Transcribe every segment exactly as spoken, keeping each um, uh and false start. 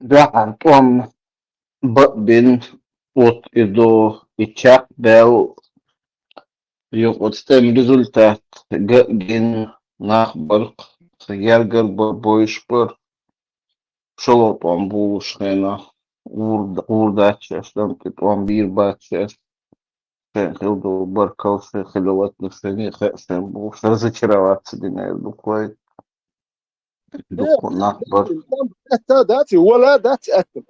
Дуьхьал тӀом баъ бин, оцу и до, и чекхбаьлла, юкъаца тӀема результат ган а гин, нах баркх, сан гергара бар бойуш бар, шолгӀа тӀом болуш хенахь, гӀур-, гӀур дац шаьш, дам тӀе тӀом бийр бац шаьш, шайн хила долу баркалла, шайн хила латнаш, шайне хаьа шайн болуш, разочароваться дина эр ду кхой. Дуккха нах бар. Атта дац, вала дац атта.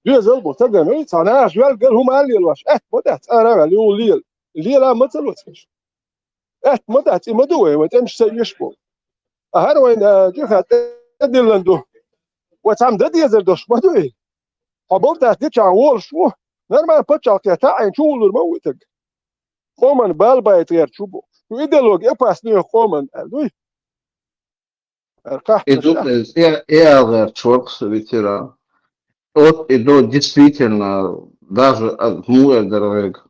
Доьзал бу тагана, цхьа нахаш ваьлгал хӀума а лелош, атта ма дац, ара ваьлла, юху лела. Лела ма ца лоцкаш. Атта ма дац, и ма ду вай, вай тӀемаш ца оьш бу. А хӀара вайна жиха тӀедиллан ду. Вай цхьамма дан дезар дош ма ду и. Хьо бовтас дичахь волуш ву. Нормально пачхьалкхе таӀийна чу гӀуллур ма ву и таг. Къоман бал байта гӀер чу бу. Шу идеологи опасный къоман аьлла дуй. И ду, э, э, э, алгӀерчу варх со ветеран. От и до действительно, даже, а, хӀун эр дара вайга,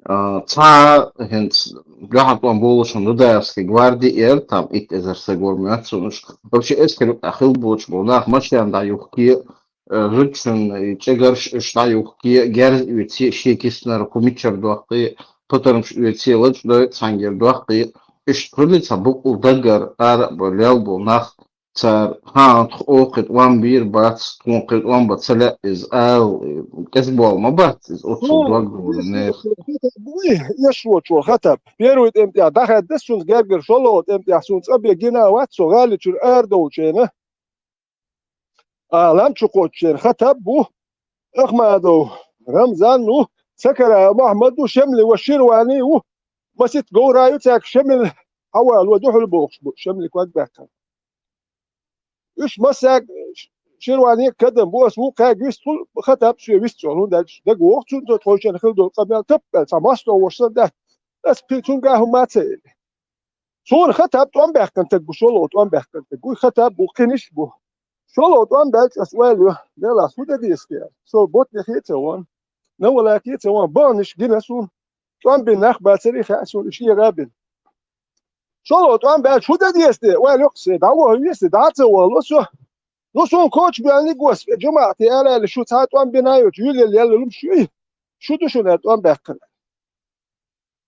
а, цхьа хӀинца дуьхьал тӀом болушан Дудаевский гварди эр, там итт эзар са гормац цунаш. Вообще, эскар юкъа хила боцуш болу нах машен дӀа юхке, э, зудчун и чӀегарш уьш дӀа юхке, герз оьце, шен киснара кху мичара доккхе, патармаш оьце, лачкъадой цхьаьнгара доккхе. Иштта хуьлий цхьа букъул даггара ара а бо, лел бу нах, цара, хьан, тхо кхин тӀом бийр бац, тхуна кхин тӀом бан ца лаьа иза ала, кӀезиг болу ма бац иза оццул дог дора нехан. Буй, эшвочо Хатаб. Первый тӀем тӀехь дӀахаьдда суна гергара, шолгӀа тӀем тӀехь суна цӀа бен гина вац со гӀали чуьра арадовлучу хенахь. Алам чу кхоччу шен Хатаб ву, Ахмадов Рамзан ву, Сакара Махьмад ву, Шемли ва Ширвани ву, масит говра ю цаьрга Шемил хьавало дуьхьал бохуш бу, Шемли ког баьккхина. Уьш массаьрга Ширвани кадам бу, ас ву кхаьга вистхула, Хатаб соь вист цо, хӀунда аьлча дага воху цунна тхойшинна хила долу къамел таппа аьлла, цхьа мостагӀа волуш санна дац, ас кхин цуьнгахь хӀумма а ца элира. Суна Хатаб тӀом баьккхина таг бу, шолгӀа тӀом баьккхина таг бу, Хатаб бу, кхиниш бу. ШолгӀа тӀом баьлча ас ойла ю, Делахь, хӀун дан деза те? Со ботнехе а ца вон, навалаке а ца вон, баханаш гина суна. ТӀом бина нах бацаре хаьа суна, и шегӀа а бина. ШолгӀа тӀом баьлча хӀун дан деза те? Ойла йоккхуш, дӀаваха веза, дӀа а ца вахало со. Ну, суна коча бен гос, жамаӀате ала аьлла, шу цхьа тӀом бина йоцу, юьлел яьлла луш юй? Шу ду шуна аьлла тӀом баьккхина.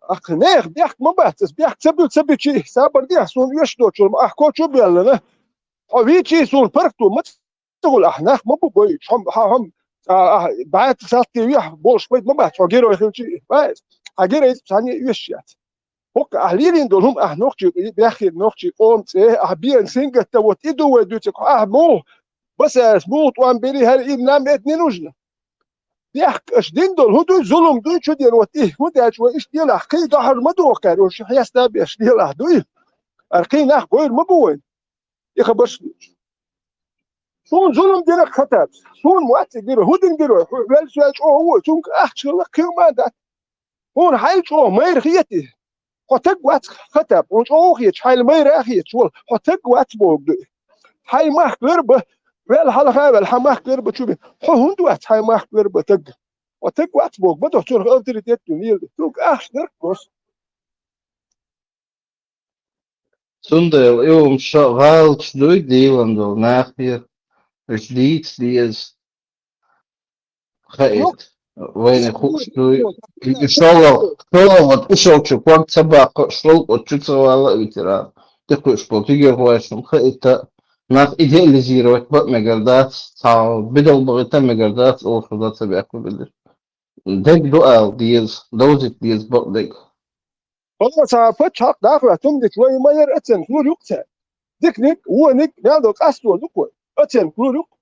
Ахь нехан бехк ма бац, ас бехк ца буьлу ца бичи, сабар дехьа, суна оьшуш доцург ма ахь кочо а баьллана. Хьо вийчий суна паргту, ма ца гула, ахь нах ма бу бойуш, хьо, хьо, хьо, а, ахь бӀаьргах салтий вехьа болуш байта ма бац, хьо герой хилчий, вай, хьан герой цхьанне а оьшуш яц. ХӀокху ахь лелийна долу хӀума ахь нохчий, баьхкина нохчий къоман цӀе, ахь беана сингаттам, вот и ду вай дуьйцург, хьо ахь муха, басарас муха тӀом бери, хӀара и нам это не нужно. Бехк аша дина долу хӀун дуй, зулам дуй, чу дена вот и, хӀунда аьлча вай иштта лелахь, кхин дохьур ма доху кхаьра, уьш хьеста а беш лелахь дуй. Ара кхин нах гойр ма бу вайн. И хабарш дуьйцуш. Суна зулам дина Хатаб. Суна мотт гира, хӀун дина гира, хӀу вел соьл чӀогӀа ву, цунга ахча хилла кхин ма дац. Хьуна хьайл чӀогӀа майра хетий? Хьо таг вац Хатаб, хьуна чӀогӀа хеташ, хьайл майра а хеташ вала, хьо таг вац боху ду. Хьайн махка верба, вел хьалха а вел, хьан махка верба чу бен. Хьо хӀунда вац хьайн махка верба таг? Хьо таг вац боху, ма до цунах авторитет ду, лела. Цунга ахча дара гос. Цундела и хӀума ша гӀалаташ дуй, дийлан долу нахера, уьш дийца деза. Хаийта. Вайна хууш дуй. И шолгӀа, шолгӀа, вот и шолчу ког ца баккха, шолгӀа чу ца вала а ветеран. Текхуьуш болу тигерхойшна хаийта, нах идеализировать бан а мегар дац, цхьа бидал бахийтан а мегар дац, олуш дан ца баьхна билира. Дег ду ала деза, довзийта деза бакъдерг. Хьо цхьа пачхьалкх даха ваьхьа, хӀума дича вай ма яра оценка лур ю-кх цаьрга. Диканиг, вониг, мел долу къасто ду-кх вай. Оценка лур ю-кх.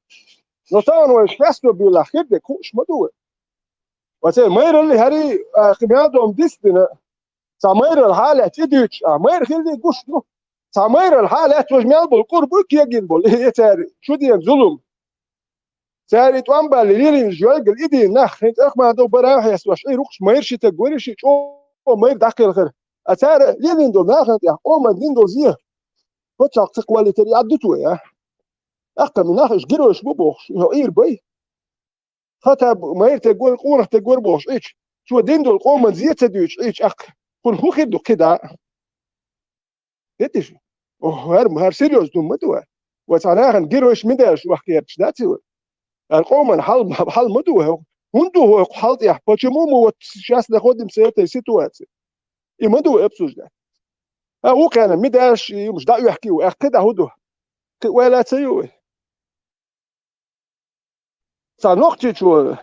Но тахана вай шаьсто буьйлахь хир дерг хууш ма ду вай. Оцеран майралли хӀари, а, кхин мел долу дис а дина. Цхьа майралла хьалаьцна и дуьйцуш, а, майра хилли гуш ду. Цхьа майралла хьалаьцна важа мел болу кӀур буй кегийна болу, и цара чу дена зулам. Цара и тӀом балли лелийна жоьлгал и дийна нах, хӀинца Ахмадов бара а хьестош, и рукхаш майра ши таг вара, ши чӀогӀа майра дӀакхелхира. А цара лелийна долу нахана тӀехь къоман дина долу зен. Пачхьалкх ца кхоллийтар яд ду вай, а? ТӀаккха и нах иша геройш бу бохуш, и хьо Ӏийр бай. Хатаб майра таг вара, къонах таг вара бохуш Ӏийча, цо дина долу къоман зен ца дуьйцуш Ӏийча, аккха кхунна хӀун хир ду кхидӀа? ХӀеташ? Ох, хӀара, хӀара серьёзно ма ду вай. Вай цхьа нахана геройш медальш вахкерчаш дац вай? Ар къоман хьал, хьал ма ду хӀокху. ХӀунда ду хӀокху хьал тӀехь? Почему мы вот сейчас находимся в этой ситуации? И ма ду обсуждать. А вукхана ми даш, и юмаш дӀа а оьхкий ву, аьккхи дӀа хӀун ду? Кхин ойла ца ю вай? Цхьа нохчичо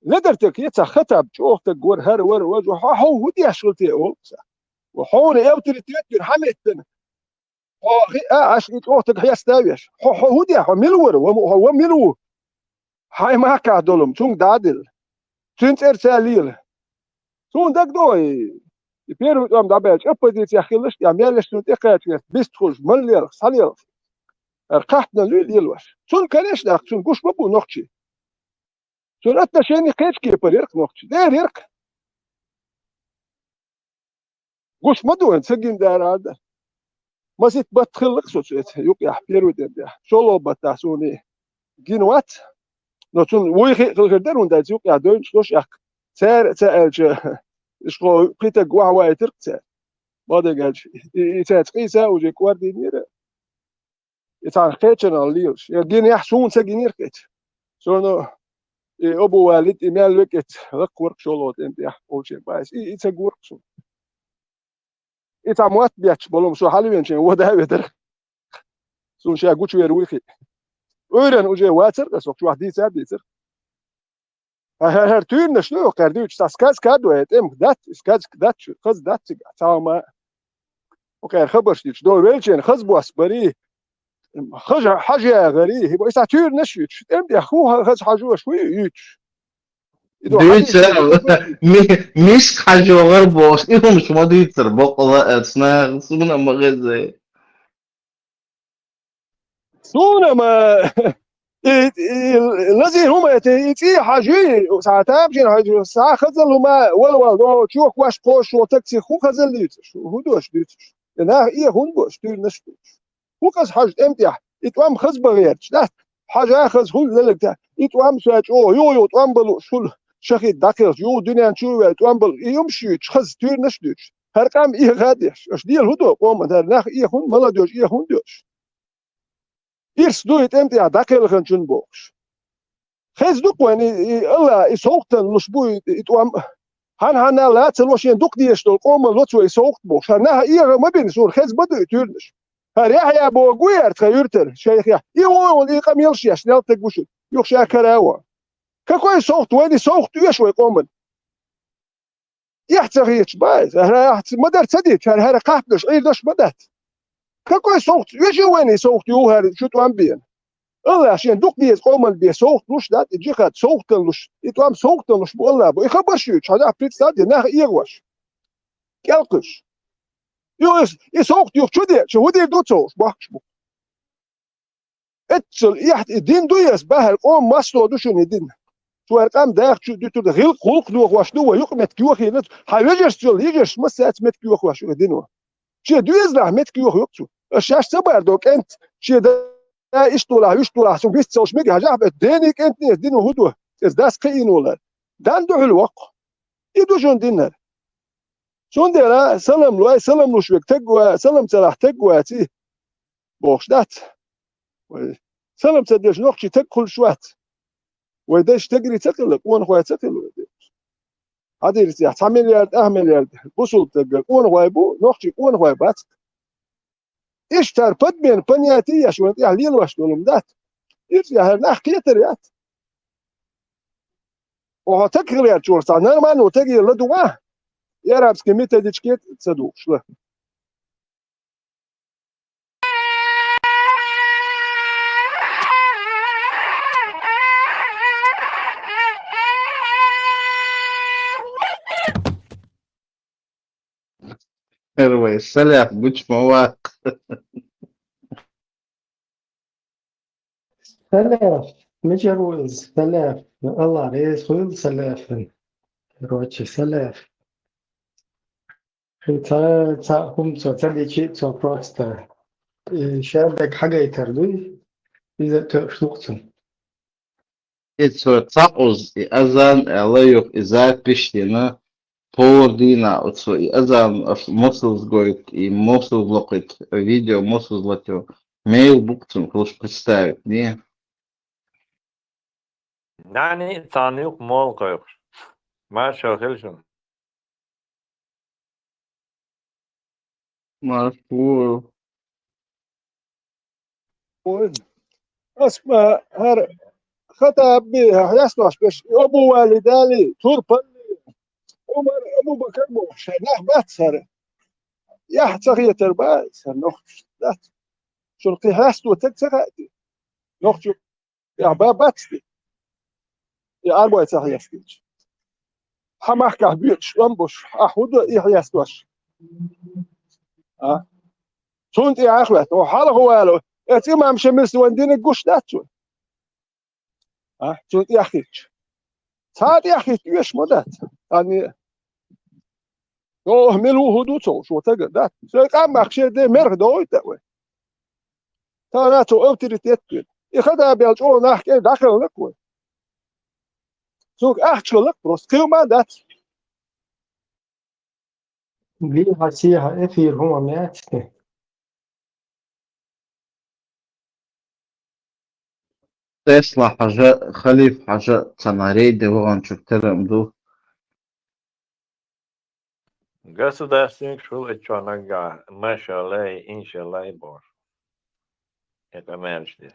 ледартаг е цхьа хатаб чӀогӀа стаг вара, хӀара вара, важа, хьо, хьо хӀун деш хила те олу цхьа? Ва хьуна авторитет дина, хьан меттана? Хьо хиъа Ӏаш и чӀогӀа стаг хьеста веш. Хьо, хьо хӀун де, хьо мила вара, ва, хьо ва мила ву? Хьайн махкахь долу-м, цунга дӀа а делла. Цуьнан цӀера ца лела. Суна дагадогӀу и, и первый тӀом дӀабаьлча, оппозицех хилалаш, я мел еш цунна тӀекхача веста, бист хуьлуш, мала лелха, схьалелха. ХӀара кхаьхьнан луьй лелош. Цунна, конечно, ахь цунна гуш ма бу нохчий. Цунна отношение кхечу кепара яра-кх нохчий. Дера яра-кх. Гуш ма ду вайн ца гина дара а дан. Масийтта бат хилла-кх со цу эца юкъехь, первый тӀем тӀехь. ШолгӀа баттахь суна и гина вац. Но цунна вуй хи а хила хир дара, хӀунда аьлча юкъехь девнаш долуш аьхка. Цара а ца аьлча, ишхо кхин стаг охьавайтира-кх цара. Ма дагадогӀу, и, и цаьрца къийса уже кӀордийнера. И цхьана кхечанал лелаш. Я гинехь, суна ца гинира-кх эца. Со но и обу валит, и мел векӀ эца, лакхварг шолгӀа тӀем тӀехь, олучеран баьс. И, и ца гора-кх суна. И цхьа мотт бетташ болу-м со хьалавеначийн вода а ведара. Суна ша гучувер вуй хи. Ӏуьйранна уже вацара-кх ас, хӀокху чохь дийца а дийцара. Ха-, ха-, хӀара туьйранаш ду, кхара дуьйцуш, цхьа сказка а ду, э, тӀемах дац, и сказка дац, хаза дац цигахь, цхьа хӀума. Кхара хабарш дийцуш, до велчийн хаза бос барий, хажа-, хьажа гӀарий, хӀиба, и цхьа туьйранаш юьйцуш, тӀем тӀехь хӀун ха-, хаза хьажош вуй юьйцуш? И ду Дуьйцу, хьажийча, ми-, миска хьажо гӀар бохуш, и хӀумаш ма дуьйцура бакъала а, цна, суна ма гӀеза. Суна ма, и, и, лазий хӀума эти, и цӀий хьажий, схьа тамашийна хьажий, схьа хазал хӀума, вала-вала, до, чохь ваш кхош, шо такси хӀун хазал дуьйцуш, хӀун дош дуьйцуш? И нах э хӀун бош, туьйранаш а дуьйцуш? ХӀун хаза хьажа тӀем тӀехь? И тӀом хаза бан гӀерташ дац? Хьажа хаза хӀума лелаг дац. И тӀом ша чӀогӀа, юха-юха тӀом балуш хуьлу, шахид дӀакхелхаш, юха дуьнен чу а ваьлла, тӀом балуш, и юмаш юьйцуш, хаза туьйранаш а дуьйцуш. ХӀара къам эха а деш, аша дела хӀун до къоман, хӀара нах э хӀун, молодёжь э хӀун дош? Ирс ду и тӀем тӀехь дӀакхелханчун бохуш. Хеза ду-кх вайн и, и Алла, и совгӀатана луш бу и, и тӀом. Хьан-хьанна лаца ло шен дукха дезаш долу къоман ло цо и совгӀат бохуш. ХӀара нах эха ма бина, суна хеза ма ду и туьйранаш. ХӀара Яхьъя боху гу яра тхан юьртара, шайх Яхьъя. И вон, и къамелаш еш, нел таг ву шу, юха ша кара а вон. Какой совгӀат? Вайн и совгӀат оьшу вай къоман? Эхь ца хеташ баьза, хӀара ахь ма-дарра ца дитта, хӀара, хӀара кхаттанаш, Ӏийрдаш ма дац. Какой совгӀат? Вежа вайна и совгӀат ю хӀара шу тӀом бена. Алла шен дукха деза къоман бен совгӀат луш дац, и джихад совгӀатан луш, и тӀом совгӀатан луш бу Алла бу. И хабарш юьйцу, хьан представь де, нах эгӀош. КӀелкхуьш. Ю, и, и совгӀат юха чу де, чу хӀун дийр ду ца хууш, бохкуш бу. Эццал эхь и дин ду ас бахьара къоман массо а ду шуна и дин. Цу хӀара къам даха чу дуьтур дан гӀилкх, гӀуллакх дохош ду вай, юкъаметтиг йохийна, хьан вежаршца йолу йижарш массаьрца меттиг йохош ю и дино. Шен доьзалахь меттиг йохайо-кх цо. Ас шаьш ца бардо кӀент, шен да иштта волахь, вуьшта волахь, цунна вист ца луш мега хьажахь, бетта дена и кӀентан эца дино хӀун ду? Иза дас кхиийна волар. Дан ду хьуьлу воккху. И ду шуна диннар. Цундела салам лой, салам луш вега таг ва, салам ца лахь таг ваций. Бохуш дац. Вай салам ца деш нохчий таг хуьлуш вац. Вай дайша тагри ца хилла, къонахой ца хилла вай дайша. Хьадийрцехь, цхьа миллиард, ах миллиард бусулба таггара къонахой бу, нохчий къонахой бац. Иштта хӀара подмена понятие еш вайна тӀехь лелош долу дац. Ирча хӀара нах кхетар яц. Оха таг хилла яц чуьра цхьа нормально тагера ладугӀа, и арабский методичке ца духуш ла. Первый саляф гучмавакх. Салаф, мичара ву иза? Салаф, Алла реза хуьлда салафан. Короче, салаф. Ца, ца хӀума цо ца дичи, цо просто. И шаьрдаг хьагайтар дуй, иза тоьуш ду-кх цунна. И цо цхьа уза, и азан аьлла юха и запись дина, пхьор дийна оцу и азан аш мосазгойт, и мосазлокхит, видео мосазлатё, мел бу-кх цунна хуш представить, не? Нани царна юкъ мол кхойкхуш. Маршо хила шуна. Маршо. Ой. Ас ма хӀара Хатаб би хьастош беш, Абу Вали Дали, Турпалли, Умар Абу Бакар бохуш, нах бац хӀара. Яхь ца хетар ба, сан нохчуш дац. Шуна кхин хьастотаг ца хаьти. Нохчу яхь ба бацди. И арбой ца хьестича. Хьа махкахь буьйцуш лам буш, ахь хӀун ду и хьестош? А? Цунна тӀе ахвет, о, хьалха вало, эцу имам Шамилс ван диниг гуш дац цунна? А? Цунна тӀе ахитташ. Цхьа тӀе ахитта оьш ма дац. Ани. Йо, мила ву хӀун ду цо, шо тагар дац. Шайн къам мах шер де мерх догӀуьйтта вай. Тара цо авторитет бир. И хада бел чӀо нах кӀе дахалнак вай. Цуг ахчалак просто. Кхил ма дац. Виха сиха эфир хӀума мячте. Тесла хьажа, Халиф хьажа, цхьана рейде вагӀан чур терам ду. Государственник шул а чонага, машаллай, иншаллай бор. Это меньше.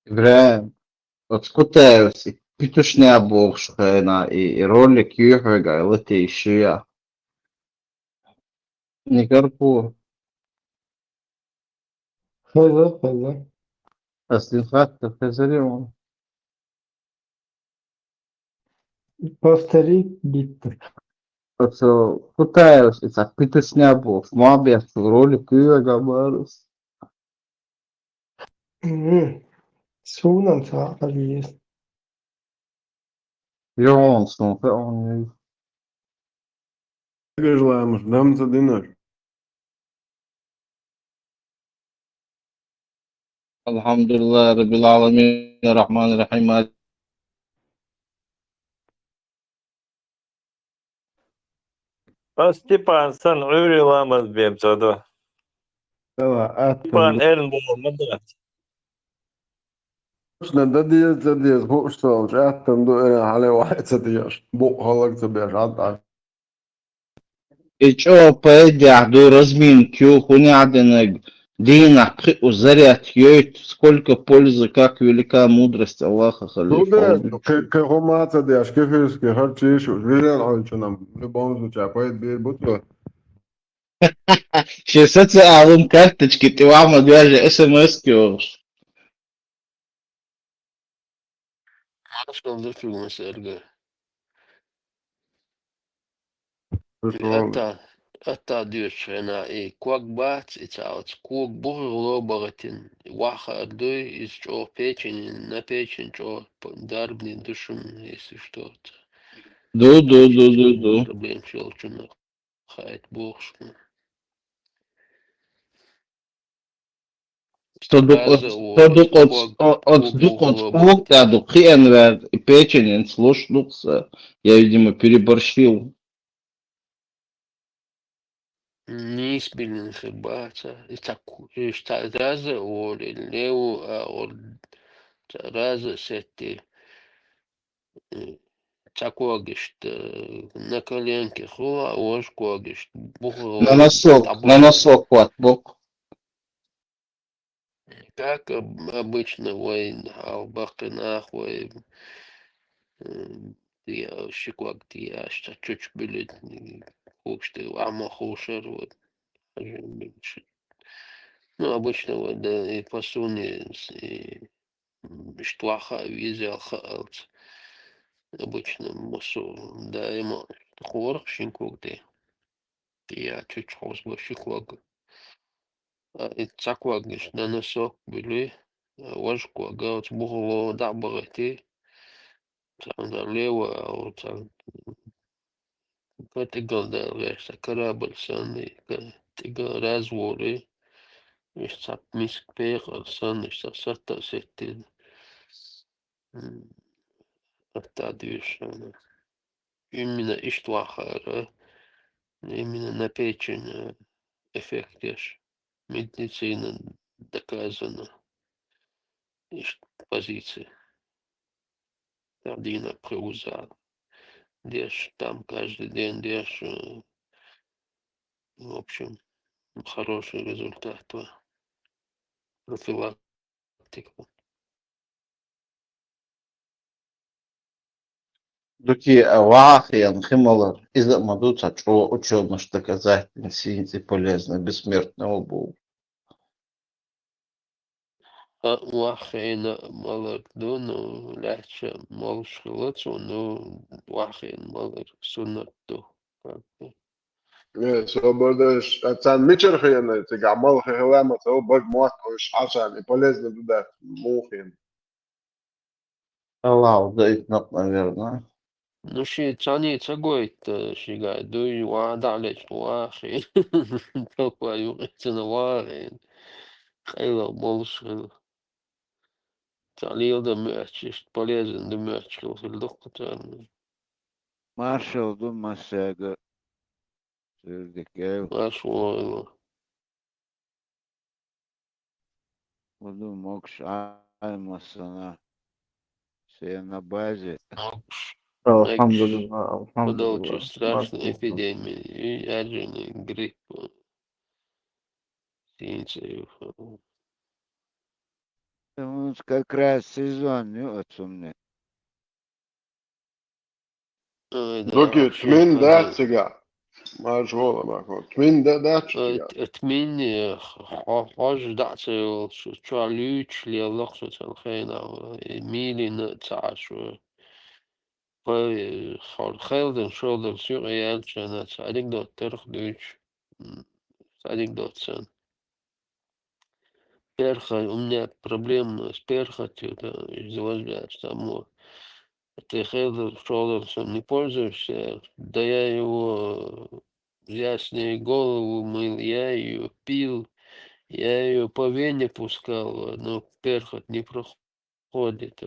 Ибрахим, оцу Кутаевс и петушня бохуш хена и, и ролик юьхьвега латийшия. Никарпу. Хеза, хеза. Аслин хатта хезари он. Повтори битву. Оцу Кутаевс и ца петушня бохуш, ма бехчу ролик юьхьвега барус. Мгм. Суна ца хьажийс. ЙогӀун сун хеун. Гажламаш, дам ца динаш. الحمد لله رب العالمين الرحمن الرحيم. Ас Степан сан Ӏуьйре ламаз бен ца до. Ала, Степан атта. эрна боху ма дац. Шна да деза, ца деза, хууш ца волчу, аьттан ду, эрна хьале вахьа ца дезаш, букъ хӀаллак ца беш, хьан тӀаккха. И чӀо пайдехь ду, разминка ю, хӀунда аьлла динах пхиъ заряд йойту, сколько пользы, как велика мудрость Аллаха, халифа. Кхин хӀума ца деш, кефирский харчийш, вижен Ӏалчунам, любом случае, пайда бийр бу цо. Шен социалун карточки тӀе вахьма доьжа СМС-ки йохуш. Маршалла ду шуна, Сергей. Атта, атта доьшуш хьена, и ког бац, и цхьа оцу кога бухарло бахатина, вахар дуй, иза чӀогӀа печенин, на печен чӀогӀа п-, дарбаниг ду шуна, если что. Ду, ду, ду, ду, ду. Проблемаш йолчунах хаийта бохуш хьуна. Со дукха, со дукха оц, оц дукха оц кога тӀе ду кхиъна ваьр, и печенин слуш дукха со. Я, видимо, переборщил. Нийса биллина хир бац, и ца ку-, и ца раза а волий, лево а волий, ца раза а сеттий. Цхьа ког иштта на коленке хуьлу, важа ког иштта бухара На носок, на носок ват боккху. Как об-, обычно вай хьал баккхинах вай, м, тӀе ши ког тӀе аш ца чучу буьлуьйту, хууш тӀе ваьхьа ма ховшар вай. Ну, обычно вай, да, и посуни, и М, иштта ваха а веза ял хаалц. Обычно массо даима хӀорах шин ког тӀе. Я чучу хьовсабо ши ког. А, и цхьа ког иштта на носок буьлуй, а, важа ког оцу бухало дӀа а бахийтий. Цхьана лево а, цхьана Ка тӀигал дала гӀерта корабль санна, ка тӀигал раз волий, иштта цхьа миска пекъар санна, иштта сатта а сеттина. М, атта а доьшуш. Именно иштта вахара, именно на печень, э, эффект еш. Медицина доказана. Иштта позици. Дийнахь пхи уза деш, там каждый день деш, э, в общем, хороший результат, э, профилактика. Дукий, а, вахьа хиъна хи малар, иза а ма ду цхьа чӀогӀа учёнаш доказательный, сийна цӀе полезный, бессмертный бу. А, вахьа хиъна малар ду, ну, лаьтташ молуш хилла цо, ну, вахьа хиъна малар суннат ду, как бы. Э, собар деш, а царна мичара хиъна, цигахь мала хи хилла ма ца, баг мотт уьш хьашан, и полезно ду дац, муха хиъна? Аллахь даийтинарг, наверное. Ну, шен цхьанне ца гойту, ши гай дуй, ван дӀа а лечкъа ван а хиъна. Топа юкъе цунна ван а хиъна. Къайлаха болуш хилла. Цхьа лела дан моьттуш, иштта полезно дан моьттуш хилла хир ду-кх царна. Маршалла ду массаьрга. Цуьрдик гел. Марша вогӀийла. Ма ду, могуш Ӏай массанхьа. Сена базе. Могуш. Алхьамдулиллах, алхьамдулиллах. Подолчу страшная эпидемия. И ядерный грипп. Сийна цӀе ю. Хьуна как раз сезон ю оцунна. Ой, да, дукий, вообще тмин дац цигахь? Марша вогӀийла, Марко. Тмин да-, дац цигахь? Т-, тмин, э, хьо-, хьожа дӀа а ца йолуш, чохь луьйчуш лелла-кх со цхьана хенахь, э, мийлина а ца Ӏаш. Пай, э, хьо-, хелдан шолдалц юкъе яьлча, цхьа анекдот дара-кх дуьйцуш. М, анекдот санна. Перхот, у меня проблема с перхотью, да, из-за возраста, мол. Ты хелдер, шолдер, не пользуешься? Да я его, я с ней голову мыл, я её пил, я её по вене пускал, но перхоть не проходит.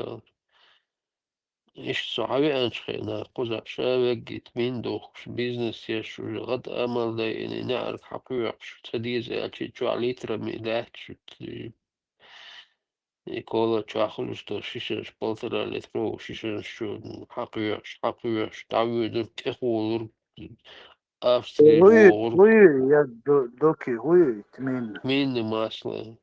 Иштта со хьан веанчу хенахь, кхузахь ша веггита мин духкуш, бизнес еш, уже гӀад амал дайина, неӀарга хьан кхоьхьуш, ца деза аьлча, чохь литрами лаьтташ, и кола чохь хуьлуш долу шишанаш, полтора литровый шишанаш чу хьан кхоьхьуш, хьан кхоьхьуш, дӀавоьдург, тӀехулург, Австри вогӀург. Луй, луй, я ду-, дуки, луй, тмин. Тминный масло.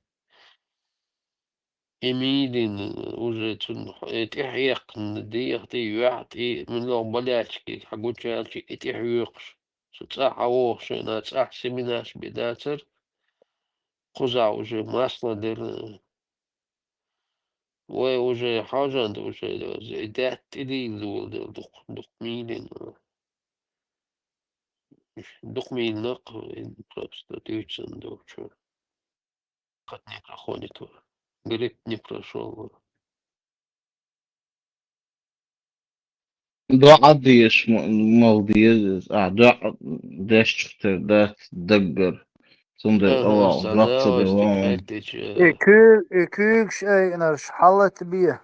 И мийлина уже цунна, э, тӀехьекхна, дехьа тӀе, юьхь тӀе, муьлхха болячки хьан гучаьлча, и тӀехьоькхуш. Со цӀахь хьан вогӀуш, шайна цӀахь семенаш бен дацара, кхузахь уже масло дара. Вай уже хьожан ду уже, и даьтта тӀедийла дола дела дукха, дукха мийлина. Дукха мийлина-кх, просто дуьйцун ду чу. Хат не проходит, грипп не прошёл. ДоӀа деш м-, мала деза иза. А, доӀа дешчух тера дац даггара. Цундела Ага, Аллахь ца нах ца дала, дела. И куьг-, и куьйгаш айкъинарш хьаллатабе.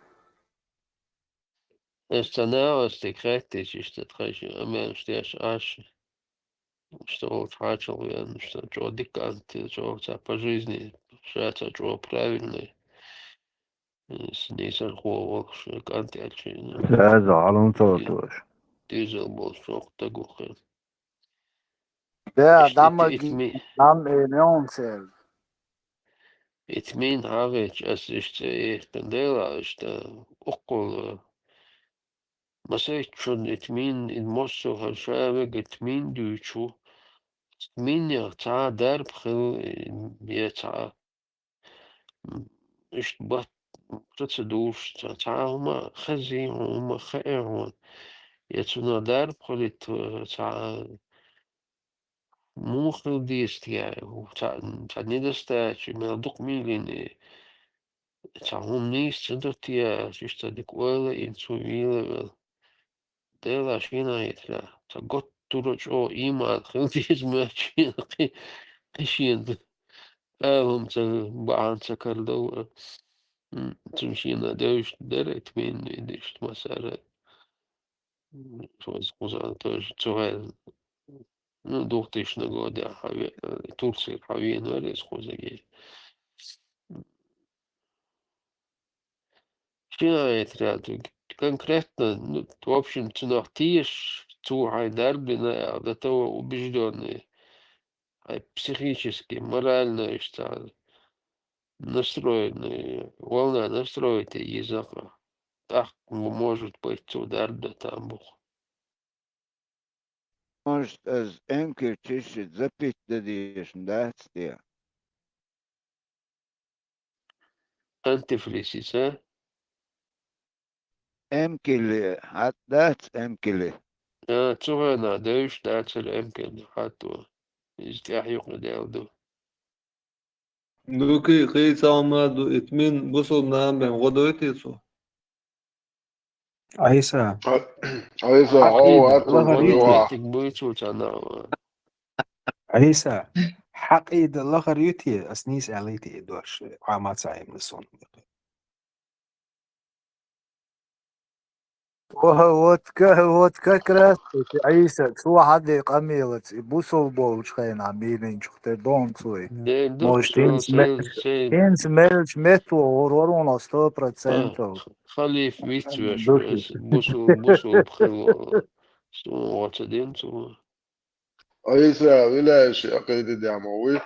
Аса ца нах, аса тӀе хаьттича, иштта тхайша амалаш деш Ӏаш. Иштта волчу хьачал веана, иштта чӀогӀа дика кӀант, чӀогӀа цхьа по жизни, ша цхьа чӀогӀа правильный. Э, с-, нийсархо волуш, э, кӀант аьлча, э, Аза, хьалун ца ватуш. Дезал болуш чӀогӀа стаг ву хир. Да, иштта дама ит-, итми-, дам, э, меон цел. Итмин хьагӀеча ас иштта цӀе ехкина дела, иштта уккхул, э, масайччун итмин, ит моссо хӀара ша вега итмин дуьйчу. Итминех цхьа дарба хила, э, я цхьа М, иштта бат-, процедураш, ца-, цхьа хӀума хезий хьуна, хӀума хаа хьуна. Я цунах дарба хилийта, цхьа муха хила деза те, цхьа, цхьа недостача, мел дукха мийлина, цхьа хӀума нийса ца до те, иштта дика ойла а йина, цо вийла а велла. Дела шена а йитла, ца готтура чӀогӀа ийман хила деза моьтту шена кхи-, кхин шена ала хӀума ца бахьана ца карадо. М, цуьнан шена девзаш дара, итмин, иштта массара. М, шозза кхузахь тоже цу хенахь, ну, двухтысячный годехь хьан ве-, Турцера хьан веана вара иза кхузахь. Чина яйта аьлла, конкретно, ну, в общем, цунах тешаш, цо хьайна дарба дина аьлла, до того убеждённый, хьай психически, морально иштта настроенный, волна настроить е еза-кх. ТӀаккха м-, может быть, цо дарба дан там бу-кх. Может, из эмкал чиша запить дан дезаш дац те? Антифриз, а? Эмкал, хьатӀадац эмкал? А, цу хенахь девзаш дацара эмкал, хьатӀо. Иза тӀаьхьа юкъадаьлла ду. Ну, кхин, кхин цхьа хӀума ду, и тӀамин бусалба нах бен гӀо дой те цо? Ӏийса. Ӏийса, хьо Хьакъийда, вац лахара ю те, юха. Тиг буй цо цхьа нах. Ӏийса, хьакъийда лахара ю те, ас нийса аьллий те и дош, хьо ма ца Ӏийна суна. Оха, вот ка-, вот как раз таки Ӏийса, цо хьаде къамелаца, и бусалба волчу хенахь мийринчух тӀе дон цой. Может, хӀинца ме-, хӀинца мелча метто гӀур вара хьуна сто процентов. Халиф виц веш, бусу-, бусулба хилла, суна гӀо ца дина цо. Ӏийса, вилаьш а кхийдидехь ма вуй.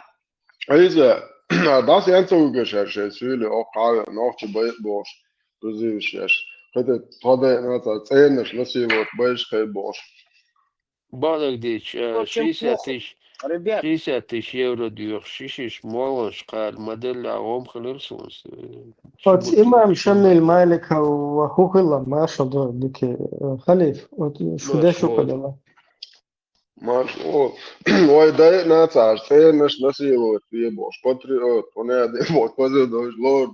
Ӏийса, дӀасаьнна ца вуьгуш аьлла шайн суьйле, оккхахьа а веана, нохчий байа а бохуш, призываш еш. ХӀета тхо дайна цара цӀернаш насиловать байш хай бохуш. Бахьаниг дийцича, шестьдесят тысяч, шестьдесят тысяч евро доьхуш, шишиш молханаш кхара моделлехь гӀо ма хилира суна. Оцу имам Шамил Маликов хӀун хилла, маршалла дора дика, э, халиф, оцу шу деш ву кхидала. Марш, о, вай дайна цара цӀернаш насиловать де бохуш, патриот, хӀунда де бохуш, патриот, лорд,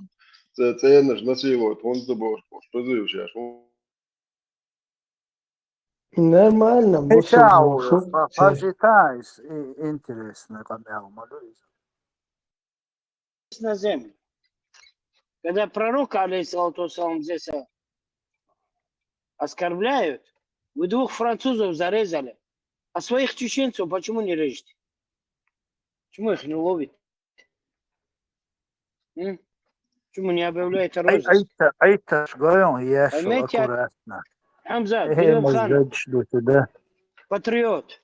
цӀе-, цӀернаш насиловать хӀунда ца бохуш, бохуш, призываш еш. Нормально, бусулба бохуш. Интересный къамел ма ду иза. На землю. Когда пророка, алейхиссалату вассалам, здесь, а, оскорбляют, вы двух французов зарезали, а своих чеченцев почему не режете? Почему их не ловите? М? Почему не объявляете розыск? Ай, айта, айта, шгойон, я, поймите, аккуратно. Хамзат, Э, Гилюмханов. Патриот.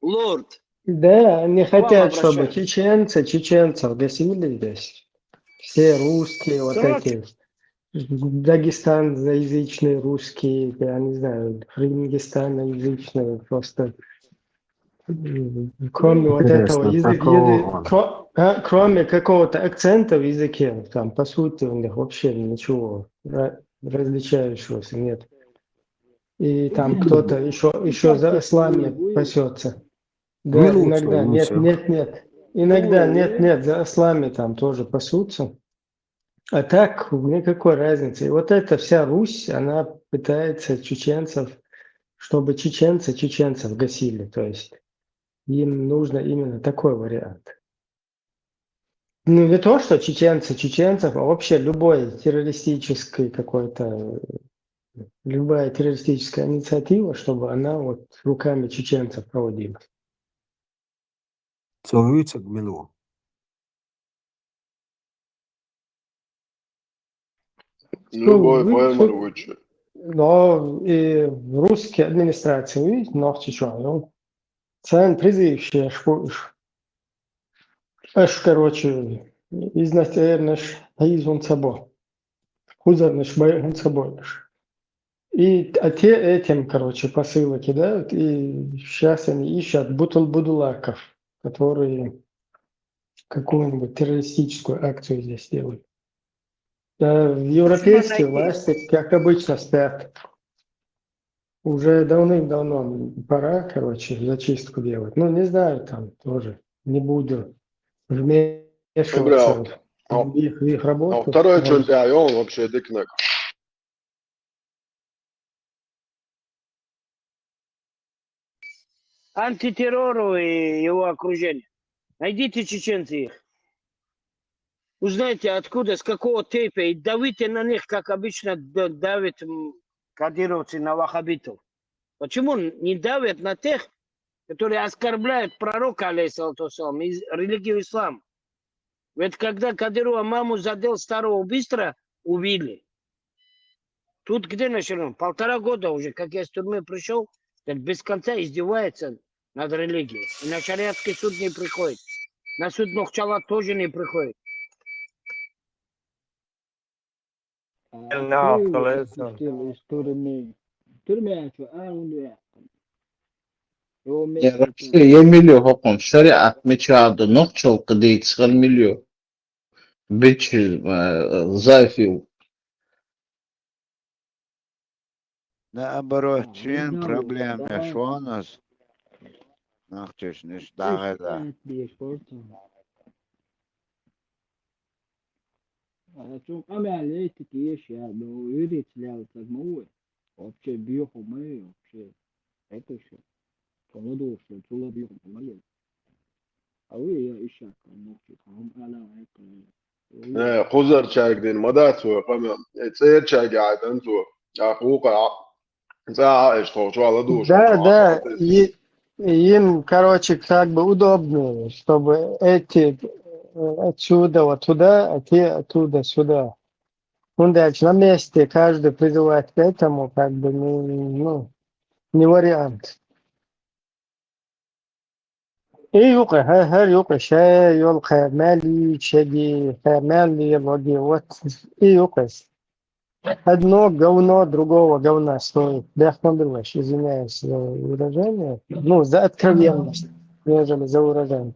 Лорд. Да, они хотят, чтобы чеченцы, чеченцев гасили здесь. Все русские, вот эти дагестанскоязычные русские, я не знаю, фрингестаноязычные, просто, м, кроме вот этого языка, кро-, а, кроме какого-то акцента в языке, там, по сути, у них вообще ничего ра-, различающегося нет. И там кто-то ещё, ещё за ослами пасётся. Да, иногда, нет, нет, нет. Иногда, нет, нет, за ослами там тоже пасутся. А так, никакой разницы. И вот эта вся Русь, она пытается чеченцев, чтобы чеченцы чеченцев гасили. То есть им нужно именно такой вариант. Ну, не то, что чеченцы чеченцев, а вообще любой террористический какой-то, любая террористическая инициатива, чтобы она вот руками чеченцев проводилась. Цо вуьйцург мила ву? Любой фермер вуьйцуш. Но и русские администрации, видите, нохчийчохь, ну, царна призываш еш бу уьш. Аш, короче, изначально аш хьийза хӀума ца бо. Кхузарнаш байа хӀума ца бойуш. И, а те этим, короче, посылы кидают, и щас они ищут бутул-, будулаков, которые какую-нибудь террористическую акцию здесь делают. Да, европейские власти, как обычно, спят. Уже давным-давно пора, короче, зачистку делать. Ну, не знаю, там тоже не буду вмешиваться в их, в их работу. Второй чунтя, а он вообще дикнак. Антитеррору и его окружение. Найдите чеченцы их. Узнайте, откуда, с какого тейпа, и давите на них, как обычно д-, давят, м, кадыровцы на ваххабитов. Почему н-, не давят на тех, которые оскорбляют пророка, алейхиссалату вассалам, и религию ислам? Ведь когда Кадырова маму задел старого быстро, убили. Тут где наш район? Полтора года уже, как я с тюрьмы пришёл, так без конца издевается над религией. И на шариатский суд не приходит. На суд Махачкала тоже не приходит. Ил нахъ халайса. Из тюрьмы. Тюрьмы, а чё? А, он я. Вообще, я милиё хокъон, шариат мича да, нохчал къадийцхал милиё. Бич, э, зафил. Наоборот, чин проблем яшванас. Нахчешниш дагъада. Чун къамаьл эти кеш я, ну, юрит лял так мовы. Вообще бьёху мы, вообще. Это что? Чула душ, чула бьёху мы. А вы я ища, ну, чё, там, ала, это. Э, къузарчагдин ма дац вай къамаьл. Э, цӀерчагӀа гӀайдан цо. А къукъа, а, цӀа а эш тхо чула душ. Да, да, и- им, короче, как бы удобнее, чтобы эти э, отсюда вот туда, а те оттуда сюда. Ну, дальше на месте каждый призывает к этому, как бы, не, ну, не вариант. И юкъе, хӀе-, хӀер юкъе, ше йол хъе мели, чеги, хъе мели, логи, вот, и юкъе. Одно говно другого говна стоит. Бяхмадуллаш, извиняюсь за выражение. Ну, за откровенность, нежели за выражение.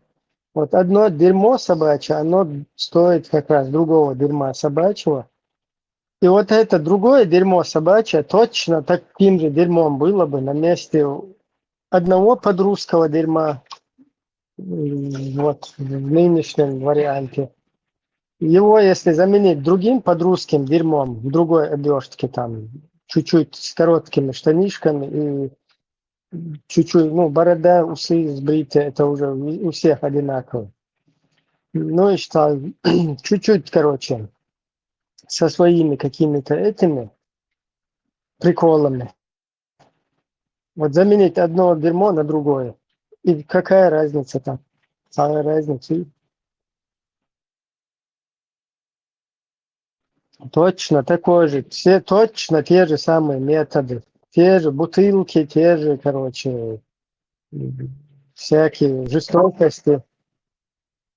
Вот одно дерьмо собачье, оно стоит как раз другого дерьма собачьего. И вот это другое дерьмо собачье точно таким же дерьмом было бы на месте одного подрусского дерьма, м, вот в нынешнем варианте. Его, если заменить другим подрусским дерьмом, в другой обертке, там, чуть-чуть с короткими штанишками и чуть-чуть, ну, борода, усы сбриты, это уже у у всех одинаково. Ну и что, чуть-чуть, короче, со своими какими-то этими приколами. Вот заменить одно дерьмо на другое. И какая разница там? Самая разница. И точно такой же. Все точно те же самые методы. Те же бутылки, те же, короче, м, всякие жестокости.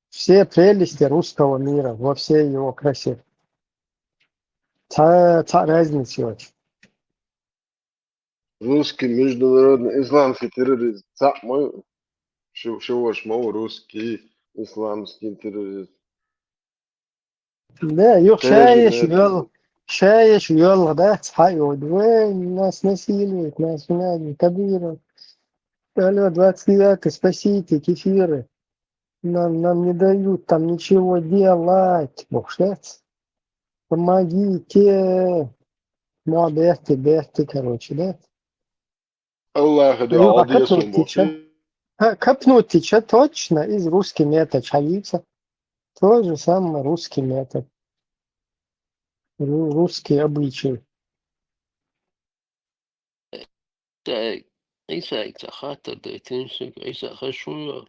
Все прелести русского мира во всей его красе. Та, та разница очень. Русский международный исламский терроризм. ЦаӀ ма ю. Шу, шу ваш ма ву русский исламский терроризм. Да, юх Тоже, шаеш да. юал, шаеш юал, да, цхьа йод. Вы нас насилуют, нас гнобят, Кадыров. Алло, двадцать девятый, спасите, кефиры. Нам, нам не дают там ничего делать. Бог ждать. Помогите. Ну, а бехты, бехты, короче, да? Аллах, да, Ну, а Аллах, копнуть Бог. течет? Ка- Копнуть течет точно из русский метод шалится. Тот же самый русский метод. Ру- Русский обычай. Ца Ӏийса ца хаттар дайтинсаг Ӏийса хашуя.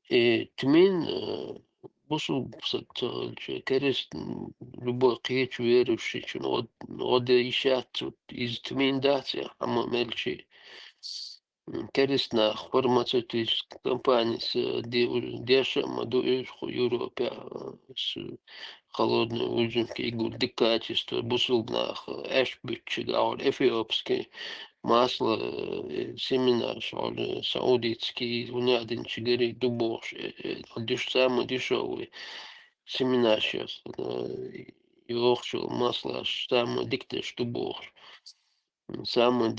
Э, тмин, э, бусул саг цагъалча, керест, м, любой кхечу верующий чун гъод-, гъоде ишац, из тмин дац, я, амма мелчи. М, керест нах фармацевтический компания с, э, де-, у-, деша ма ду уж ху Европе, э, с холодной ужинки игур дикачество, бусул нах, э, эш бутчиг, а вот эфиопский масло, э, семена, шо, э, саудитский, унядинчи гери дубош, э, э, деш-, самый дешёвый семена щас, э, и охчу масло, самый диктеш дубош. М, самый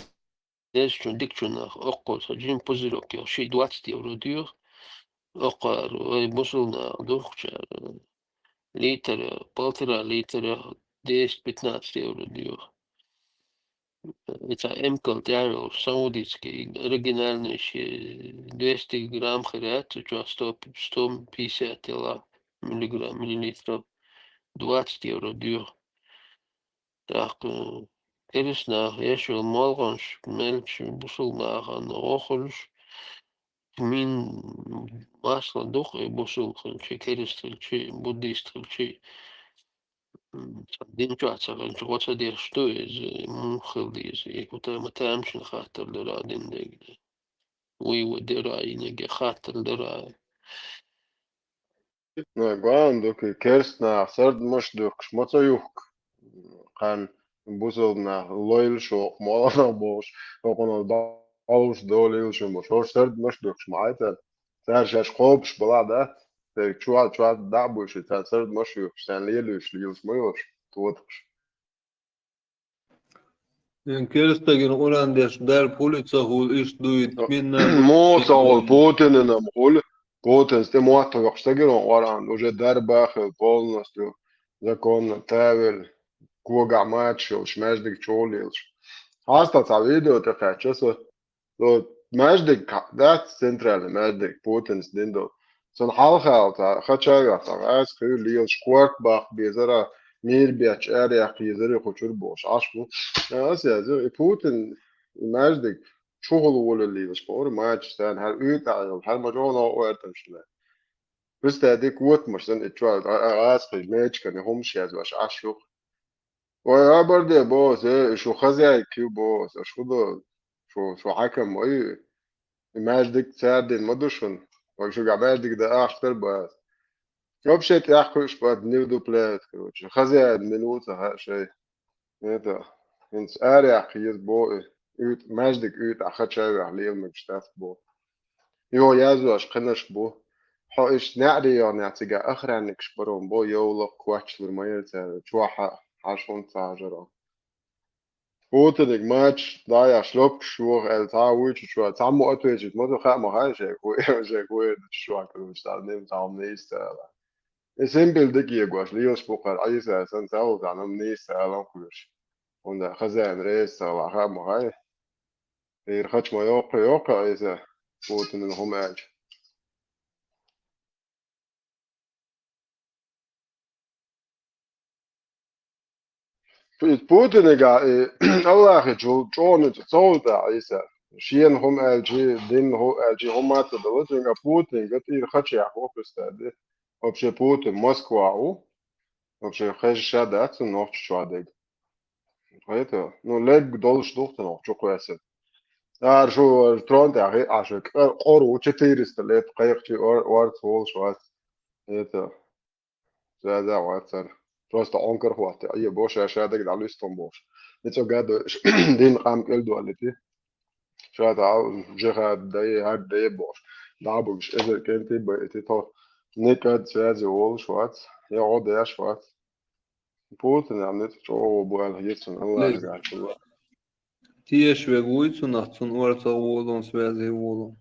дешчун дикчунах, окко, джин пузырёк, ё, ши двадцать евро дюр. Окко, ой, бусул на духча, э, литр, э, полтора литра, десять-пятнадцать евро дюр. Это эмкал тяжел, саудитский, оригинальный, щи двести грамм хрят, у тебя сто, сто пятьдесят тела, миллиграмм, миллилитров, двадцать евро дюр. Так, э, керест нах, ешвел молгъанш, мелчи, бусул нах, ан охулш, тмин масло дух, и бусул хилчи, керест хилчи, буддист хилчи. М, цхьа дин чохь ца хилча, гӀо ца деш ду иза, муха хила деза, и кху тайма тамашийна хаттар дара дин дегна. Вуй, ву дера, и неге хаттар дара. Ну, гуан ду-кх, керста нах сардамаш а дуьхкуш, ма ца юхку. Кхарна бусалба нах лойла шух, молла нах бохуш, хӀокхунах дӀовш долийла шуна бохуш. ХӀорш сардамаш а дуьхкуш ма Ӏайтар. Цара шаьш кхобуш балахь а дац, церан чохь, чохь дӀа а буьйш, цара сардамаш а юьхкуш, царна лелуьйш лелаш ма йолуш, тотахаш. Эн керстагина Къуръан деш дарба хуьлу ца хуьлу, иштта дуйта, мин нах Мо ца хуьлу, Путинан-м хуьлу. Путинца тӀе мотт хьоькхуш ца гира Къуръан, уже дарба а хилла полностью, законно, тавелла, когахь мачаш йолуш, маьждиг чӀогӀа лелаш. Хьастал цхьа видео тӀекхаьчча со, со маьждиг ка-, дац центральный маьждиг, Путинца дина долу. Цунна хьалха ала цхьа, хача а ваьхна, цхьа гӀазкхи лелаш, корта баккха безара, мийра бетташ араяккха езара кху чуьра бохуш, Ӏаш бу. Аса яздира, и Путин, и маьждиг чухула волалла лелаш, бохура, мачаш царна, хӀара уьйтӀа а йолу, хӀара ма чӀогӀа новкъа гӀертамаш хилла. Представь, дика вотамаш санна, и чохь, а, а, гӀазкхи мечкани хӀумаш яздеш, Ӏаш юха. Ой, абарде, боху, э, шу хозяйка ю, боху, аша хӀун до, шу, шу хьаькам ма ю, и маьждиг цара дина ма ду шуна, вай шуьгахь маьждиг дан ахча тера бац. Вообще тӀехь кхуьуш бац, не вдупляют, короче. Хозяин мила ву ца хаьа шайн. Это, хӀинца араяккха еза боху и, уьйтӀа, маьждиг уьйтӀахь хача а ваьхна лела мегаш дац боху. Йо, яздеш кхинаш бу. Хьо иштта неӀаре йогӀнехь цигахь охранникаш баро бо, йовлакх коччалур ма яра цара, чохь хьа-, хьаьжа хӀунда ца хьажаро. Путиниг мачаш дӀаяхьаш лопкаш воху аьлла, цхьа а вуьйчу чохь, цхьаммо отвечить ма ду, хаа ма хаьа шайга хӀу, шайга хӀу эр ду чохь, короче, цхьа ним цхьа хӀума нийса ца ала. И симпель дика егош, лелаш бу кхара Ӏийса санна, ца хуьлу цхьа ним нийса ца алам кхоьруш. ХӀунда хозяин реза ца хилахь, хаа ма хаьа. Ира хача ма йоккху, йоккху Ӏийса, Путинан хӀума аьлча. Пу-, Путинигахь и Аллахьичул чӀогӀа ницкъ ца хуьлу тӀаккха Ӏийса. Шена хӀума аьлчи, динна хӀума аьлчи, хӀума а ца дала, цуьнга Путинга тӀера хача яхьа вохуьстади. Вообще Путин Москва ву. Вообще хезаш а дац цунна нохча чохь дерг. Это, ну, лерг долуш ду-кх цунах чукхоьссина. Ара шу трон тӀехь хиъ Ӏаш, къа-, къора ву четыреста лет кхайкхачий ор-, орца волуш вац. Это, ша а вац цара. Просто Ӏункар хӀотта, Ӏе бо, ша, ша дагна дӀалуьсту бохуш. И цо гадо, дин къам кӀел доллити. Ша тӀа жихад дай, хӀад дай бохуш. ДӀа а буьгуш, эзар кӀентий а байти, тхо никад связи волуш вац, я гӀо деш вац. Путинан ницкъ чӀогӀа бу аьлла хета суна, Аллахьа гӀачалла. Теша вега вуй цунах, цунна орцах волун, связи волун.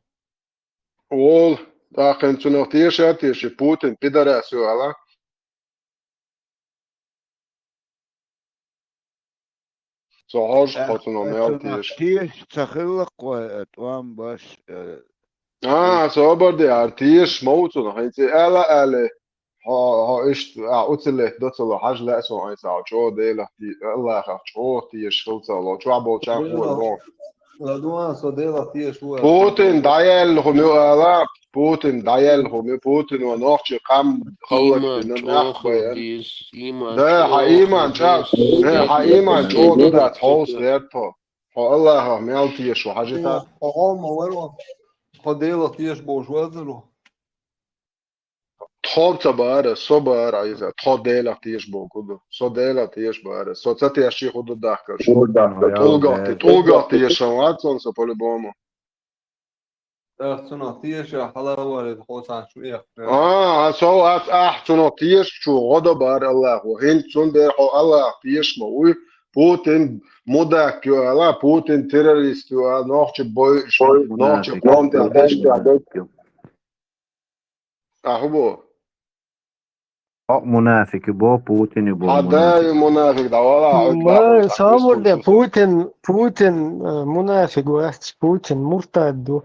Вол, тӀаккха цунах теша а теши, Путин пидорас ю ала. Со хьожуш, э, хьо цунах мел теша. Теша ца хилла-кх вай, э, тӀом баш, э, А, собар де, ара теша ма ву цунах, хӀинца и ала а аьлла, хьо, хьо иштта, а, уцилет до ца ло, хьажа лаьа суна айса, хьо чӀогӀа Делах те-, Аллахах чӀогӀа теша хила ца ло, чохь болчарна хӀора боху. ЛадугӀан, со Делах теша ву аьлла. Путин дӀаяьлла хӀума ю ала, Путин дӀаяьлла хӀума ю, Путино нохчийн къам халлакдина, нах байина. Да, хьан ийман чӀогӀа, хьан ийман чӀогӀа ду дац, хьовса вер тхо. Хьо Аллахах мел теша ву, хьажи тхан. Хьо хьо ма варо, хьо Делах теша бохуш вацаро. Тхо ца бара, со бара, Ӏийса, тхо Делах теша боху ду. Со Делах теша бара, со ца тешчий хӀу ду дахкарш. ТӀулгах те-, тӀулгах тешан вац сон со по-любому. Ах, цунах теша, хьала а варийта, хьо цхьаьна чу эккхира. А, а, со вац, ахь цунах тешачо гӀо до бара Аллахо. ХӀинца цундела хьо Аллахах теша ма вуй, Путин мудак ю ала, Путин террорист ю ала, нохчи бойуш, нохчи къомтех дешна. А хӀу бо? Хьо мунафикъ бо, Путин бо. Хьан да ю мунафикъ, дӀавала, хьо Ма, дӀавала, самурде, Путин, Путин, э, мунафикъ вац, Путин муртад ду.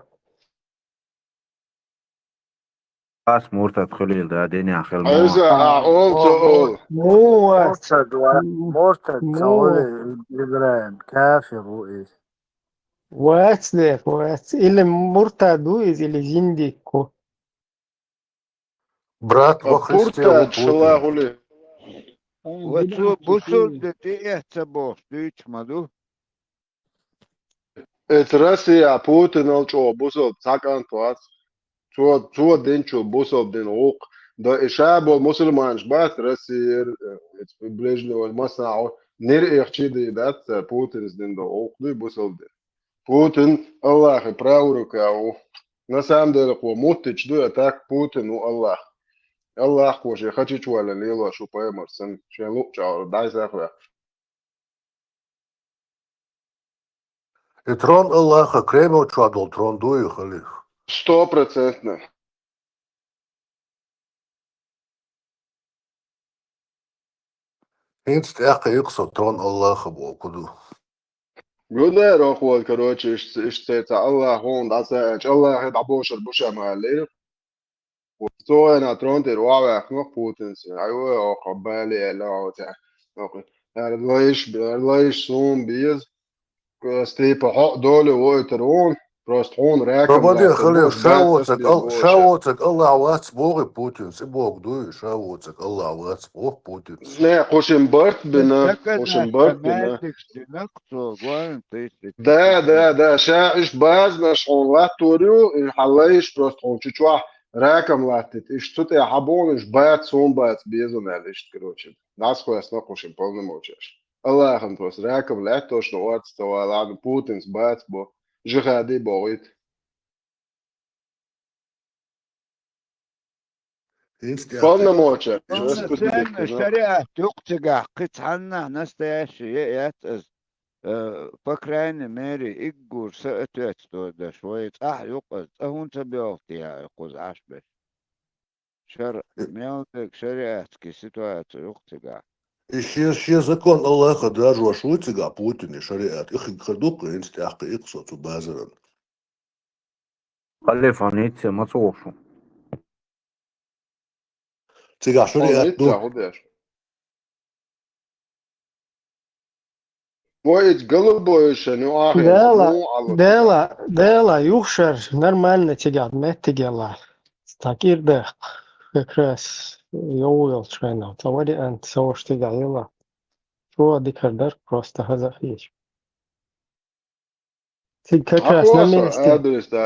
Ас муртад хуьлийла, да, динехь хила ма. Айса, а, ол цо ол. Му вац. Муртад ва-, муртад ца волу Ибрахим, кафир ву иза. Вац, де, вац. Или муртад ву иза, или зиндик ву. Брат во Христе ву Путин. Ва цо бусалба дин тӀеэцна бохуш дуьйцуш ма ду. Эца Россия Путинал чӀогӀа бусалба цхьа кӀант вац. Цо, цо динчу бусалба дин гӀуллакх. Да и ша бо мусульманаш бац Россияра, э, эца Ближний Восток, массанхьа нир ихчи ди дац, э, Путинс дин до гӀуллакх дуй бусалба дин. Путин Аллахи правая рука ву. На самом деле, кхо муттич ду, а так Путин ву Аллах. Аллах кхо шен хачич валла лело шу пайхамар сан, шен луъча дайсах ваьхча. И трон Аллаха, Кремль чохь долу трон ду и халиф? Сто процентно. ХӀинца тӀаккха икхсо трон Аллаха боху ду. Гудай рохвол, короче, иш, иш цеца Аллах хьуна дӀа ца аьлча, Аллахе дӀабошар бу ша ма аьллера. Цо вайна трон тӀера охьаваьккхина Путинс. Ай, ой, оха бали аьлла, оха цӀа. Оха, ара лайш, ара лайш суна беза. Степа хьо доли войтар вон. Просто хьуна ракам Бабаде лаьттар хали бу, ша бац воцаг ас Ал-, беза ша вон. Воцаг Аллах вац боху Путинс, и боху дуй, ша воцаг Аллах вац боху Путинс. Не, кхушин барт бина, кхушин барт бина. Да, да, да, ша иш базанаш хьуна латтор ю, и хьан лайш просто хьуна чу чохь ракам латтит. Иш цу тӀе хьан боху, иш бац, суна бац беза аьлла, иштта, короче. ДӀасхоьссина кхушин полномочеш. Аллахьан просто ракам лаьтташ ду, орца ца вала, Путинс бац бо, жихади бохийта. ХӀинца тӀе Полномочия. Полноценный шариат юкъа цигахь кхин цхьаннахь настоящий е яц ас, э, по крайней мере, иггур са ответствовать даш вай цӀахь юкъа ас, цӀа хӀун ца боьлху те яа кхуза Ӏаш беш. Шар-, мел дерг шариатский ситуация юкъа цигахь. И шен, шен закон Аллаха даржош ву цигахь Путин и шариат. И хиг хир ду-кх хӀинца тӀаккха икхсо цу базаран. Халифан йиц ма ца воху. Цигахь шариат ду. Вай иза голубой шен ю ахьа Дела, ну, алла. Дела, Дела, юхшар нормально цигахь меттигела. Так ирдах как раз йову йолчу хенахь. Ца вариант, со уж цигахь ела. Чо дикар дар, просто хаза хилча. Цига как раз на месте.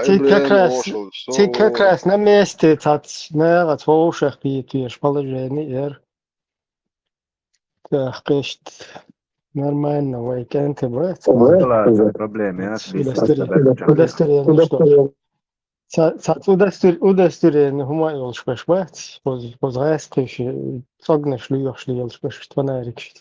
Цига как раз, цига как раз на месте цац наьгӀаца вовшах кхетош положение яр. Так, кхишта нормально вай кӀанте бац. Ладно, проблема яц. Удостоверение, что? Ца, ца удостовер-, удостоверение хӀума а йолуш беш бац. Кхуза, кхуза гӀаьс кхиш, цӀогнаш лоьхуш лелаш беш, фонарикаш.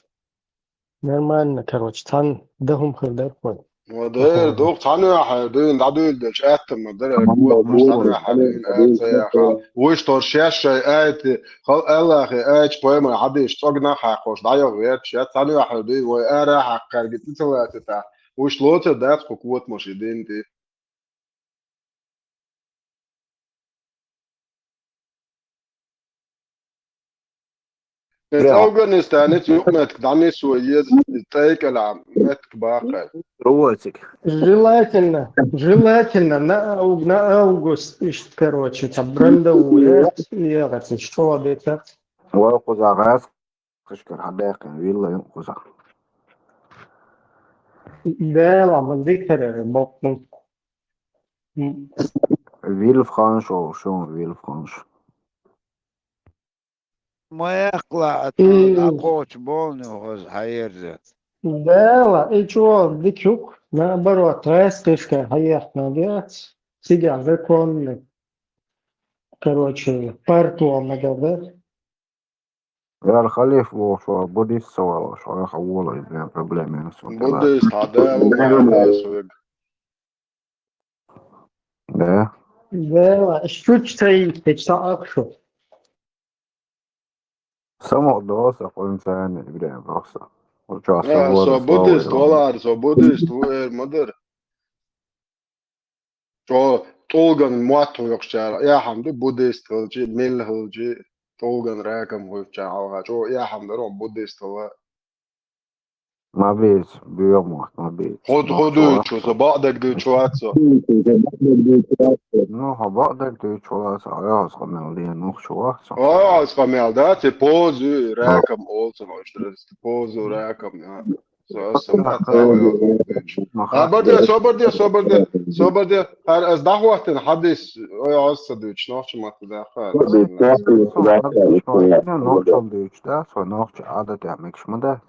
Нормально, короче, цхьана дан хӀума хир дара вай. Ма дера, дукха цхьаьна хьара дуьйна дӀадуьйладелча, аьттан ма дара, кхочуш цхьаьна хьара дуьйна, аьлла ца яха. Вуьш тхо шаьш шайн айти, хал Аллахе айти, пайхамар хьадийш, цӀогнах хьаькхош, дӀайогӀу верташ, я цхьаьна хьара дуьйна, вай ара хьаккхаьрга цӀи ца лацитахь, вуьш лоцур дац кху котамаш и дин тӀе. Прямо. Афганистанец юкъметтиг дӀанисо еза, тӀекӀелахь меттиг баккхай. Рувоциг. Желательно, желательно на ав-, на август иштта, короче, ца брендову ехать, ехать, иштта чӀогӀа бетар. Вай кхуза гӀаз кхишкара хьадаьккхина вилла юкъ кхуза. Дела, ма дикарера боккхун. Вилф ханш олу шуна, вилф ханш. Ма яккхалахь, ацу дӀакхочу болнехь хаза хьаерза. Дела, и чӀогӀа дика ю-кх, наоборот, гӀаьс кхишкара хьаехна яц, цигахь законный, короче, парк вон мегар дара. Яра халиф вохуш вара, буддист ца валош, хьо яха волу, и прям проблема яра суна. Буддист хьан дала вара. Да. Да, иш чуч ца йиттича, ца ахчу. Само до са хӀунца ибрем просто. Учо со буддист валар, со буддист ву эр ма дара. Чо тӀулган мотт хьоькхучара, яхьам ду буддист хилчи, милла хилчи, тӀулган ракам хьоькхучара хьалха, чо яхьам даро буддист хила. Ма беза, боьха мотт ма беза. Хьо, хьо дуьйцу, со бакъдерг дуьйцу вац со. Ну, хьо бакъдерг дуьйцу вац со, ой, хьо къамел ден нохчо вац со. Ой, хьо къамел дац, и позу, и ракам олу со, ой, что это, позу, ракам, а. Со, со, ма ца, ой, ой, дуьйцу. Ма хабар де, собар де, собар де, собар де. Хьара ас дӀахӀоттина хьадис, ой, хьо ца дуьйцу, нохча мотт даха. Нохча дуьйцу, да, со нохча Ӏадатехь мегаш ма дац.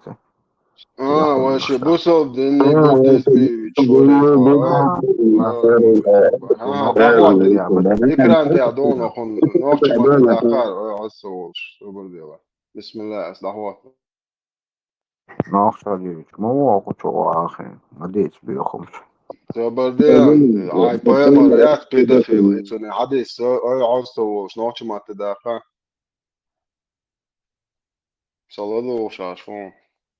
А, вообще, бусалба дин, буддист, экран тӀе дона хьуна, нохча мотт дахар, ой, хьо ца волуш, собар де. Бисмилла, ас дӀахӀотту. Нохча дуьйцу, ма вокху чу вахе, ма дийца боьхамаш. Собар де, ай, поэма, яц педофил, и цуьнан хьадис, ой, хьо ца волуш, нохча мотт даха. Саладо шаьш фу.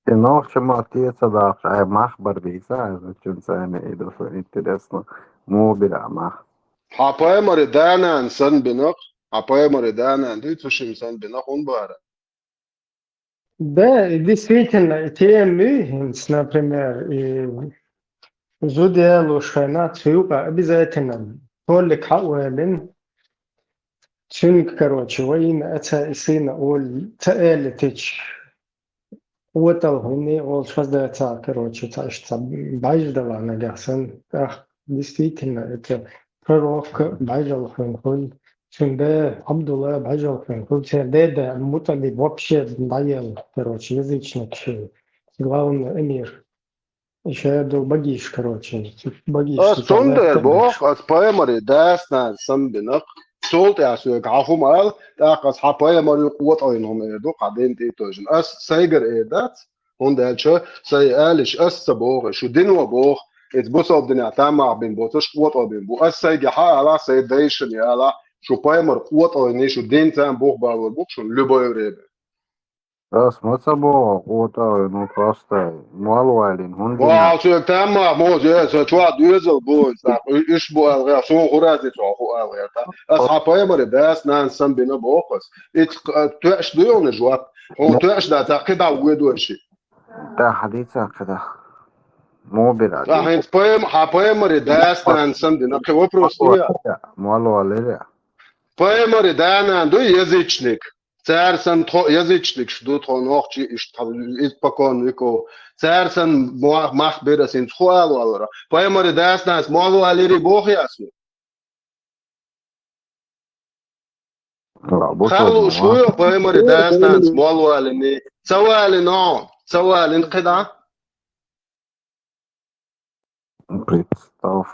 И нохча мотт тӀе ца даха, ай, мах бар бийца, ай, зачем цайна и ду, интересно, муха бира мах? Хьан пайхамаре да-нана санна бина-кх, хьан пайхамаре да-нана дуьйцу шимма санна бина-кх, хӀунда бара? Да, и действительно, и тема ю хӀинца, например, и зуда ялош хенахь цу юкъа обязательно толлик хьа а валина, цуьнга, короче, вайна а ца и сына олу ца аьлла течу, отал хӀунний олуш хаза ца, короче, ца иштта ца бӀаьждала нагахь санна. ТӀаккха, действительно, это пророк бӀаьжал хьуна хуьлу, цуьнан да Абдулла бӀаьжал хьуна хуьлу, церан деда Муталиб вообще дӀаелла, короче, язычник шу, главный эмир. И ша ду багиш, короче, багиш. Ас цундер боху, ас пайхамаре дас-нана санна бина-кх. Цул тӀаьхьа соьга хьан хӀума ала, тӀаккха ас хьан пайхамар ю къотӀойн хӀума эр ду, хьан дин тӀе а тойжина. Ас сайгара эр дац, хӀунда аьлча сайн алиш ас ца боху, шу дино боху, иза бусалба динехь таммах бина боцуш къотӀо бина бу. Ас сайга хьан алахь, сайн дайшина алахь, шу пайхамар къотӀойн, шу дин царна бух балор бу шуна любой время. Ас ма ца боху, къотӀа а, ну, просто мол валийна, хӀунда гина? Вау, соьга таммах моза, со чохь доьзал бу, иза, уьш бу аьлла гӀерта, суна хӀун разница хьо хӀун аьлла гӀерта. Ас хьан пайхамаре дас-нана санна бина боху ас. Иза, а, тоьаш ду хьуна жоп? Хьуна тоьаш дац, кхидӀа воьдуш ши. ТӀаьхьа дийца кхидӀа. Муха бира? Ткъа хӀинца пайхам-, хьан пайхамаре дас-нана санна бина, кхин вопрос ю я? Мол валийра. Пайхамаре да-нана ду язычник. Цара санна тхо язычникаш ду, тхо нохчий, иштта испокон веков. Цара санна мо-, мах бира ас, хӀинца хӀун ала валара? Пайхамаре дас-нанас мол валийрий боху ас? Ла, бу Хьан лууш ву йо, пайхамаре дас-нанас мол валийний? Ца валийна, ца валийна кхидӀа? Представь.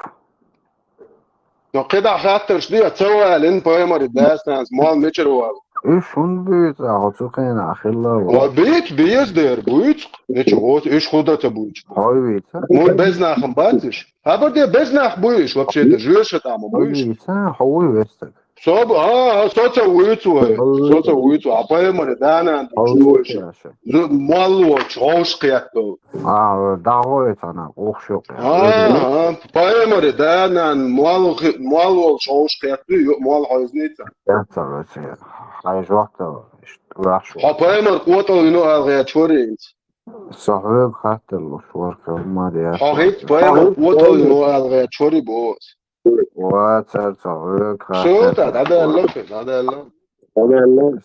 Ну, кхидӀа хаттарш де, ца валийна пайхамаре дас-нанас мол мичара валийна? Уьш хӀунда буьйцу, ахьа цу хенахь хилла ву? Ва бийца, беза дера буьйцу, ничего, уьш хӀунда ца буьйцу? Хьой вийца? Мур беза нахам бац уьш? Хабар де, беза нах буй уьш, вообще-то, жоьша тӀама буй уьш? Хьой вийца, хьо вуй вестаг. Со бу-, а, а, со ца вуьйцу вай. Со ца вуьйцу, а пайхамаре да-нана дуьйцу вуьйцу. Зу-, моллочу гӀовш кхетто. А, дагӀой цана, ухуш ю кхетто. А, а, пайхамаре да-нана молл хи-, моллочу гӀовш кхетто, ю-, молл хьойзний цана. Я ца вуьйцу, хьай жоп ца вуьйцу, вуьйцу. Хьо пайхамар къотӀал вино ала гӀерташ варий хӀинца? Со хьоьга хаттар луш вара, хӀумма де. Хьо хӀинца пайхамар къотӀал вино ала гӀерташ варий боху ас? Ва цара ца хьоьга хаттар. Шу та, дӀадаьлла, дӀадаьлла.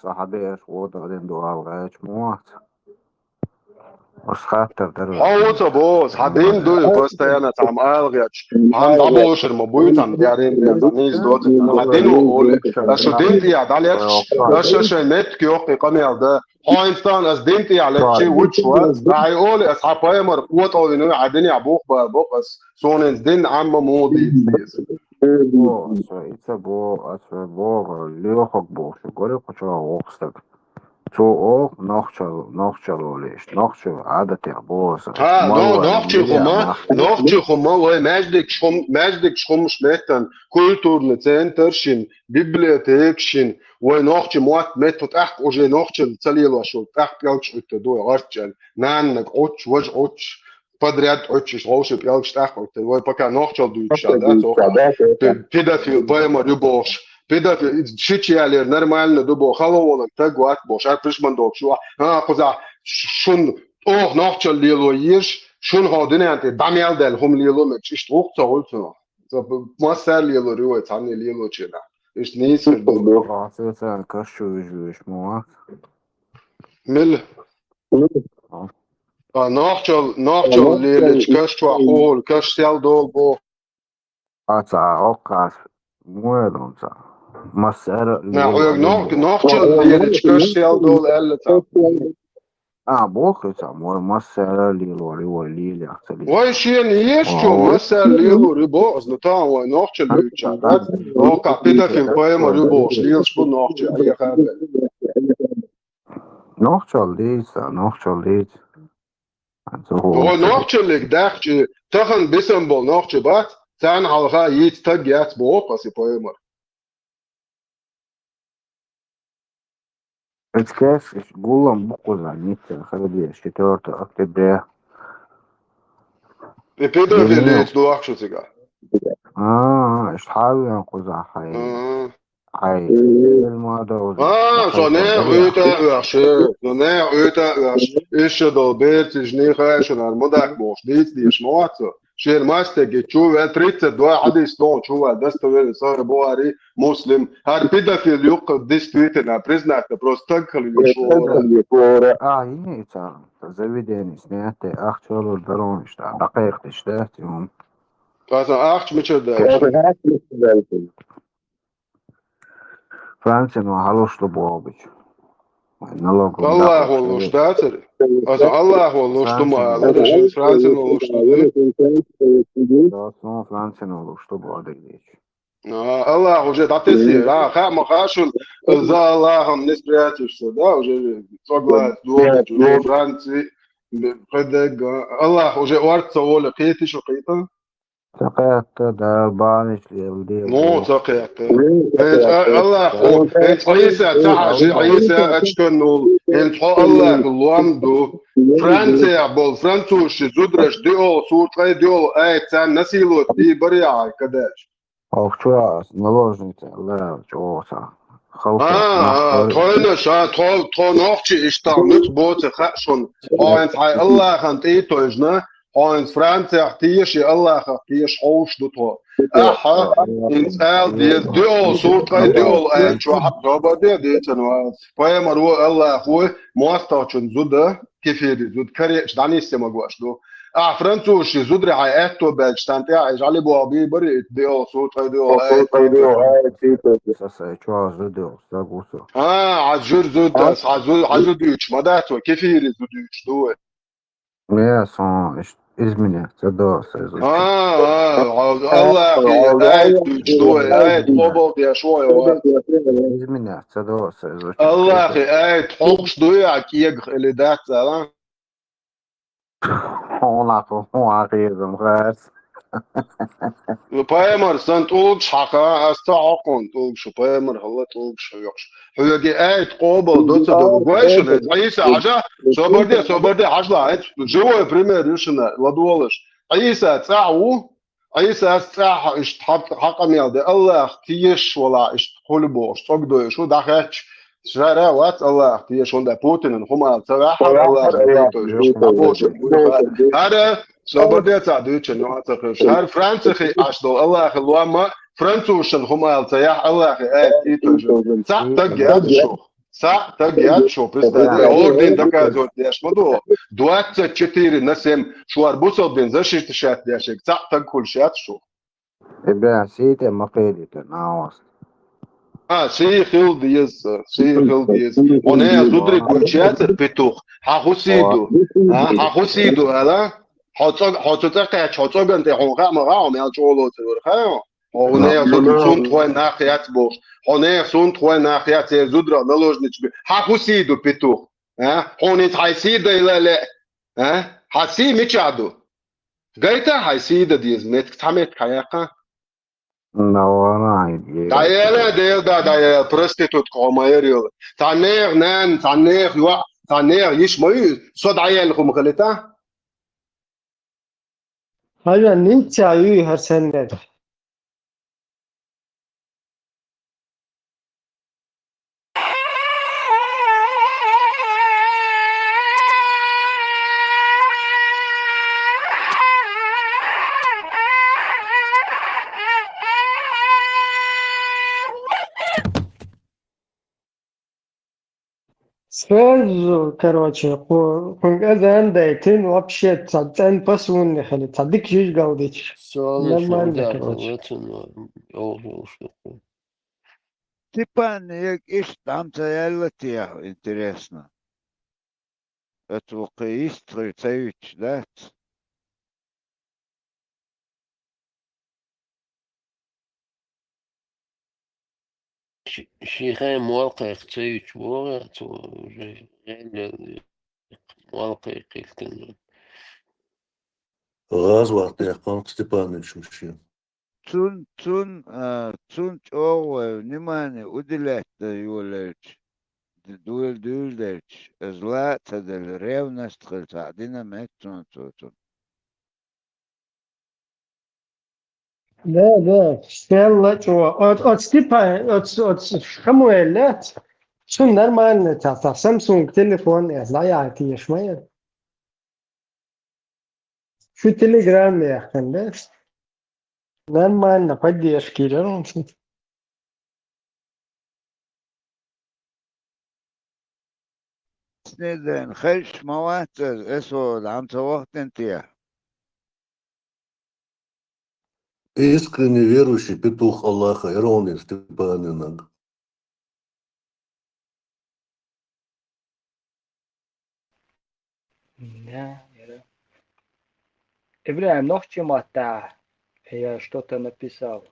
Со хьан деш къотӀа дина ду ала гӀерташ ма вац. Ас хаттар дара. Хьо ву ца боху, хьан дин дуй, постоянно цхьамма ала гӀерташ. Хьан дӀаболушар ма буй, цхьамма деррин ден, цхьамма нийса доцу, хьан дин ву олий. Ас шу дин тӀехь дӀалечкаш, ас шу шайн меттиг йоккхий къамел дан. Хьо хӀинца тахана ас дин тӀехь леччий вуьтуш вац, ахьа и олий, ас хьан пайхамар къотӀал вина ву, хьан динехь бух бала бокъу ас, суна хӀинца дин Ӏамма муха дийца деза? О, со и ца бо-, ас вай боху, лоьхург бохуш, гори кху чохь вокху стаг. Цо оха нохчал, нохчал олий, иштта нохчал Ӏадатехь боху аса. Ха, но-, нохчий хӀума, нохчий хӀума, вай маьждигаш хӀум-, маьждигаш хӀумаш меттан, культурный центр шин, библиотека шин, вай нохчий мотт метта тӀаккха уже нохчал ца лелош волу, тӀаккха пӀелгаш Ӏуьттур ду вай гӀарччан, наннаг Ӏуттуш, важа Ӏуттуш, подряд Ӏуттуш, вовшийн пӀелгаш тӀаккха Ӏуьттур. Вай пока нохчал дуьйцуш а дац, оха пе-, педофил, пайхамар ю бохуш, педофил, шича ялера нормально ду боху, хало волу стаг вац бохуш, ша пришман долуш ю, а, кхузахь шун оха нохчалла лело езаш, шуна хьо дуьнен тӀе дӀа мел даьлла хӀума лело мегаш, иштта гӀуллакх ца хуьлу цунах. Цо массара лелор ю вай цхьанне лелочу нах. Иштта нийса хир ду. Аса царна каш чу вижу веш ма вац. Мила? А, нохчал, нохчал лелачу каш чохь хӀугӀур, каш сел долу боху. А ца, оккхас, муэдун ца. Массара а На, хьоьга лело нох-, нохчал лелачу каш сел долу аьлла ца. А, боху ца, мой массара а лело, ри вай лелех ца лело. Вай шена езачо, массара а лело, ри боху, но там вай нохчал лелача, да? Оккха педофил поймар ю бохуш, лелаш бу нохча, а яха а бе. Нохчал дийца, нохчал дийца. Ой, нохчаллиг дахчи, тахана бисам болу нохча бац, царна хьалха йийца таг яц боху аса поймар. Эцкес, иш гуллам буккъуза, ницца, хабиеш, четвёртого октября. И педофил Деррига. Йийца ду ахчу цига. А, иш хьавен кхуза хьай. А. Хьай, ма дауза. А, со не уьйтӀа а оьхуш, со не уьйтӀа а оьхуш. Иша долу берцаш, нихай шунар, ма даккха бохуш, дийца деш ма вац со. Шен мастеги чу вел тридцать два хьадис тоху чу вел достоверный Сахих Бухари, Муслим. ХӀара педофил юккха действительно признать, просто таг хила веш вора. А, йини ца, заведени снятте, ахча лур дарониш, да, дакхайхтиш, да, тюм. Аса ахча мичара даьлла? Францин ван хьалуш ду боху бича. Вай налог ван Аллах дакъа валлуш дацара. Аса Аллах валлуш ду ма алара, шин Францин валлуш ду. Да, сон Францин валлуш ду боху дигича. А, Аллах уже датеси, а, ха ма ха шун, за Аллахом не спрячешься, да, уже согласен, да, уже Франци, ПДГ, Аллах уже орца воля, кхетиш, кхетан? Ца кхетта, Дала бахьанаш лело дела. Ну, ца кхетта. ХӀинца Аллахо, хӀинца Ӏийса ца хьажи, Ӏийса ачканул, хӀинца хьо Аллаха лом ду. Францехь болу французаши зудараш диъол, сур ткъе диъол, ай, царна насилот дийбар яхьа кадаш. Ох, чу ас, наложница, Аллах, чу оса. Халкъ, а, а, тхойна ша, тхо, тхо нохчи иштта нуц боцу хаьа шун. Хьо хӀинца хьайн Аллахан тӀе а тойжна, хьо хӀинца Францехь теша, Аллахах теша хьовш ду тхо. Ахьа, хӀинца ала деза, диъол, сур ткъе диъол, ай, чу хьа, зобар де, децан вац. Пайхамар ву, Аллах ву, мостагӀчун зуда, кефири зуда, каречу дӀаниссе магош ду. Ахьа французаши зудари хьайн аьтто баьлча, царна тӀехь жӀали боху бийбари, диъол, сур ткъе диъол, ай, Саса, чу зуда, стаг ву со. А, хьан жур зуда, хьан зу-, хьан зу дуьйцуш ма дац вай, кефири зу дуьйцуш ду вай. Не, сон, иш-, изменять ца до, со изу. А, а, Аллахи, ай, дуьйцуш ду вай, ай, къобал деш вай, вай. Изменять ца до, со изу. Аллахи, ай, тхьокхуш ду я, кегах или дац, ала? Хьуна хьо, хьуна хьезам гӀарс. Ну, пайхамар сан тӀулгаш хьаха, ас ца хьокхун тӀулгаш, пайхамар хӀалла тӀулгаш хьоькхуш. Хьоьге айта къобал до ца до. Гой шуна, Ӏийса, хьажа, собар де, собар де, хьажла, айта, живой пример ю шуна, ладугӀалаш. Ӏийса цӀахь ву, Ӏийсас цӀахь иштта хьаб-, хьакъамел де, Аллах тешаш вала иштта хуьлу бохуш, цӀог дойуш ву, дӀахаьчча, Шара вац Аллах тешаш, хӀунда Путинан хӀума ца ваьхьа, Аллах тешаш, дӀабоша. ХӀара, собар де ца дуьйцу, ну, ца хир. ХӀара Францихи аш долу Аллахи лома, французшан хӀума ца яхь, Аллахи айт тешаш. Цхьаъ таг яц шу. Цхьаъ таг яц шу, представь, орден доказывать деш ма ду. Двадцать четыре на семь шуар бусалбин защиташат дешиг, цхьаъ таг хуьлуш яц шу. Ребят, сий тӀе ма кхерийта, наос. А, сий хила деза, сий хила деза. Хьо нехан зударий гуьйчу яцара, петух? Хьан хӀу сий ду? А, хьан хӀу сий ду, ала? Хьо цӀог-, хьо цу цӀа кхаьчча, хьо цӀоган тӀе хьуна хаа ма хаьа, хьо мел чӀогӀа лоцур вара, хаьа хьо? Хьо нехан зударий сунтхой нах яц бохуш. Хьо нехан сунтхой нах яц, э, зударий наложничаш бе. Хьан хӀу сий ду, петух? А? Хьуна иза хьайн сий дайла ле? А? Хьан сий мичахь ду? Гайта хьайн сий дан деза, метка, цхьа метка хьан яьккха? Навана хьайн. ДӀаела, Дела да, дӀаела, проститутка хьо ма яр йола. Цхьа нехан нана, цхьа нехан йоӀ, цхьа нехан йиш ма ю, со дӀаелла хӀума хилита? Хьажа, ниццехь юй хӀара саннарг. Сразу, короче, ху-, хунга азан дайтин вообще ца цен пасунни хали, ца дик жиж галдич. Солнышко, нормально, да, короче. Летун, о, о, что такое? Степан, як иш там ца ялла тия, интересно. Ацу кхы йистхир ца юьтуш дац. Ши-, ши хен молкхех ца юьтуш боху, цо уже гӀеллел молкхех хилтина. ГӀазот дехкан Степанович шен. Цун, цун, а, цун чӀогӀа вай внимание уделять дан йолаелча, д-, дуйла дуьйладелча, иза ла а ца делла, ревность хила ца дина меттаца цо цунна. Да, да, шелла чӀогӀа. Оц, оц Степан, оц, оц Шамуэл, цун нормально ца, ца Samsung телефон, я, заяа тиеш ма я. Шу Telegram яххан, да? Нормально, поддержка йира. Снизен хезаш ма вац аса, эсо дӀа ца вахтина те. Искренне верующий петух Аллаха, Иронин Степанинаг. Да, яра. Ибрахим, нохчи матта, я что-то написал.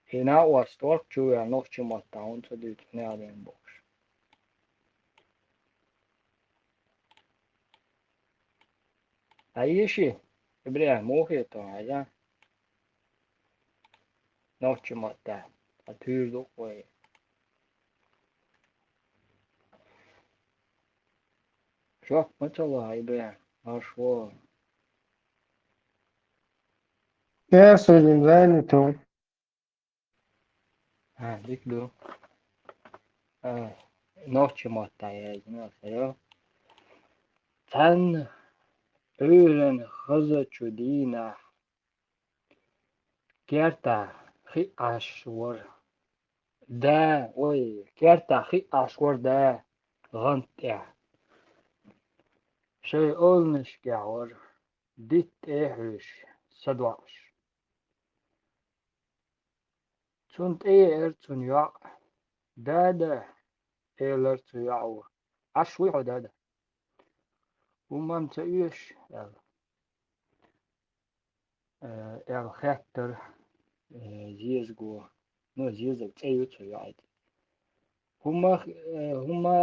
И на вас торг чуя нохчи матта, он ца дит не аден бокш. А иши, Ибрахим, мохе то, а я? Нохчи матта, а тюрдук вай. Жоп ма ца ло, Ибрахим, марш вон. Я сегодня занят. А, дик ду. А, нохчи матта я, я. Цан уьйрен хазачу дийна. Керта хиъаш вар да, ой, керта хиъаш вар да гӀант тӀехь. Шайн олнашкахь вар, дитт тӀе а хьуьйсуш, садоӀуш. Цунна тӀееара цуьнан йоӀ. «Дада», — элира цу йоӀо, — «Ӏаш вуй хьо, дада?» «ХӀумма-м ца оьшу», — аьлла. Э, аьлла хаьттира, э, зезаго. Ну, зезаг цӀе ю цу йоӀан. «ХӀумма, э, хӀумма,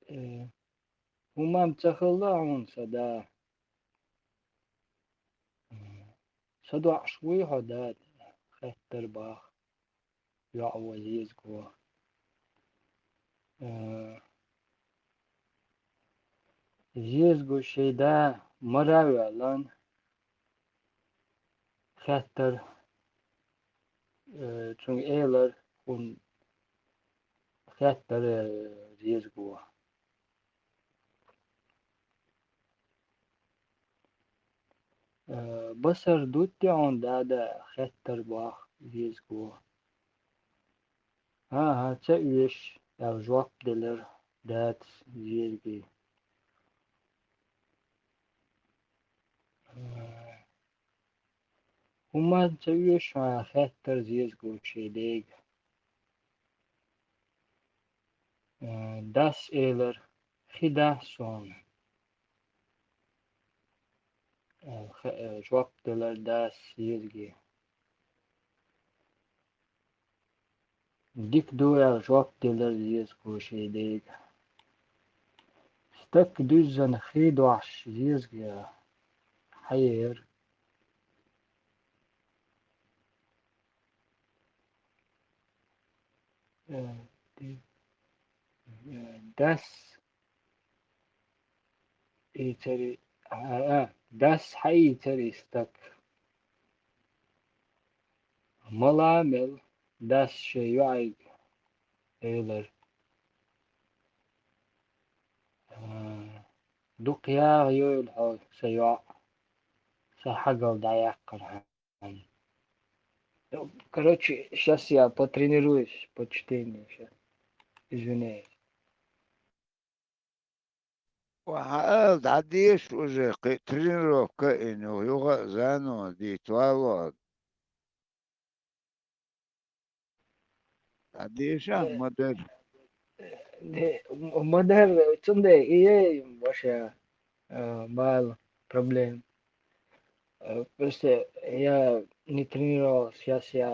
э, хӀумма-м ца хилла хьуна, сан да?» «СадоӀуш вуй хьо, дада?» — хаьттира боху йоӀо зезаго. Э, зезаго шен да мара а ваьлла, хаьттира, э, цуьнга элира, хӀун хаьттира, э, зезаго. Э, басар дутт хьуна, дада, хаьттира боху зезаго. «ХӀан-хӀа, ца оьшу», — аьлла жоп делира дадас зезаге. Э, «ХӀумма-м ца оьшу хьо?» — хаьттира зезаго шен дега. Э, дас элира: «Хи да суна», — аьлла, ха-, э, жоп делира дас зезаге. «Дика ду», — аьлла, жоп делира зезаго шен дега. Стаг дуьззина хи дохьуш зезаге хьаеара. Э, ди-, э, дас ийцира, а, а, дас хьаийцира и стаг. Мала а мелла, дас шен йоӀе элира: «А, дукха яха йойла хьо, сан йоӀ, сан хьагал дӀаяккхархьама». Ну, короче, щас я потренируюсь по чтению, щас. Извиняюсь. Ва хьаала, дӀадеша уже, кхы тренировка а йина, юха а заново дийта валлахӀи. ДӀадеша, э, ма дарра. Э, ма дарра, цундела и я ваша, э, бала, проблема. Э, просто я не тренировался, щас я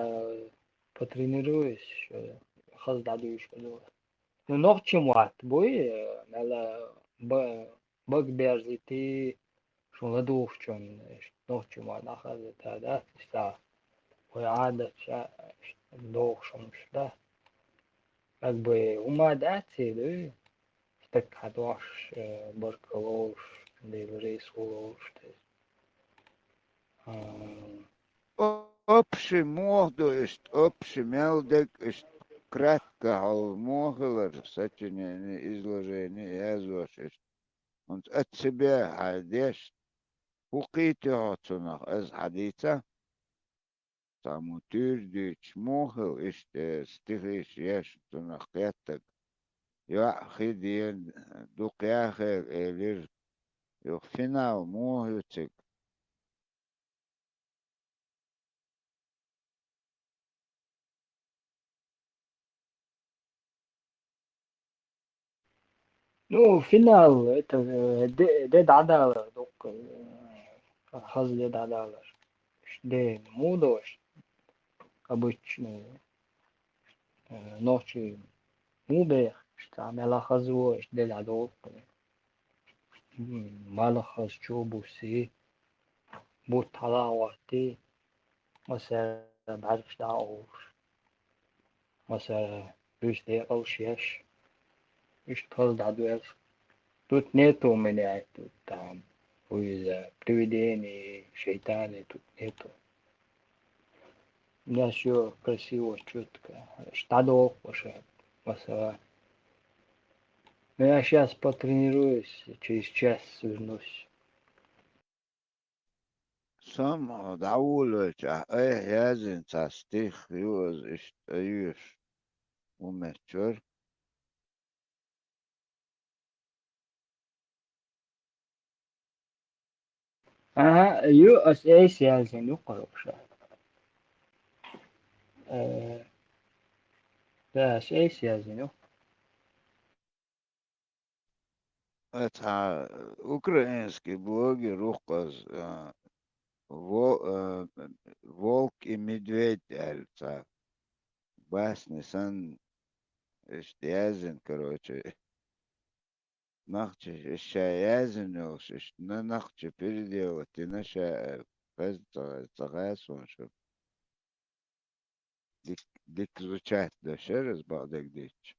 потренируюсь, э, хаза дӀадуьйшур ду. Ну, нохчийн мотт буй, э, мел ба-, бага берзийта, шун ладугӀучунна, иштта нохчийн мотт дӀахазийта, да, иштта вай Ӏадаташ, иштта догӀуш хӀумнаш, да. Как бы хӀума дац, дуй, стаг хьадош, э, баркалла олуш, Дела реза хуьлда олуш, то есть. А, о-, общий муха ду иштта, общий мел дерг иштта, кратко хьал муха хилар, сочинение, изложение язъеш иштта. ХӀинца от себя хьайн деш, хӀун кхийтий хьо цунах, аз хьадийца. Цхьаммо туьйра дуьйцуш муха хила иштта, э, стихаш еш, цунах кхеттарг. ЙоӀ хи дена, дукха яхар элира. Юха финал муха ю цига? Ну, финал, это, э, де, де дӀадалар дукха, э, хаза де дӀадалар. Де, муха ду, обычно, э, нохчий муха бехаш, цхьа мел хаза ву, де дӀадолу. М, малх хаза чу бусий, бутт хьала а гӀоттий, масала, бӀаьргаш дӀа а олуш, масала, уьш декъалш еш, уьш тхаза дӀадоьлху. Тут нету у меня, тут там, хуй иза, привидений, шайтанов тут нету. У меня всё красиво, чётко. Штадов уже, масала. Ну, я щас потренируюсь, через час вернусь. Сам дӀаволавелча, айхьа язйина цхьа стих ю, аз иштта айоьшу хӀуманаш чура. Ага, ю, ас айса язйина ю, короче. Э, да, ас айса язйина ю. Э, цхьа украинский блогер ву-кх аз, э, во-, э, «Волк и медведь» аьлла цхьа басни санна, иштта язйина, короче. Нохчаша ша язйина йолуш, иштта на-, нохчий переделать йина ша, э, хезна ца, ца хаьа суна шу. Дик-, дика изучать деш яра иза, бакъдерг дийцича.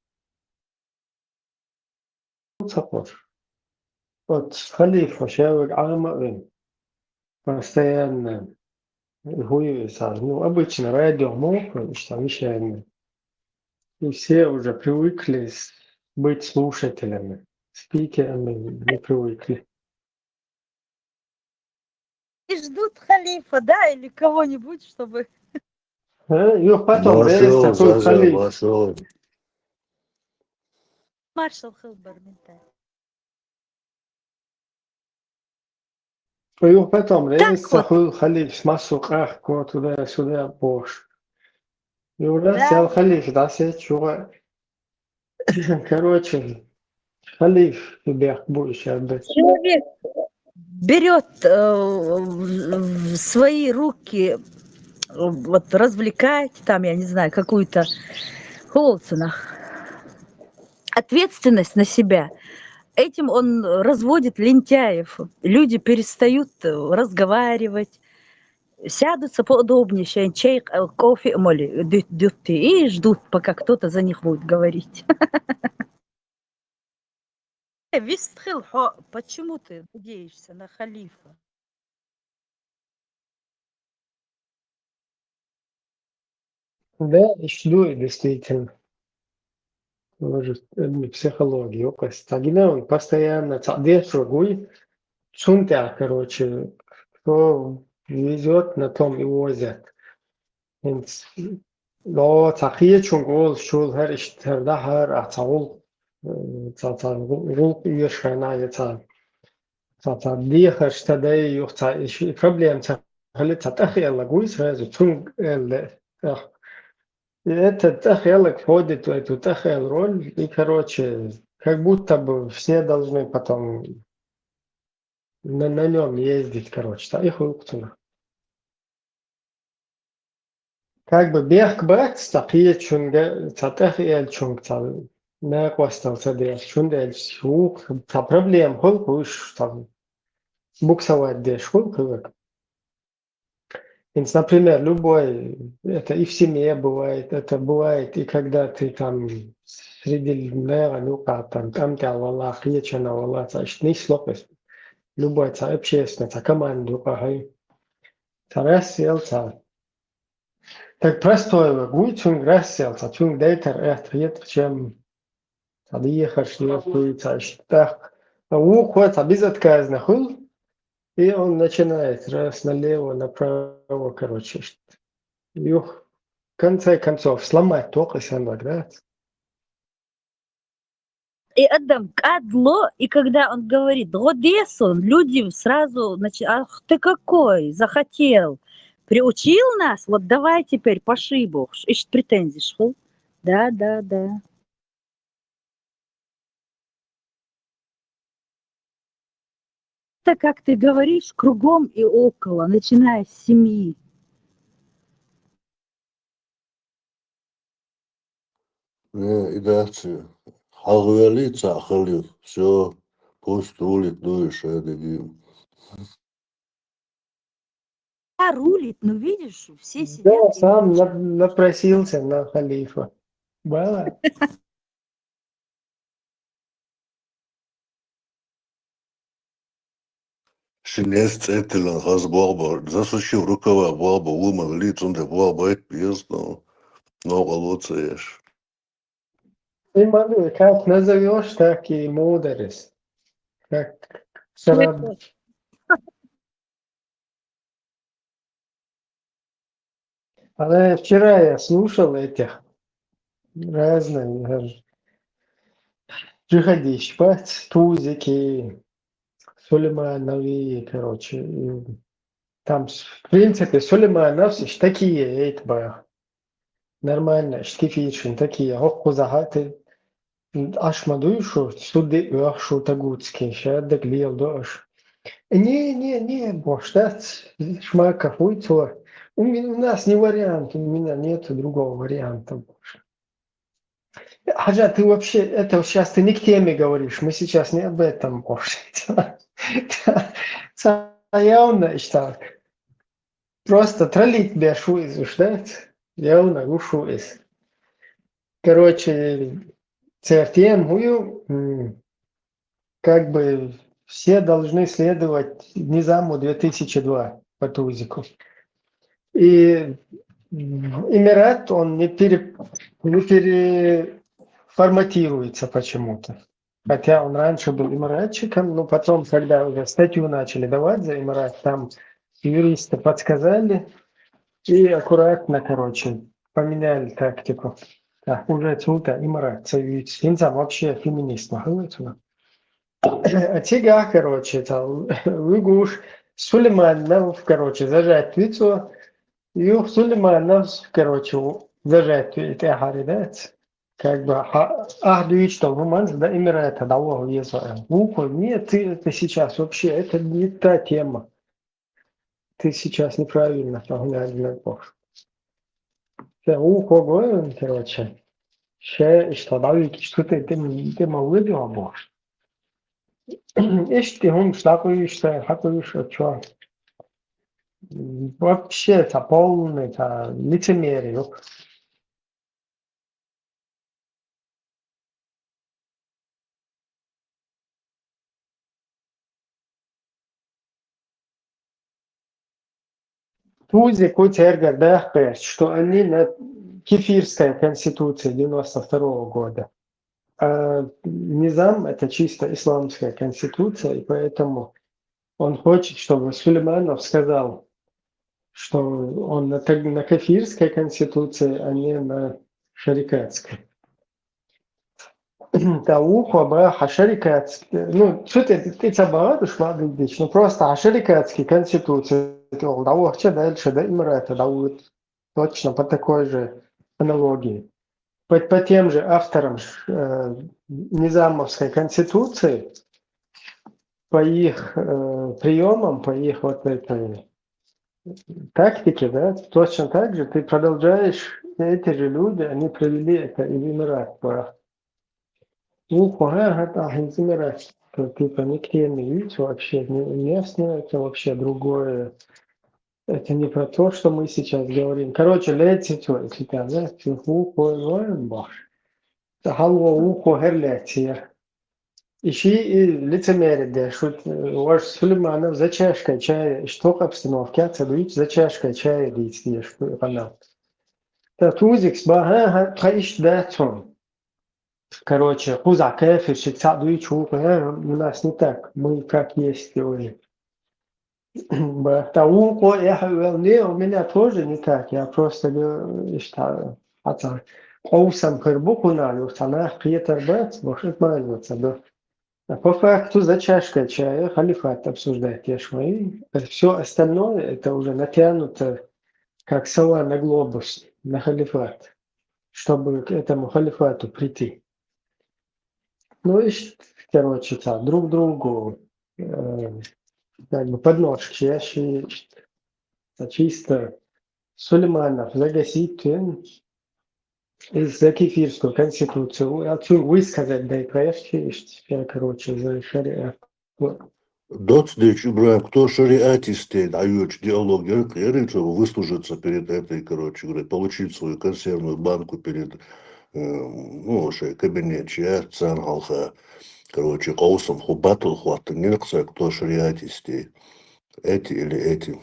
Ца кхуш. Оцу халифа ша вега Ӏама а вина, постоянно хӀун ю иза, ну, обычно радио мохуьйтуш цхьа вешание. И все уже привыкли с-, быть слушателями. Спикерами не привыкли. И ждут халифа, да, или кого-нибудь, чтобы... Э, юха потом реза ца хуьлу халиф. Маршал хила бара менталь. Юха потом реза ца хуьлу халиф, массо къахко туда-сюда бохуш. Юра, сел халиф дӀасецча юха. Короче, халиф бехк бу и щас. Человек берёт, э, в, в свои руки, э, вот развлекать, там, я не знаю, какую-то холодцинах, ответственность на себя. Этим он разводит лентяев. Люди перестают, э, разговаривать, сядутся поудобнее, шайн чай, э, кофе а моли, ду-, дутти, и ждут, пока кто-то за них будет говорить. Э, вистхил хьо, почему ты надеешься на халифа? Да, иштта ду и действительно. Может, э, психология, окас. Цхьа гина ван постоянно цхьа дешо гуй. Цунна тӀехь, короче, кто везёт, на том и возят. ХӀинца, но, цхьа кхечунга олуш чул хӀара иштта хӀара дахьара, а цхьа гӀуллакх э, цхьа, цхьа гӀулакх оьшуш хьайна я цхьа, цхьа, цхьа дехарш ца дай юха цхьа, и ши-, и проблема ца хилча, цхьа тӀахиалларг вуй сразу, цунга аьлла, эх. И этот тӀахиалларг входит в эту тӀахиал роль, и, короче, как будто бы все должны потом на, на нём ездить, короче, цхьа и хуьлу цунах. Как бы бехк бац цхьа кхечуьнга, цхьа тӀахиаллачуьнга, цхьа накъостал ца деш, цундела вукху цхьа проблема хуьлу кхуьш, цхьа буксовать деш хуьлу кхуьнга. Инс, например, любой, это и в семье бывает, это бывает, и когда ты там среди нахана юкъахь там тӀам тӀехь валахь, кхечанхьа валахь, цхьа иштта нисло кхуьш. Любой цхьа общественный, цхьа команда юкъахь хьуй. Цхьа раз ел цхьа. Так простой вай, гуй цуьнга раз ел цхьа, цуьнга дайтар аьтта хетахь, чем цхьа дехарш лоьхуй, цхьа иштта тӀаккха. А вукхо цхьа безотказно хуьлу, и он начинает раз налево, направо, короче, иштта. Юха, в конце концов, сломать токъа сан ваграт. И адам кӀадло, и когда он говорит: «ГӀо десун», люди сразу, значит: «Ах ты какой, захотел, приучил нас, вот давай теперь паши бохуш». Иштта претензиш хуьлу. Да, да, да. Это, как ты говоришь, кругом и около, начиная с семьи. Э, и дац, хьагӀвелли цхьаъ хилла, всё, пусть рулит, дуй ша дегим. Да, рулит, ну видишь, все сидят. Да, и сам на-, напросился на халифа. Бала. Шинес цӀе тиллина хаза болх бо, засучив рукава болх бо, ву ма вели, цундела болх байта беза, но новкъарло ца еш. Ты, Малуй, как назовёшь, так и мударис. Как шараб. А вчера я слушал этих разных, э, джихадистов, Тузики, Сулеймановы, короче, и там, в принципе, Сулеймановс иштта кхин эйта баха. Нормально, иштта кефиршин такие, хӀокхузахьа тӀе Ӏаш ма дуй шу, суд оьху шу тагуцке, ша даг леладо аша. Не, не, не, бохуш дац, Шмаков вуй цо. У ме-, у нас не вариант, у меня нету другого варианта, бохуш. Хьажа, ты вообще, это сейчас ты не к теме говоришь, мы сейчас не об этом, бохуш. Ца явно иштта. Просто троллить беш ву иза уьш, да? Явно гуш ву иза. Короче, церан тема хӀун ю, м, как бы все должны следовать низаму две тысячи два по Тузику. И, м, Эмират, он не пере-, не переформатируется почему-то. Хотя он раньше был эмиратчиком, но потом, когда уже статью начали давать за Эмират, там юристы подсказали и аккуратно, короче, поменяли тактику. Так, уже цунта Эмират союз. Хинца вообще феминист нахуй. А цигахь, короче, там, выгуш Сулейманов, короче, зажать лицо. Юх Сулейманов, короче, зажать тӀаьхьаре дац. Как бы, хьа-, ахь дуьйцуш долу хӀуманца дан Эмирата дӀаваха веза аьлла. Вукхо, нет, ты это сейчас вообще, это не та тема. Ты сейчас неправильно, там, гуш. Ша вукхо гойту, короче. Ша иштта дӀавигча, шу тӀе, тӀе, тӀе ма вуьйла бохуш. Иштта хӀуманаш дӀакъуьйсуш, ша хьакъуьйсуш, а чо. Вообще, цхьа полный, цхьа лицемерие ю. Тузик ву цаьргара дахкаеш, что они на кефирская конституция девяносто второго года. А низам — это чисто исламская конституция, и поэтому он хочет, чтобы Сулейманов сказал, что он на, таг-, на кафирской конституции, а не на шарикатской. ТӀаккха вукхо баха хьа шарикатский, ну, цу тӀе, тӀе ца бахар уж ма дийдича, ну, просто хьа шарикатский конституция тӀехула дӀавахча дальше да Эмирата дӀавуд. Точно по такой же аналогии. По, по тем же авторам э, Низамовской конституции, по их э, приемам, по их вот этой тактике, да, точно так же ты продолжаешь, эти же люди, они привели это из Эмират. Вукхо хӀа-, хӀа-, хӀинца Эмират, то, типа, никто не видит вообще, не, местное, это вообще другое. Это не про то, что мы сейчас говорим. Короче, леци цо, если там, да, цу вукхо, ну, баш. Ца хьалхо вукхо хӀер леци. И ши и лицемерие деш, вот, э, ваш Сулейманов за чашкой чая, что к обстановке, а ца дуйч за чашкой чая дийц деш, ку канал. Та тузикс баха, ха, тха ишт да цун. Короче, кхузахь кафирши ца дуйч вукхо, э, у нас не так, мы как есть говорим. Ба, та вукхо эхь вел, не, у меня тоже не так, я просто говорю, ишта, хьаца, къовсам хир бу кхунал, ю, ца нах кхетар бац, бо, шит ма ца до. А по факту за чашкой чая халифат обсуждать еш ма. Все остальное это уже натянуто, как сова на глобус, на халифат, чтобы к этому халифату прийти. Ну и ш-, короче, так, друг другу э, как бы подножки, я щи-, чисто Сулейманов загасить, э, из за кефирскую конституцию, а цу высказать дай проявки, я, короче, за шариат. Вот. Доцдечь, Ибрагим, кто шариатистей дӀайоьдуш диалог яр, яр, чтобы выслужиться перед этой, короче говоря, получить свою консервную банку перед, э, ну, шоай кабинет, я, царна хьалха, короче, къовсам ху батал хӀоттан нилкъ цар, кто шариатистей, эти или эти.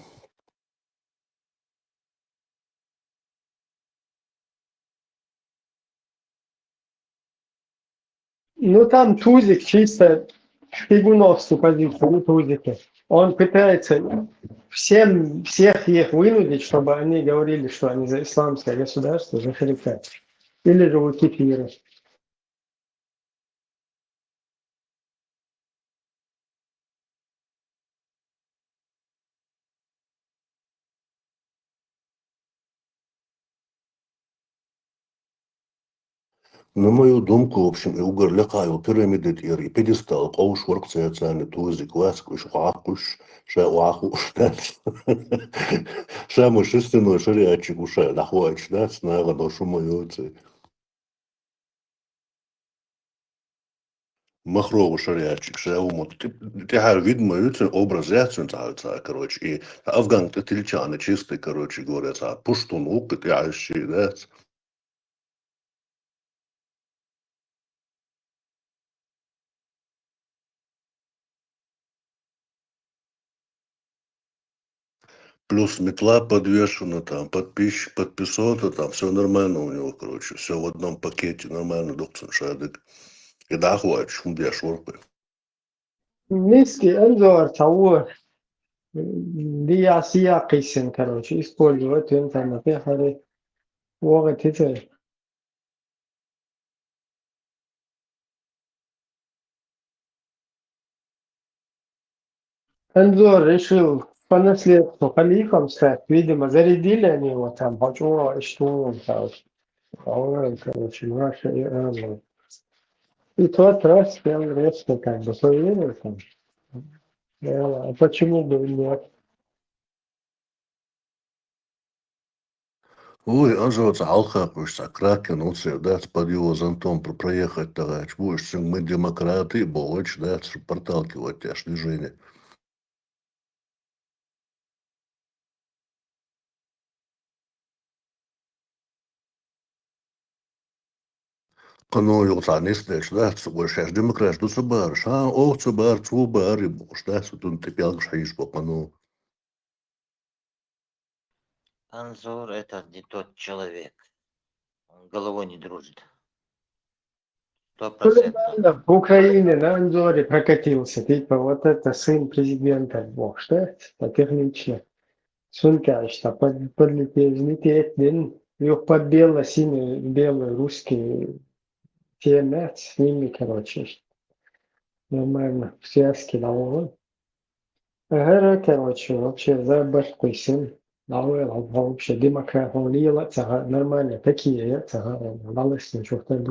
Ну, там Тузик чисто шпигуновскую позицию, ну, Тузика. Он пытается всем, всех их вынудить, чтобы они говорили, что они за исламское государство, за халифат. Или же у кефира. На мою думку, в общем, и угар лекха йолу пирамида тӀера и пьедестал къовсуш вара-кх церан царна, Тузик вац-кх уьш охьакхуьссуш, ша охьахууш дац. Ша ма шерстяной шариатчик ву ша, дӀахоуьйтуш дац, нахана хӀума йоций. Махров шариатчик ша ву, ма тӀе-, тӀаьхьара видно ю цуьнан образ, яц цуьнан цхьа, цхьа, короче, и афган тӀе тилча а чистый, короче говоря, цхьа пуштун ву-кх и тӀаьхьарчий, дац. Плюс метла подвешена, там, подписчик, подписота, там, все нормально у него, короче, все в одном пакете, нормально ду-кх цуьнан ша дерг. И дӀахоуьйтуш хӀума деш вара-кх. Миски Анзор цхьа ву, диа сия кхиссина, короче, использовать вина царна тӀехьара вогӀа тицай. Анзор решил по наследству халифом стать. Видимо, зарядили они его там, почему, что он там. А он, короче, Маша и Анна. И тот раз прям резко как бы поверил там. Да, а почему бы и нет? Ой, Анзор цхьа хьалха кхуьйсу, цхьа кракен оцу, дац, под его зонтом про-, проехать тахаьчча. Бу уьш цуьнга мы демократы бохуьйтуш, дац, проталкивать деш движение. Кхано юха цхьа нисделча, дац, вай шаьш демократаш ду ца бахара, ша оха ца бахара, цо бахара бохуш, дац, цунна тӀе пӀелгаш хьийзаш бо кхано. Анзор — это не тот человек. Он головой не дружит. Сто процентов. Сулейманов в Украине на Анзоре прокатился. Типа, вот это сын президента, бохуш, да? Так отлично. Сункаьш, та под-, подлетел, не тет, дин, юх под бело-синий, белый русский тема яц, с ними, короче. Нормально, в связке, да, вот. Ага, короче, вообще, за башку сим. Да, вообще, демократ, он лила, цага, нормально, такие, я, цага, баллы с ним, чё там.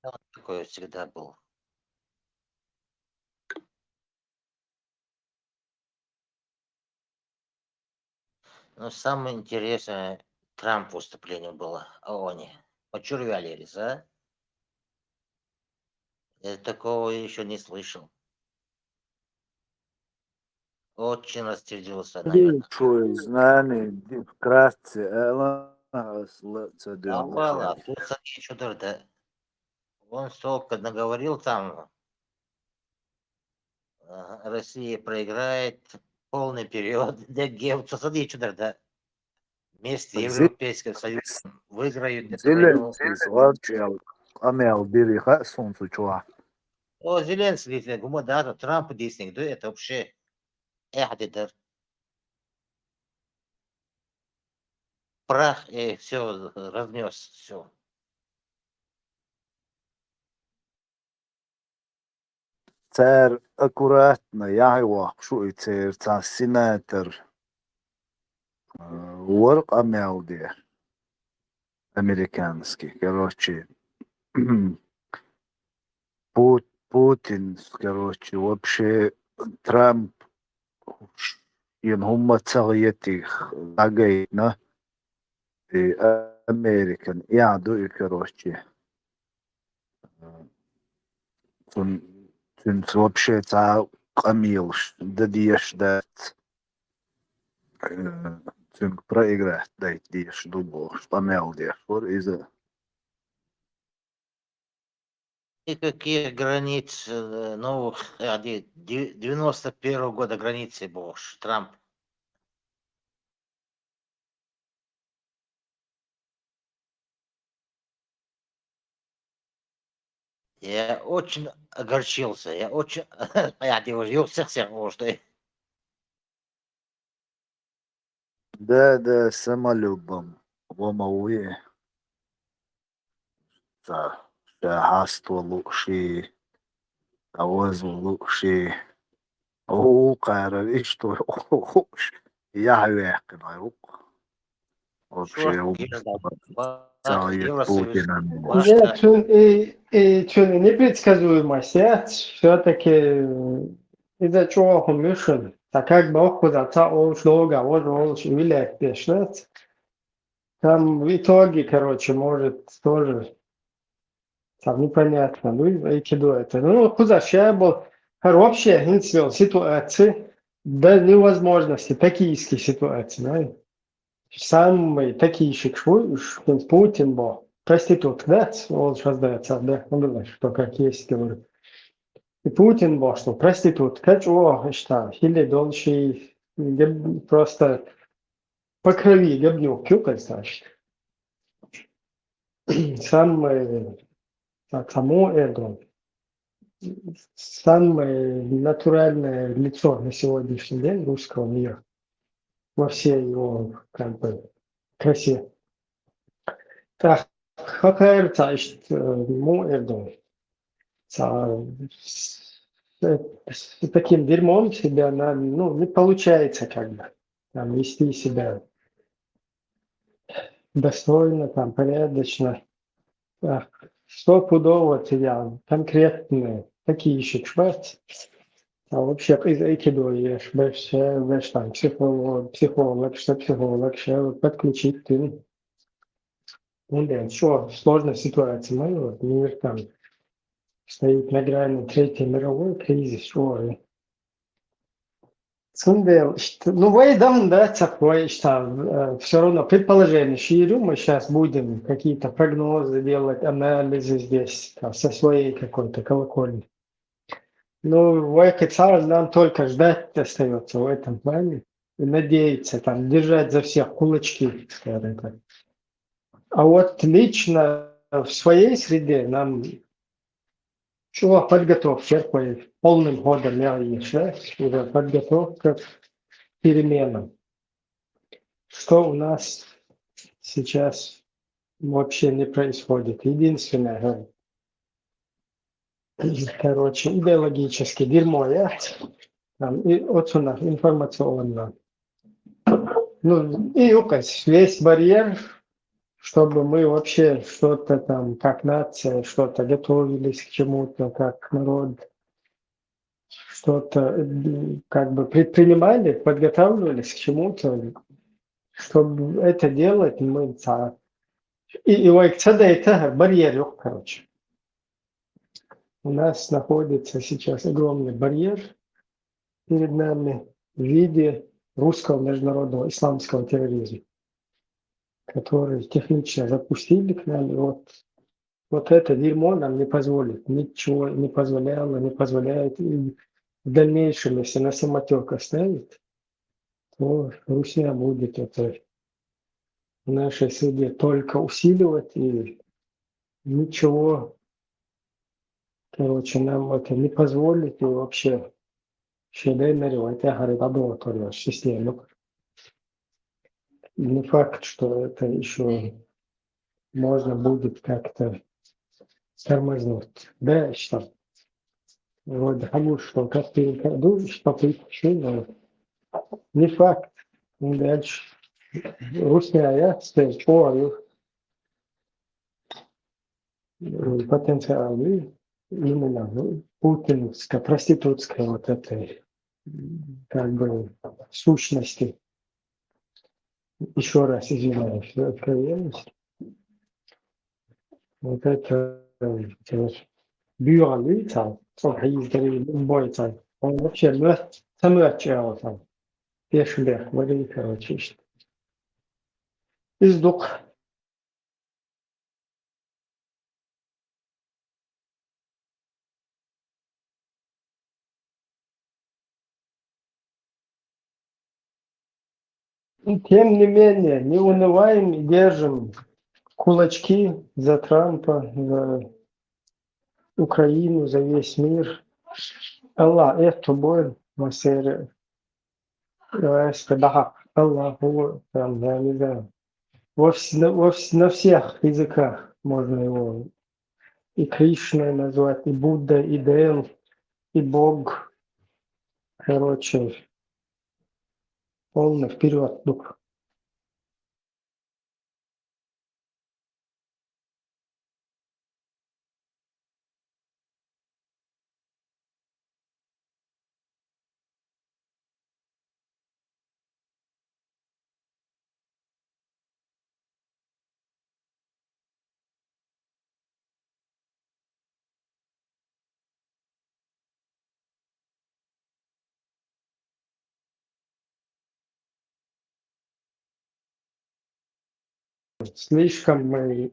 Он такой всегда был. Но самое интересное Трамп выступление было, а они. Почур Валерий, а? Я такого еще не слышал. Очень рассердился, наверное. Ничего, знание, вкратце, эла, Авала, тут садись чудырда. Он столько наговорил там. Ага, Россия проиграет, полный период. Да, Гев, что садись чудырда. Вместе Европейский Союз выиграют эту войну. Зеленский зварчел, амел бири хасун сучуа. О, Зеленский, если гума да, то Трамп дисник, да, это вообще, эх, это прах, и все, разнес все. Цар аккуратно яхьи вахшу и цар цар сенатор, э, вар къамел де. Американский, короче. Пут-, Путин, короче, вообще Трамп ин хумма цагъетих лагайна и Американ яду и, короче. Цун, цун вообще ца къамилш, да диеш дац. Э, цун проиграть дайт диеш дубош, къамел деш вар иза. Никаких границ, э, новых, а, де-, де-, девяносто первого года границы бош, Трамп. Я очень огорчился, я очень, я говорю, всех, всех, что Да, да, самолюбом. Вома уе. Ца, ша хаст валу ши, аваз валу ши. О, къарар, ишто, я вяхкин, ай, ук. Вообще, Шо ук. езда? Ца, Евросоюз. Путин, ан. Башка. Я, чун, и, и чун непредсказуемость, я, все-таки, э, из-за чего он мешан? Так как бы охуда, ца, олш долго, вот, олш, виляет, бешнет. Там в итоге, короче, может, тоже там непонятно, ну, и кидо это. Ну, куда ж я был, хар вообще, в принципе, ситуации, да, невозможности, такие ситуации, да. Самый такие шикшу, Путин был, проститутка, да, он сейчас дается, да, ну, говорю, что как есть, говорю. И Путин был, что проститутка, чего, что, или дольше, просто по крови гобнюк, кю, представь. Самое, так, само это, самое натуральное лицо на сегодняшний день русского мира во всей его, как бы, красе. Так, хакар, та, ишт, э, му эрдо. Та, с, с таким дерьмом себя на, ну, не получается, как бы, там, вести себя достойно, там, порядочно. Так, стопудово тебя конкретные такие ещё чувать. А вообще, из айкидо ешь, бэш, бэш, там, психолог, психолог, что психолог, что подключить ты. Ну, да, что, сложная ситуация, мы, вот, мир там стоит на грани третьей мировой кризис, что, и Цундел, ишт-, ну, вай дам, да, цак вай, ишта, э, всё равно предположение ширю, мы сейчас будем какие-то прогнозы делать, анализы здесь, там, со своей какой-то колокольни. Ну, вай кацар, нам только ждать остаётся в этом плане и надеяться, там, держать за всех кулачки, скажем так. А вот лично в своей среде нам чего подготовка, такой полным ходом я ещё, уже подготовка к переменам. Что у нас сейчас вообще не происходит. Единственное, э, короче, идеологически дерьмо яц. Там, и вот у нас информационно. Ну, и указ, весь барьер, чтобы мы вообще что-то там, как нация, что-то готовились к чему-то, как народ, что-то, м, как бы предпринимали, подготавливались к чему-то, чтобы это делать, мы та-, и, и вайк цада это барьер, ёх, короче. У нас находится сейчас огромный барьер перед нами в виде русского международного исламского терроризма, который технично запустили к нам. И вот, вот это дерьмо нам не позволит, ничего не позволяло, не позволяет. И в дальнейшем, если на самотек оставит, то Русия будет это в нашей среде только усиливать, и ничего, короче, нам это не позволит, и вообще шедеймери вайта харит адо систему. Не факт, что это еще можно будет как-то тормознуть. Да, что вроде хабуш, что как ты, ну, что ты, ну, не факт. Ну, дальше. Русская авиация, ой, потенциал, и именно, ну, путинская, проститутская вот этой, м, как бы, сущности. Еще раз извиняюсь за откровенность. Вот это, э, бюгали там, он вообще мёртв, самый отчаялся. Пешбег, вроде, короче, что. Из дух. И тем не менее, не унываем и держим кулачки за Трампа, за Украину, за весь мир. Аллах, это боль, масере. Э, что да, Аллах, там, я не знаю. Во вс-, на, во вс-, на всех языках можно его и Кришной назвать, и Буддой, и Дэл, и Бог. Короче, полный вперед, дух. Слишком мы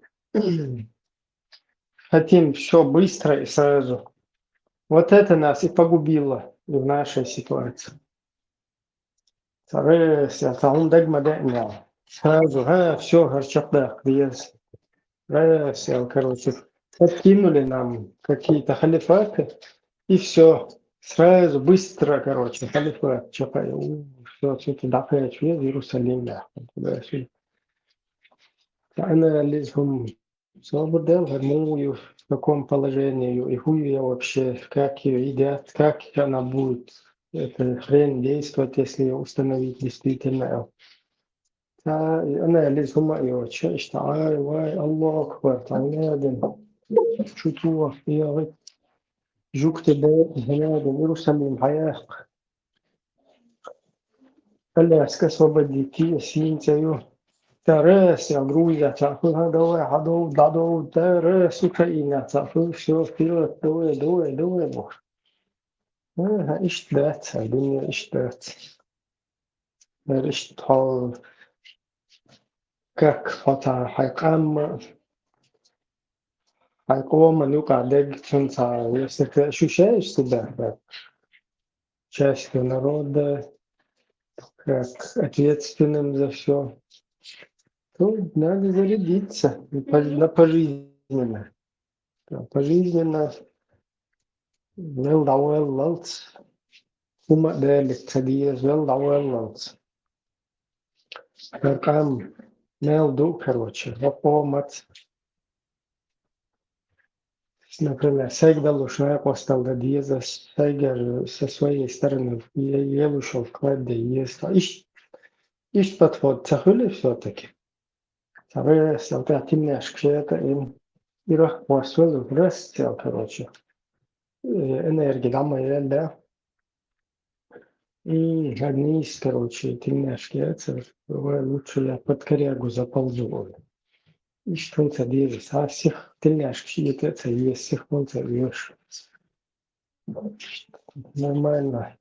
хотим все быстро и сразу. Вот это нас и погубило в нашей ситуации. Раз, я там дагма дагма. Сразу, а, все, горчак да, без. Раз, я, короче, подкинули нам какие-то халифаты, и все. Сразу, быстро, короче, халифат, чё-то, все, что-то дакаешь, Иерусалим, да, туда-сюда. Анализм. Собрдел, ну, и в каком положении, и хуй я вообще, как ее едят, как она будет, эта хрень, действовать, если ее установить действительно. Та, и она лишь ума и очища, ай, вай, Аллаху Акбар, там не один. Чутуа, и я вот, жук тебе, не один, Иерусалим, хаяк. Аляска освободите, синцею. Тарас, я Грузия, цафу, хадова, хадов, дадов, Тарас, Украина, цафу, все, вперед, давай, давай, давай, бог. Ага, ишт дац, а дуния ишт дац. Ишт хол. Как хота хайкам, хайкома, ну, кадег, цунца, если ты ощущаешь себя как частью народа, как ответственным за все, то надо зарядиться и по-, на пожизненно. Да, пожизненно. Вел давай лалц. Ума дали цадиез вел давай лалц. Каркам Мел ду, короче, хӀокхо мац. Например, сайга далуш накъостал дан деза, сайгара со своей стороны е-, елуш йола вклад де еза. Иш-, иш подход ца хуьлий всё-таки? Ца хуьлий, сан тӀехь тилнешка шета ин. Ирах кхоссвелла врасцел, короче. Э, энерги дӀа ма елла. И хӀара нийса, короче, тилнешка яцар, вай лучше я подкорягу заползу. Иштта хӀунца деза, са сих тилнешка шиета ца еза, сих хӀунца оьшу. Нормально.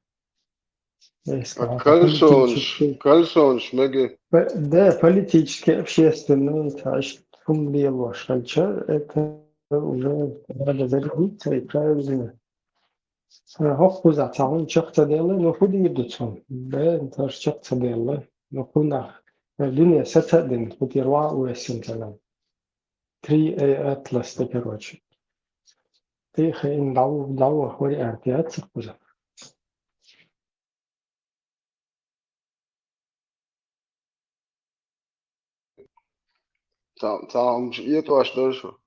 Если А это кальсонаш, политический кальсонаш мега. П-, да, политический, общественный, это аж фунделош хальча, это уже надо зарядиться и правильно. Э, хӀокхуза цхьа хӀума чекх ца делла, ну, хӀу дийр ду цунна? Бен, таш чекх ца делла. Ну, хӀу нах? Э, дуьне саца а дина, хӀу тӀера ваха вессина ца нам. Три, э, атлас, да, короче. Тихо, ин дав-, дав вариант яц хӀокхуза. Цхьа-, цхьа хӀумаш этӀош дара шу.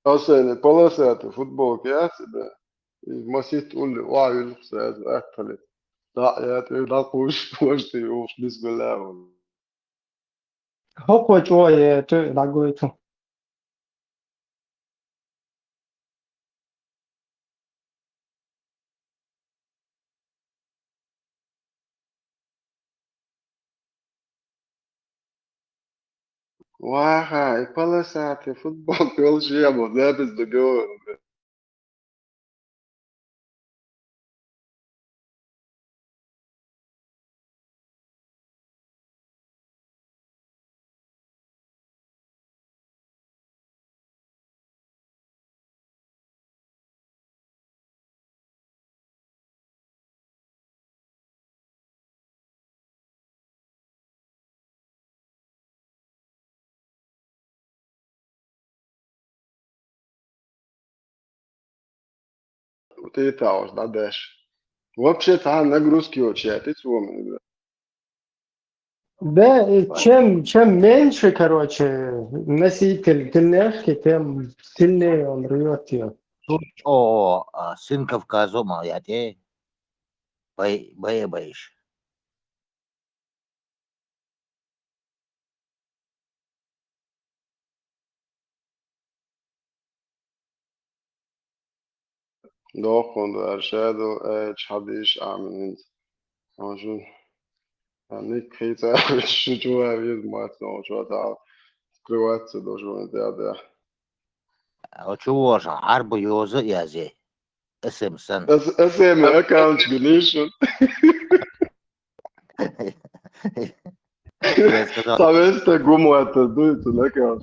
Аса ина полосатый футболка яц, да? И масийтта улле охьаюллух сразу атхале. Да, я тӀе дӀакхуш, вожтий ухуш бисмилла. ХӀокхо чӀогӀа е, тӀе дӀагойту. Ваха, и полосатый футболка йолуш ема, запись договора. ТӀетагӀаш дӀадеш. Вообще цхьа нагрузка йоцуш яц цо ма. Да, и чем, чем меньше, короче, носитель тельняшки, тем сильнее он рвёт её. Тут, о, а, сын Кавказа ма яте. Бай, бай, бай. Доккхун дар шадал, э, чхьабиш амин. Хьо шу, а, ник хийца, шу чува виз мац, но чува та скрываться должен, да, да. А чу вожа, Ӏарба йоза язе. Эс эм сан. Эс-, эс эм аккаунт гунишу. Я сказал. Совеста гумуата дуется на аккаунт.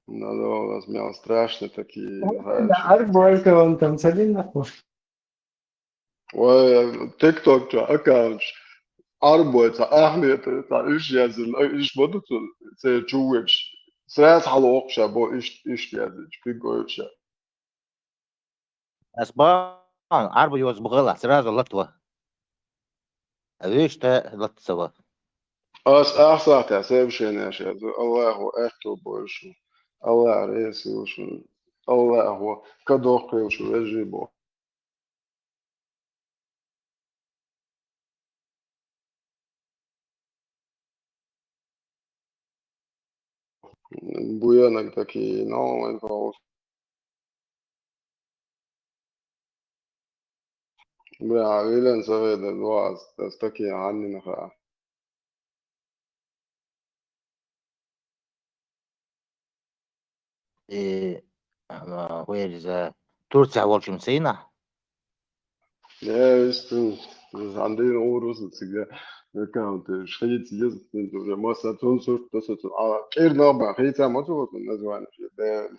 Надо у нас мел страшно такие, знаешь. Арбойка он там садил на кошку. Ой, TikTok чу аккаунт. Арбой, ца Ахмед, ца иш язын, иш боду цу, це чувеш. Сразу хало охша, бо иш, иш язын, чпиг ойша. Ас ба, Ӏарба йоз бахала, сразу латва. А вешта латцава. Ас ахсахта сообщение сейчас. Аллаху ахту больше. Аллах ресил шун. Аллаху кадох кылшу вежи бо. Буянак такие, но это вот. Бля, вилен совет два с, с такие аннинха. Э, а, where is, э, Турция волчим сейна? Я истин, андин урус цига аккаунт, шхейц езтин, уже масса тун сурт, то сут, а, кирна ба, хейца ма ту вот название, да,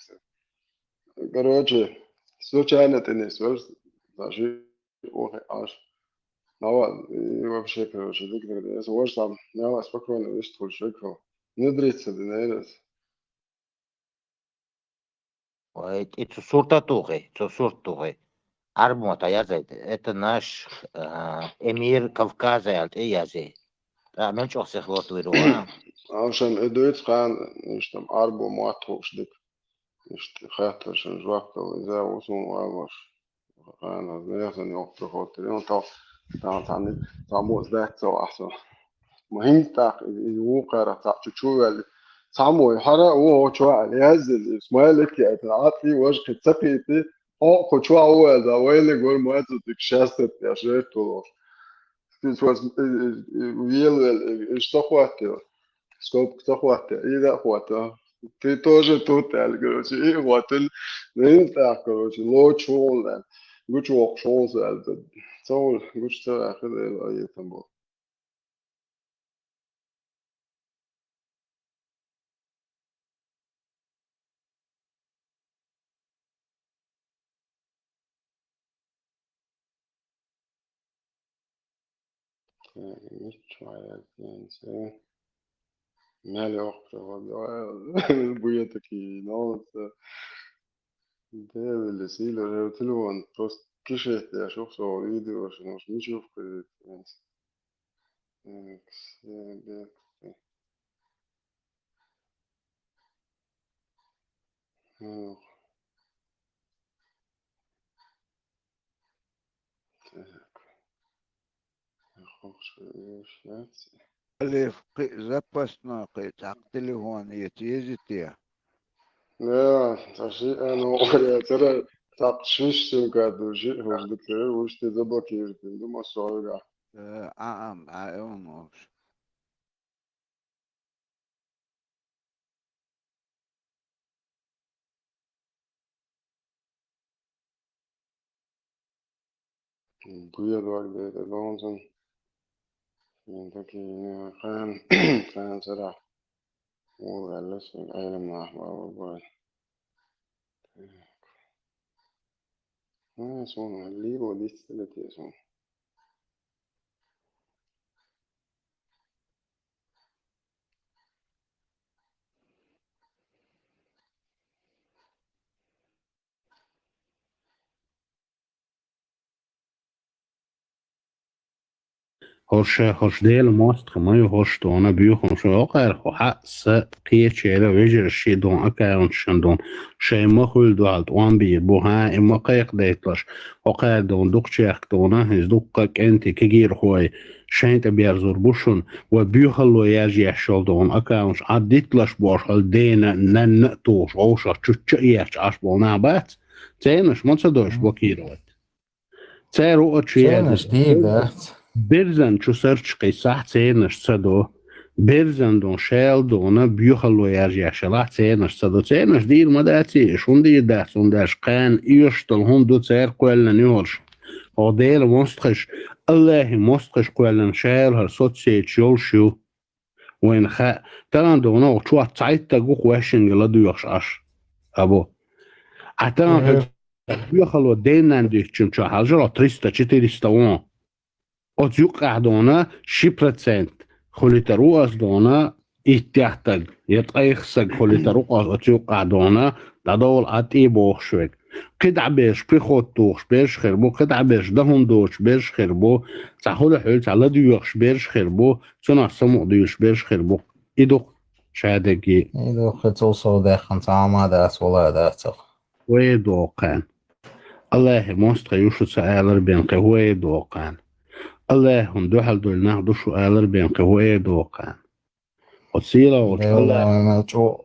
короче, случайно ты не сверс, даже, ох, аж. Ну ладно, и вообще, короче, Виктор, если можешь там, я вас спокойно выступил, шекал. Внедриться динера ас. Ой, и цу сурта тухе, цу сурта тухе. Арбо та язайта. Это наш, а, эмир Кавказа аьлла тӀе язъе. ТӀаккха мел чӀоагӀа сиха лоттавир ву, а? Авшан, э, дуьйцу кхана, иштта там арбо мотт хууш дика. Иштта хаьттаршан жоп дала иза ву суна валош. Кхана аз нехан йоккха хӀоттари, ну, то, там, там, там, там, дац со ахьа со. Ма хӀинца тӀаккха иза, иза вукхара цхьаъ чу чу ваьлли. Цхьаммо хьара а ву хьо чу аьлла, яздели, смайлик яйтана, ӀатӀи, важа кхин ца кхийти, хьо кху чу а ву аьлла, вайли гур ма ца дика шаьстат я, жертву лош. Ты просто, э, э, э, вел, вел, э, э, что хватило? Скобка ца хӀотта, и да хӀотта. Ты тоже тут, аьлла, короче, и хӀоттина. Ну, хӀинца тӀаккха, короче, лочу хьуна, аьлла. Гучу воккхуш хьуна, аьлла. Ца хьуна, гучу ца ваьхна, аьлла, а, там бу. Мичча яздинца. Мел йоккха хӀама. Буя такие новости. Девили сила, телефон просто кишет, я шух со видео, что может ничего вкрыть. Так, все бегты. Ну. Так. Алиф, кхы запасной, кхы цхьаккха телефон еци езите. Да, цхьа шиъ, ну, цара цхьаккха шиш сим-карта ду, шиъ хӀуш дукха, вуш те заблокировать ду, ма сойга. Э, а, а, а, э, он вообще. Буя дог дайта донсан. Ин таки, ну, кхаьн, кхаьн сара. Ол аьлла, сан Ӏелам нах ма ву бой. Так. А, суна, либо дицталате суна. ХӀорш, хӀорш Делан мостагӀий ма ю, хӀорш дона буьйхамаш, хӀокхара хьо хьа а, са а кхечеран вежарий шен дона аккаунташна дона, шайн ма хуьлу дуьхьал тӀом бийр бу, хӀа, и ма кхайкхадайталаш, хӀокхара дона дукхачех дона, иза дуккха а кӀентий кегийрхой шайна тӀе берзор бу шуна, вай буьйхалло яьржа еш йолу дона аккаунташ Ӏаддитталаш бохуш, хьал дена а, нанна а тухуш, вовшах чучча а етташ Ӏаш болу нах бац? Ценаш ма ца дойуш блокировать. Цара ву а чу яздина. Ценаш дийр дац. Берзан чу сарчу кхиссахь, ценаш ца до. Берзан дон, шел дона, буьйхалло яьржа еш ялахь, ценаш ца до. Ценаш дийр ма дац и, шун дийр дац, хӀунда аьлча кхана оьшуш долу хӀума ду цара кхоьллина юхалуш. Хьо Делан мостагӀаш, Аллахьан мостагӀаш кхоьллина шайла хӀара соцсеташ йолуш ю. Вайна хаьа, тахана догӀу чохь цхьайтта гу кхоьшинга ладоьгӀуш Ӏаш. Або. Ӏа тахана хьуьга доьхало деннан дуьйцучун чохь хьалжара триста, четыреста вон. Оцу юккъехь догӀу ши процент хуьлуьйтур ву ас догӀу, иттех стаг, я ткъех стаг хуьлуьйтур ву ас оцу юккъехь догӀу, дӀадовла Ӏа тӀе бохуш верг. КхидӀа берш приход тухуш берш хир бу, кхидӀа берш дан хӀума доцуш берш хир бу, цхьа хуьлу хьуьлу цхьа ладоьгӀуш берш хир бу, цунах самукъадуьйлуш берш хир бу. И ду-кх шадерриге. И ду-кх, цул сов даьхна цхьа хӀума а дац, вала а дац. Вай доккхана. Аллахьан мостагӀий ю шу ца алар бен кхин вай доккхана. Аллахьан дуьхьал долу нах ду шу алар бен кхин вай доккхана. Оцу сийлахь волчу Аллахь. Мел чӀогӀа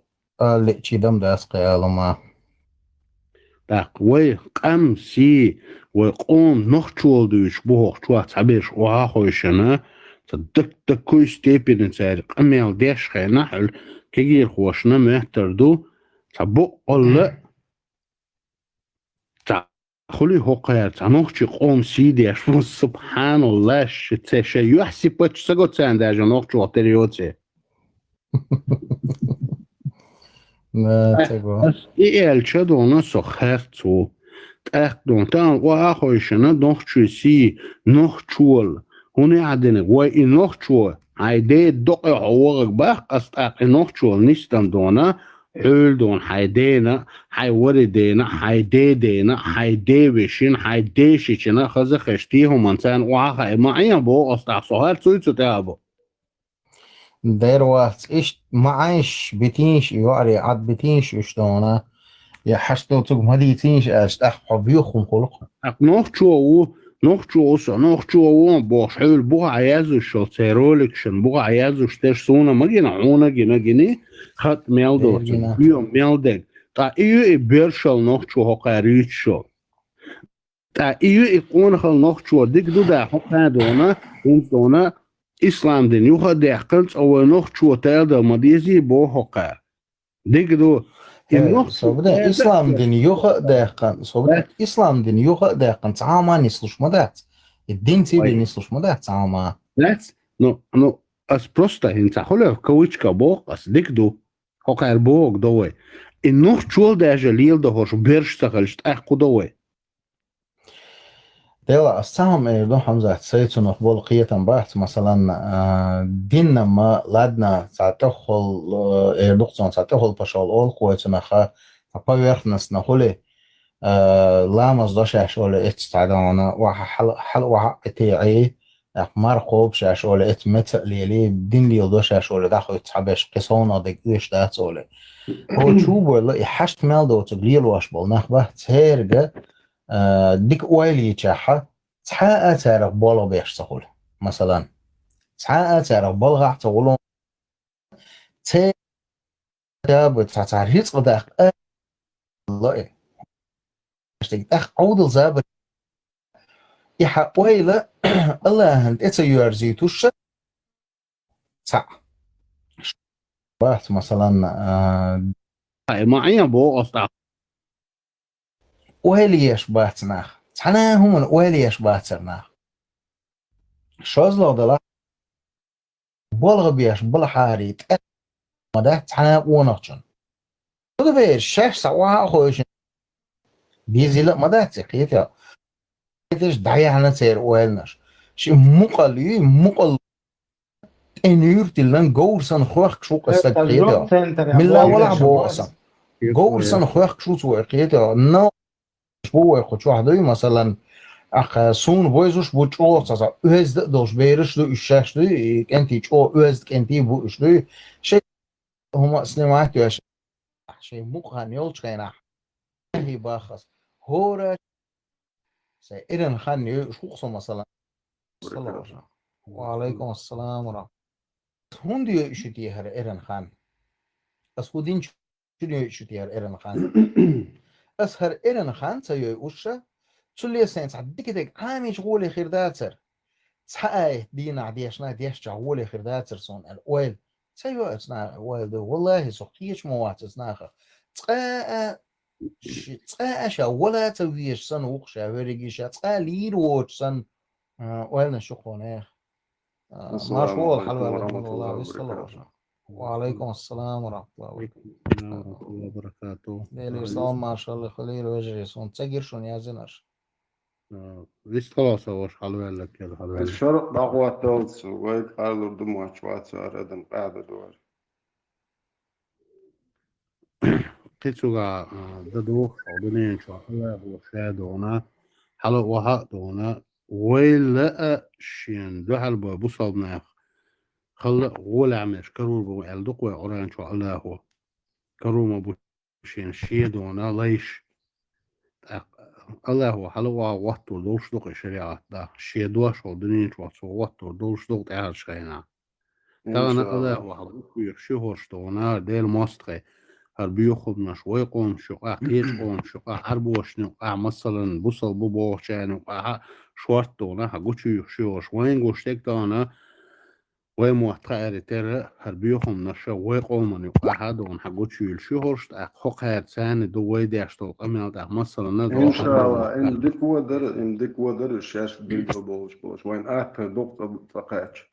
алличи дам дац кхин алума. ТӀаккха вай къам сий, вай къоман нохчалла дуьйцуш бу хӀокху чохь цхьаберш охьа а хойшина, ца дак-даккхуй степени цара къамел деш хенахь, хьуьлу кегийрхошна моьттар ду, цхьа боккъалла а, цхьа хуьлий хӀокхара, цхьа нохчий къоман сий деш бу, субхьаналлахь, ши ца шайн юьхь-сипаташ ца го царна даже нохчалла тера йоций. Да, ца го. Ас и аьлча дона со харц ву. ТӀаккха дона, тахана охьа а хойшина, нохчий сий, нохчалла. ХӀунда а динарг, вай и нохчо, Хьай ден докъе хьо вахаг баккха ас тӀаккха и нохчо нисдан дона, хьуьлдон хьай дена, хьай вари дена, хьай де дена, хьай де вешин, хьай де шичина хаза хеш ти хӀуман царна охьа хаа, ма Ӏен бо, ас тӀаккха со хьар цуй цу тӀа бо. Дер вац, ишт маӀайш битинш, йоӀари Ӏад битинш уьш дона, я хьашт доцуг ма дийцинш аьлча, тӀаккха хьо боьхум хулу-кх. ТӀаккха нохчо ву, нохчо ву со, нохчо ву бохуш, хьуьлу бухахь яздеш йолу церан роликашна, бухахь яздеш дерш суна ма гина, хьуна гина гини, хатта мел доцург, боьха мел дерг. Ткъа и ю и бершал нохчо хӀокхара юьйцуш йолу. Ткъа и ю и къонахалла нохчо дика ду да хӀокхара дона, хӀинца дона, ислам дин юха а даьккхина, цкъа вай нохчо тайладала ма дезий боху хӀокхара. Дика ду. И Э, нохчо собаде, тайладала ислам дин юха а даьккхина, собаде, Дац. Ислам дин юха а даьккхина, цхьа хӀума нислуш ма дац. И дин цӀий бен Вай. Нислуш ма дац, цхьа хӀума. Дац? Ну, ну, ас просто хӀинца хьуле в кавычка боху, ас дика ду. ХӀокхара бохург до вай. И нохчо даже леладо хӀорш берш ца хилча, тӀаккха хӀун до вай? Дела, ас цхьа хӀума эр ду, Хьамзат, сай цунах болу кхетам бац, масалан, а, динна ма, ладна, цхьа тӀехула, э, эр ду-кх цунах, цхьа тӀехула пашал олу-кх вай цунах, а, поверхностно хуьлий, а, ламаз до шаьш олу эццахь дона, охьа хьала, хьала охьа а тӀе Ӏий, тӀаккха марха кхобу шаьш олу эццахь меца а лелий, дин леладо шаьш олу дӀахуьйцу цхьаберш кхин совнах дерг оьшуш дац олий. ХӀо чу а бевлла, и хьашт мел доцург лелош болу нах бац, церга а, дика ойла йичахьа, цхьа а царах болх беш ца хуьлу. Масалан, цхьа а царах балхахь ца хуьлу, церан цхьа, цхьа рицкъ даккха а ло и. ТӀаккха Ӏовдал забар и хьан ойла Аллахьан тӀе ца йоьрзуьйтуш, цхьаъ. Бац, масалан, а, Хьай, ма Ӏен боху ас тӀаккха. Ойла еш бац нах. Цхьана а хӀуманна ойла еш бацара нах. ШозлагӀа дала, болх беш балхьари тӀе ма дац цхьана а къонахчун. Цу бераш шаьш схьа охьа а хойшина, дезийла а ма дац и, кхетий хьо. Кхеташ дӀаяьхьна церан ойланаш. Ши мукъал юй, мукъал тӀе нуьйр тиллан говр санна хоьхкуш ву-кх аса, кхетий хьо. Милла валахь боху аса. Говр санна хоьхкуш ву цо, кхетий хьо. Но бу вай кху чохь дуй, масалан, ахь суна вайзуш бу чӀогӀа цхьа, цхьа оьзда а долуш бераш а ду, уьш шаьш дуй, и кӀентий чӀогӀа оьзда кӀентий бу уьш дуй. Шайн хӀума а снимать а йош, шайн мукъа хан йолчу хенахь, хӀий баххас. ХӀора сайн эран хан йойуш ву-кх со, масалан. Ва алайкум ассалам ва рахматуллах. ХӀунда йойуш ю те хӀара эран хан? Ас хӀун динчу йойуш ю те хӀара эран хан? Ас хӀара эран хан ца йойуш, цу лесен цхьа дика дерг Ӏамийча гӀоле хир дацара. Цхьа аят дийнахь дешна, дешчахь гӀоле хир дацара суна аьлла ойла. Ца йо аса наха ойла ду. Валлахи, со кхеча ма вац аса наха. Цкъа а, ши-, цкъа а ша вала ца везаш санна ву-кх ша, верриге ша цкъа а лийр воцуш санна, а, ойланаш ю-кх хьуна. А, марша вогӀалахь, хьалаваьлла, Аллах вистхила ваша. Ва алайкум ассалам ва рахматуллахи ва баракатух. Делера салам маршалла хуьлийла, вежарий, суна ца гира шуна яздинарш. А, вистхила со ваша, хьалаваьлла кхел, хьалаваьлла. Шаркъ дӀахӀотталц, вайга хьалур ду моч вац, ара адам къаьда дора. Кхин цуга, а, дан дохуш хьо дуьнен чохь Аллахо ша дона, хьала охьа а дона, вайла а шен дуьхьал бой бусалба нах. Халла а гӀолехь меш карор бу аьлла ду-кх вай Къуръан чохь Аллахо. Карор ма бу шен шен дона лайш. ТӀаккха Аллахо хьала охьа гӀоттур долуш ду-кх и шариӀат тӀа. Шен дош волу дуьнен чохь цо гӀоттур долуш ду-кх тӀаьхьарчу хенахь. Тахана Аллахо хьан гучуйхуш ю хӀорш дона, Делан мостагӀий, хӀара боьхамнаш вай къомаш юкъахь, кхечу къомаш юкъахь, Ӏарбошна юкъахь, масалан, бусалба бу бохучарна юкъахь, шортта дона хьан гучуйхуш ю хӀорш. Вайн гуш дерг тахана, вай мотт хаьара тера, хӀара боьхамнаш вай къоман юкъахь а дона хьан гучуйуьлуш ю хӀорш, тӀаккха хӀокхара царна ду вай деш долу къамел тӀаккха, масалан, а дона. Иншалла, им дика вон дара, им дика вон дара, шаьш дийца болуш болуш. Вайн атта дукха цӀа кхаьчча.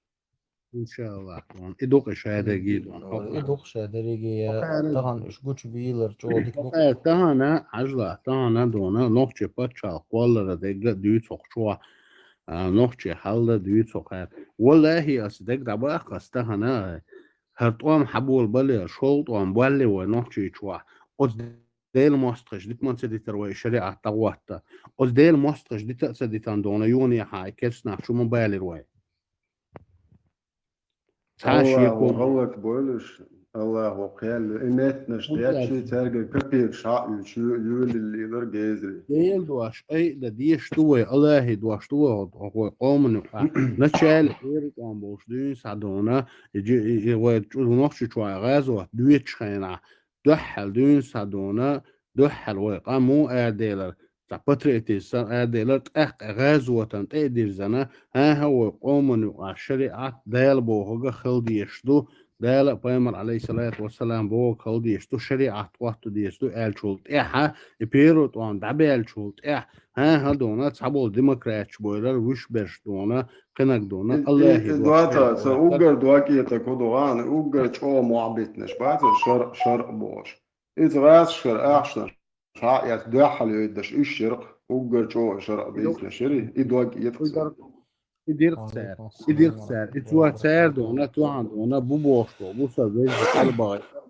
Иншаллах, вон. И дукха ша дерриге, вон. И дукха ша дерриге, я, тахана уьш гучубийлар чӀогӀа дика ду. Тахана, хьажал, тахана дона, нохчийн пачхьалкх кхоллара дерг а дуьйцу хӀокху чохь. а, нохчий хьал да дуьйцу хьокхара. Валлахи, ас дег дӀабаккха ас тахана, хӀара тӀом хьаболабале, шолгӀа тӀом болле вай нохчийчохь, оцу Делан мостагӀаша дита ма ца дитара вай шариӀат дӀагӀотта. Оцу Делан мостагӀаша дита а ца дитана дуьйна, юханехьа и керста нах чу ма балира вай. Цхьа а шеко АллахӀо гӀалат бойла уьш, АллахӀо кхел йойла. И меттанаш детташ, цаьрга капираш хьаоьцуш, ю-, юьллуш лелар гезри. Делан дош айда дезаш ду вай, АллахӀан дош ду вай, хӀокху вай къомана юкъахь. Начале первый тӀом болуш дуьйна схьадуьйна, и жи-, и, и вай чу-, нохчийчохь гӀазот доьдучу хенахь, дуьххьал дуьйна схьадуьйна, дуьххьал вай къам ву араделар, цхьа патриотизм санна араделар, тӀаккха гӀазотана тӀе а дирзина, хӀан-хӀа, вай къомана юкъахь шариӀат Дала бохург хила дезаш ду, Дала а пайхамар, Ӏалайхиссалату вассалам, бохург хила дезаш ду, шариӀат хӀотта дезаш ду аьллачул тӀаьхьа, и первый тӀом дӀабаьллачул тӀаьхьа, хӀан-хӀа, дуьйна цхьаболу демократаш буьйлар, вуьш берш дуьйна, кхинаг дуьйна, и, АллахӀан и, и дош доцу, ца уггар доккхетаг хӀун ду гӀана, уггар чӀогӀа мохь биттинарш бац, шар-, шарӀ бохуш. Иза гӀазкхашкара ахчанаш хьаэцна дуьххьал йойдеш уьш яра-кх, уггар чӀогӀа шарӀ дийцинарш яра, и дог этӀа ца. И дира-кх цара. И дира-кх цара. И цо цара дуьйна, тахана дуьйна, бу бохуш болу, бу со веза къалбагӀа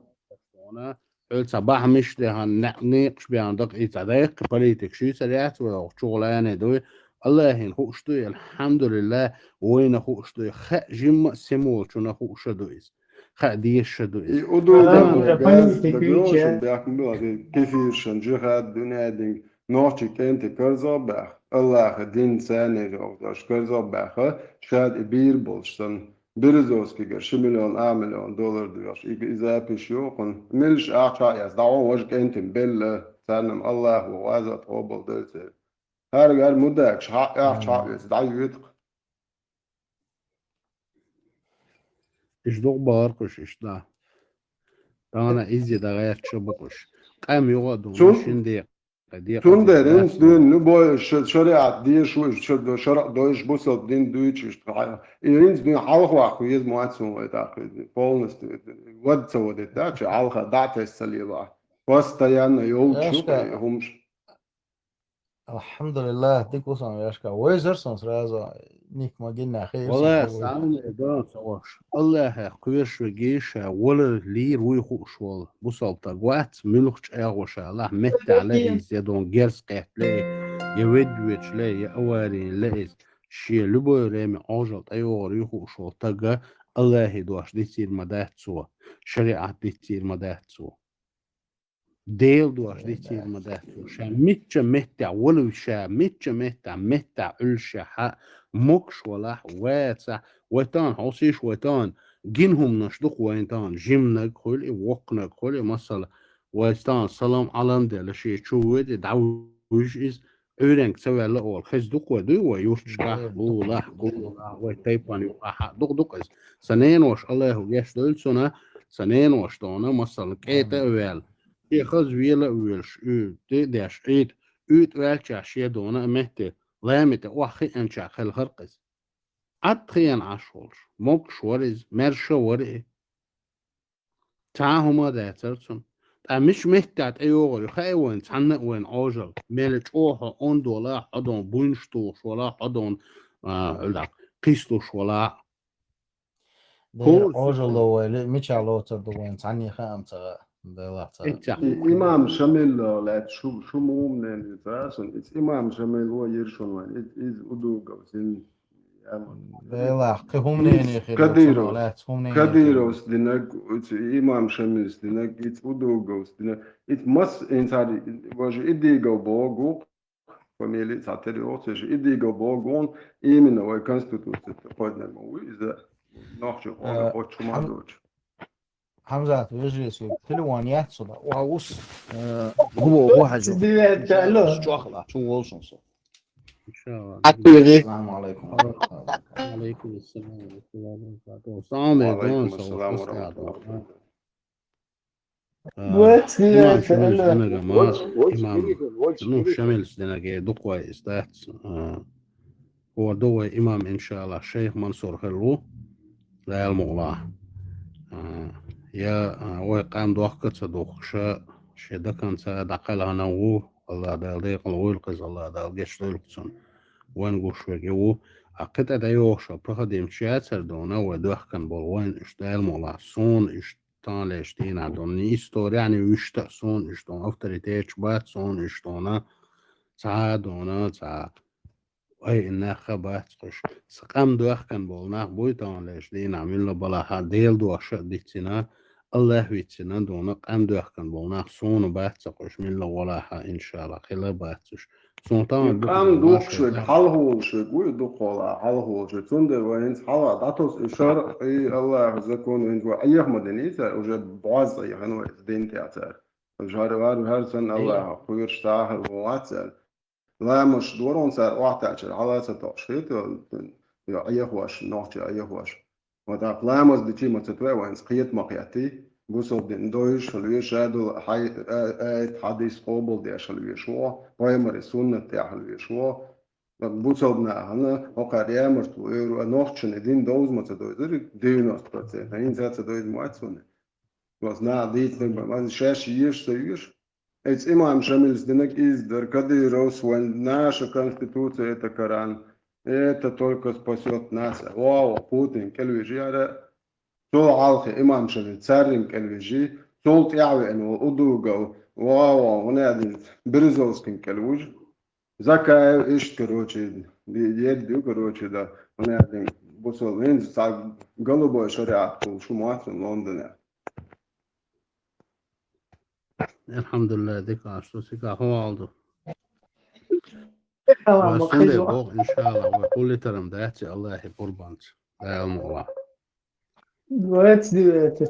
дуьйна, хьоьца бахьамаш а дехна, не-, некъаш бехна дакъа и цхьа дайккхи политика шуьйцар яц вай хӀокху чугӀа лане дуй. АллахӀана хууш дуй, алхьамдулиллахӀ, вайна хууш дуй, хаа жимма а сема волчунна хууш а ду иза. Хаа дезаш а ду иза. И удуьйла Ага. Газ дагайо шун бехк ма билла, кефиршан, жихад, дуьнен динга, нохчий кӀентий карзо а баьхна, АллахӀан дин царна йогӀуш карзо а баьхна, шада и бийр болуш санна, Березовскийгара ши миллион, а миллион доллар доьхуш, и, и запись ю кхунна. Милаш ахча а эцна, дӀагӀо важа кӀентий белла, царна-м АллахӀо гӀазот къобал дойла церан. ХӀара-гӀара мудакаш хьа а ахча хьа а веца, дӀайоьду-кх. Иш дукха бахархуш, иш да. Тахана иза дагӀерташ а бу-кх уьш. Къам юха а дуьйна, шин декъа, декъа Цундела декъа хӀинца дуьйна любой ш-, шариӀат дезаш ву, ш-, шарӀ дойуш, бусалба дин дуьйцуш, иш тхьа-, и хӀинца дуьйна хьалхаваккха веза ма вац хьуна вай тӀаккха иза, полностью вада ца вадийтта, чи хьалха дӀа а тесна ца лелахь. Постоянно йолчу Аьшка. ХӀумаш. АлхьамдулиллахӀ, дика ву сан вешка. Вайзар сан сразу, ник ма гинна хир сан Вала, хир ву. Савна дан ца вош. АллахӀах кхоьруш веге ша валар лийр вуй хууш волу бусалба стаг вац, муьлхачу агӀо ша лахь, меттехь ле иза, я дон герз кхетта ле, я ведда воьдуш ле, я аварийна ле иза. Шен любое время Ӏожалла тӀейогӀур ю хууш волу стага АллахӀан дош дицийр ма дац цо, шариӀат дицийр ма дац цо. Делан дош дицийр ма дац цо. Ша мичча меттехь вала ву, ша мичча меттехь, меттехь Ӏуьллушехь а, могуш валахь, вацахь, вай тахана хьовсийша, вай тахана гина хӀуманаш ду-кх вайн тахана, жиманаг хуьлу и, воккханаг хуьлу и, масала, вай тахана салам-Ӏалам делла, шен чу воьду и, дӀавуьжу иза, Ӏуьйренга ца ваьлла олу, хеза ду-кх вай, дуй вай юрташкахь, гулахь, гулахь, вай тайпана юкъахь а, дукха ду-кх иза. Сан ненош, АллахӀа гечдойла цунна, сан ненош тахана, масала, кӀетӀа а ваьлла, шен хаза вела а воьлуш, уьйтӀа а деш, Ӏийта, уьйтӀа ваьллачехь шен дона а метте, лами тӀе охьа хиъначохь хилхара-кх иза. Ӏад хиъна Ӏаш волуш, могуш вара иза, маьрша вара и. Цхьа а хӀума а дацара цунна. Ткъа мича меттехь тӀейогӀур ю, хаьа вайна цхьанна а вайна Ӏожалла, мел чӀогӀа хьо онда валахь, хьо дон буйнаш тухуш валахь, хьо дон, а, хьуьлдаккха, кхийсалуш валахь. Дера, хӀора Ӏожалла вай ле, мичахь лоцур ду вайна цхьанне хаам ца хаьа, Делахь ца. Иццахь. И-, имам Шамилла лаьцна шу, шу муха мнение ца сан, иза имам Шамил вон йира шуна вайн, иза, иза удугов, зин. Делахь, кхин хӀума мнение хир ду Кадыров, цунах лаьцна, хӀума мнение хир ду. Кадыровс динаг, иза имам Шамилс динаг, иза удуговс динаг, иза масса, инсар, важа Идигов богу, фамилия цхьа тера йохуш, Идигов богун, именно вай конституци тӀе кхойдинарг ма ву иза, нохчо Э, хьо-, хьо чу ма хьан-, доцу. Хьамзат, вежарий, со телефон яц со, да, ва ус. Э, губо, гу хьажо. Сидивет, алло. Чохла, чун волшун со. Иншалла. Ат вежарий. Ассаламу алейкум. Алейкум ассалам ва рахматуллахи ва баракатуху. Салам алейкум, салам алейкум. А, имам Шамилс динага ма, имам, ну, Шамилс динага дукха вай иза дац, а, хӀора ду вай имам, иншалла, шайх Мансур хир ву, Дала мукъалахь. А, я, а, вай къам дохка ца духкуша, шен даканца дӀакхелхина ву, Аллах Дала декъала вуйла кхиза, Аллах Дала гечдойла цунна. вайн гуш веге ву. А кхетӀа дӀайохуша проходимча яцар дона, вай доьхкан болу вайн уьш Дала мукъалахь, суна уьш таханлерчу дийнахь дона, ни историяхь, ни вуьшта а суна уьш дона, авторитеташ бац суна уьш дона, цхьа а дона, цхьа а айина нах а бац кхуш. Сан къам доьхкан болу нах буй таханлерчу дийнахь, милла балахьа Дела доша а дицина, Аллах вицина дона, къам доьхкан болу нах суна бац ца кхуш, милла гӀолахьа, иншалла, хила бац уьш. Суна И тахана къам дукха дукхуш вега, хьалхолуш вега ву и дукхахула, хьалхолуш вега. Цундела вай хӀинца хьалха дӀатосу и шарӀ, и Аллахан закон, хӀинца вай Ӏеха ма дина, цара уже бӀозза Ӏехана вай иза дина тӀехь цара. Уж хӀара, хӀара, хӀара санна Аллаха кхоьруш цхьа а хир ву вац цара. Ламазаш дора хьуна цара охьатаьӀчара хьала а ца тоьуш хета, йо, Ӏехош, нохчий Ӏехош. Вот тӀаккха ламаз дичи ма ца тоьу вайна, кхета ма кхеттий. Бусалба дин дойуш хила веза, шадолу хьай-, а-, аят, хьадис къобалдеш хила веза ву, пайхамаран суннат тӀехь хила веза ву. Бусалба нахана хӀокхара ямартло эр ву, а нохчашна и дин довза ма ца дойзура, девяносто процент, хӀинца а ца дойза ма вац вайна. Оцу наха дийцинарг бан, шаьш езаш ца езаш. Эцу имам Шамилс динарг иза дара, Кадыровс вайн наша конституция, это Коран, это только спасёт нас. Вау, Путин кӀелвижи яра, цул хьалхе имам Шамил царрин кӀелвижи, цул тӀаьхьа веана волу Удугов, вау, хӀунда аьлла Березовскин кӀелвуж, Закаев иштта, короче, ди-, дед ду, короче, да, хӀунда аьлла бусалба, хӀинца цхьа голубой шариат кхуллуш ву моцун Лондонехь. Алхьамдулиллах, дика аша ду, сига хӀун алду? Вай сунде боху, иншалла, вай кхуллитарам дац и Аллахи пурбанца. Дала мукъалахь. Двадцать девятое.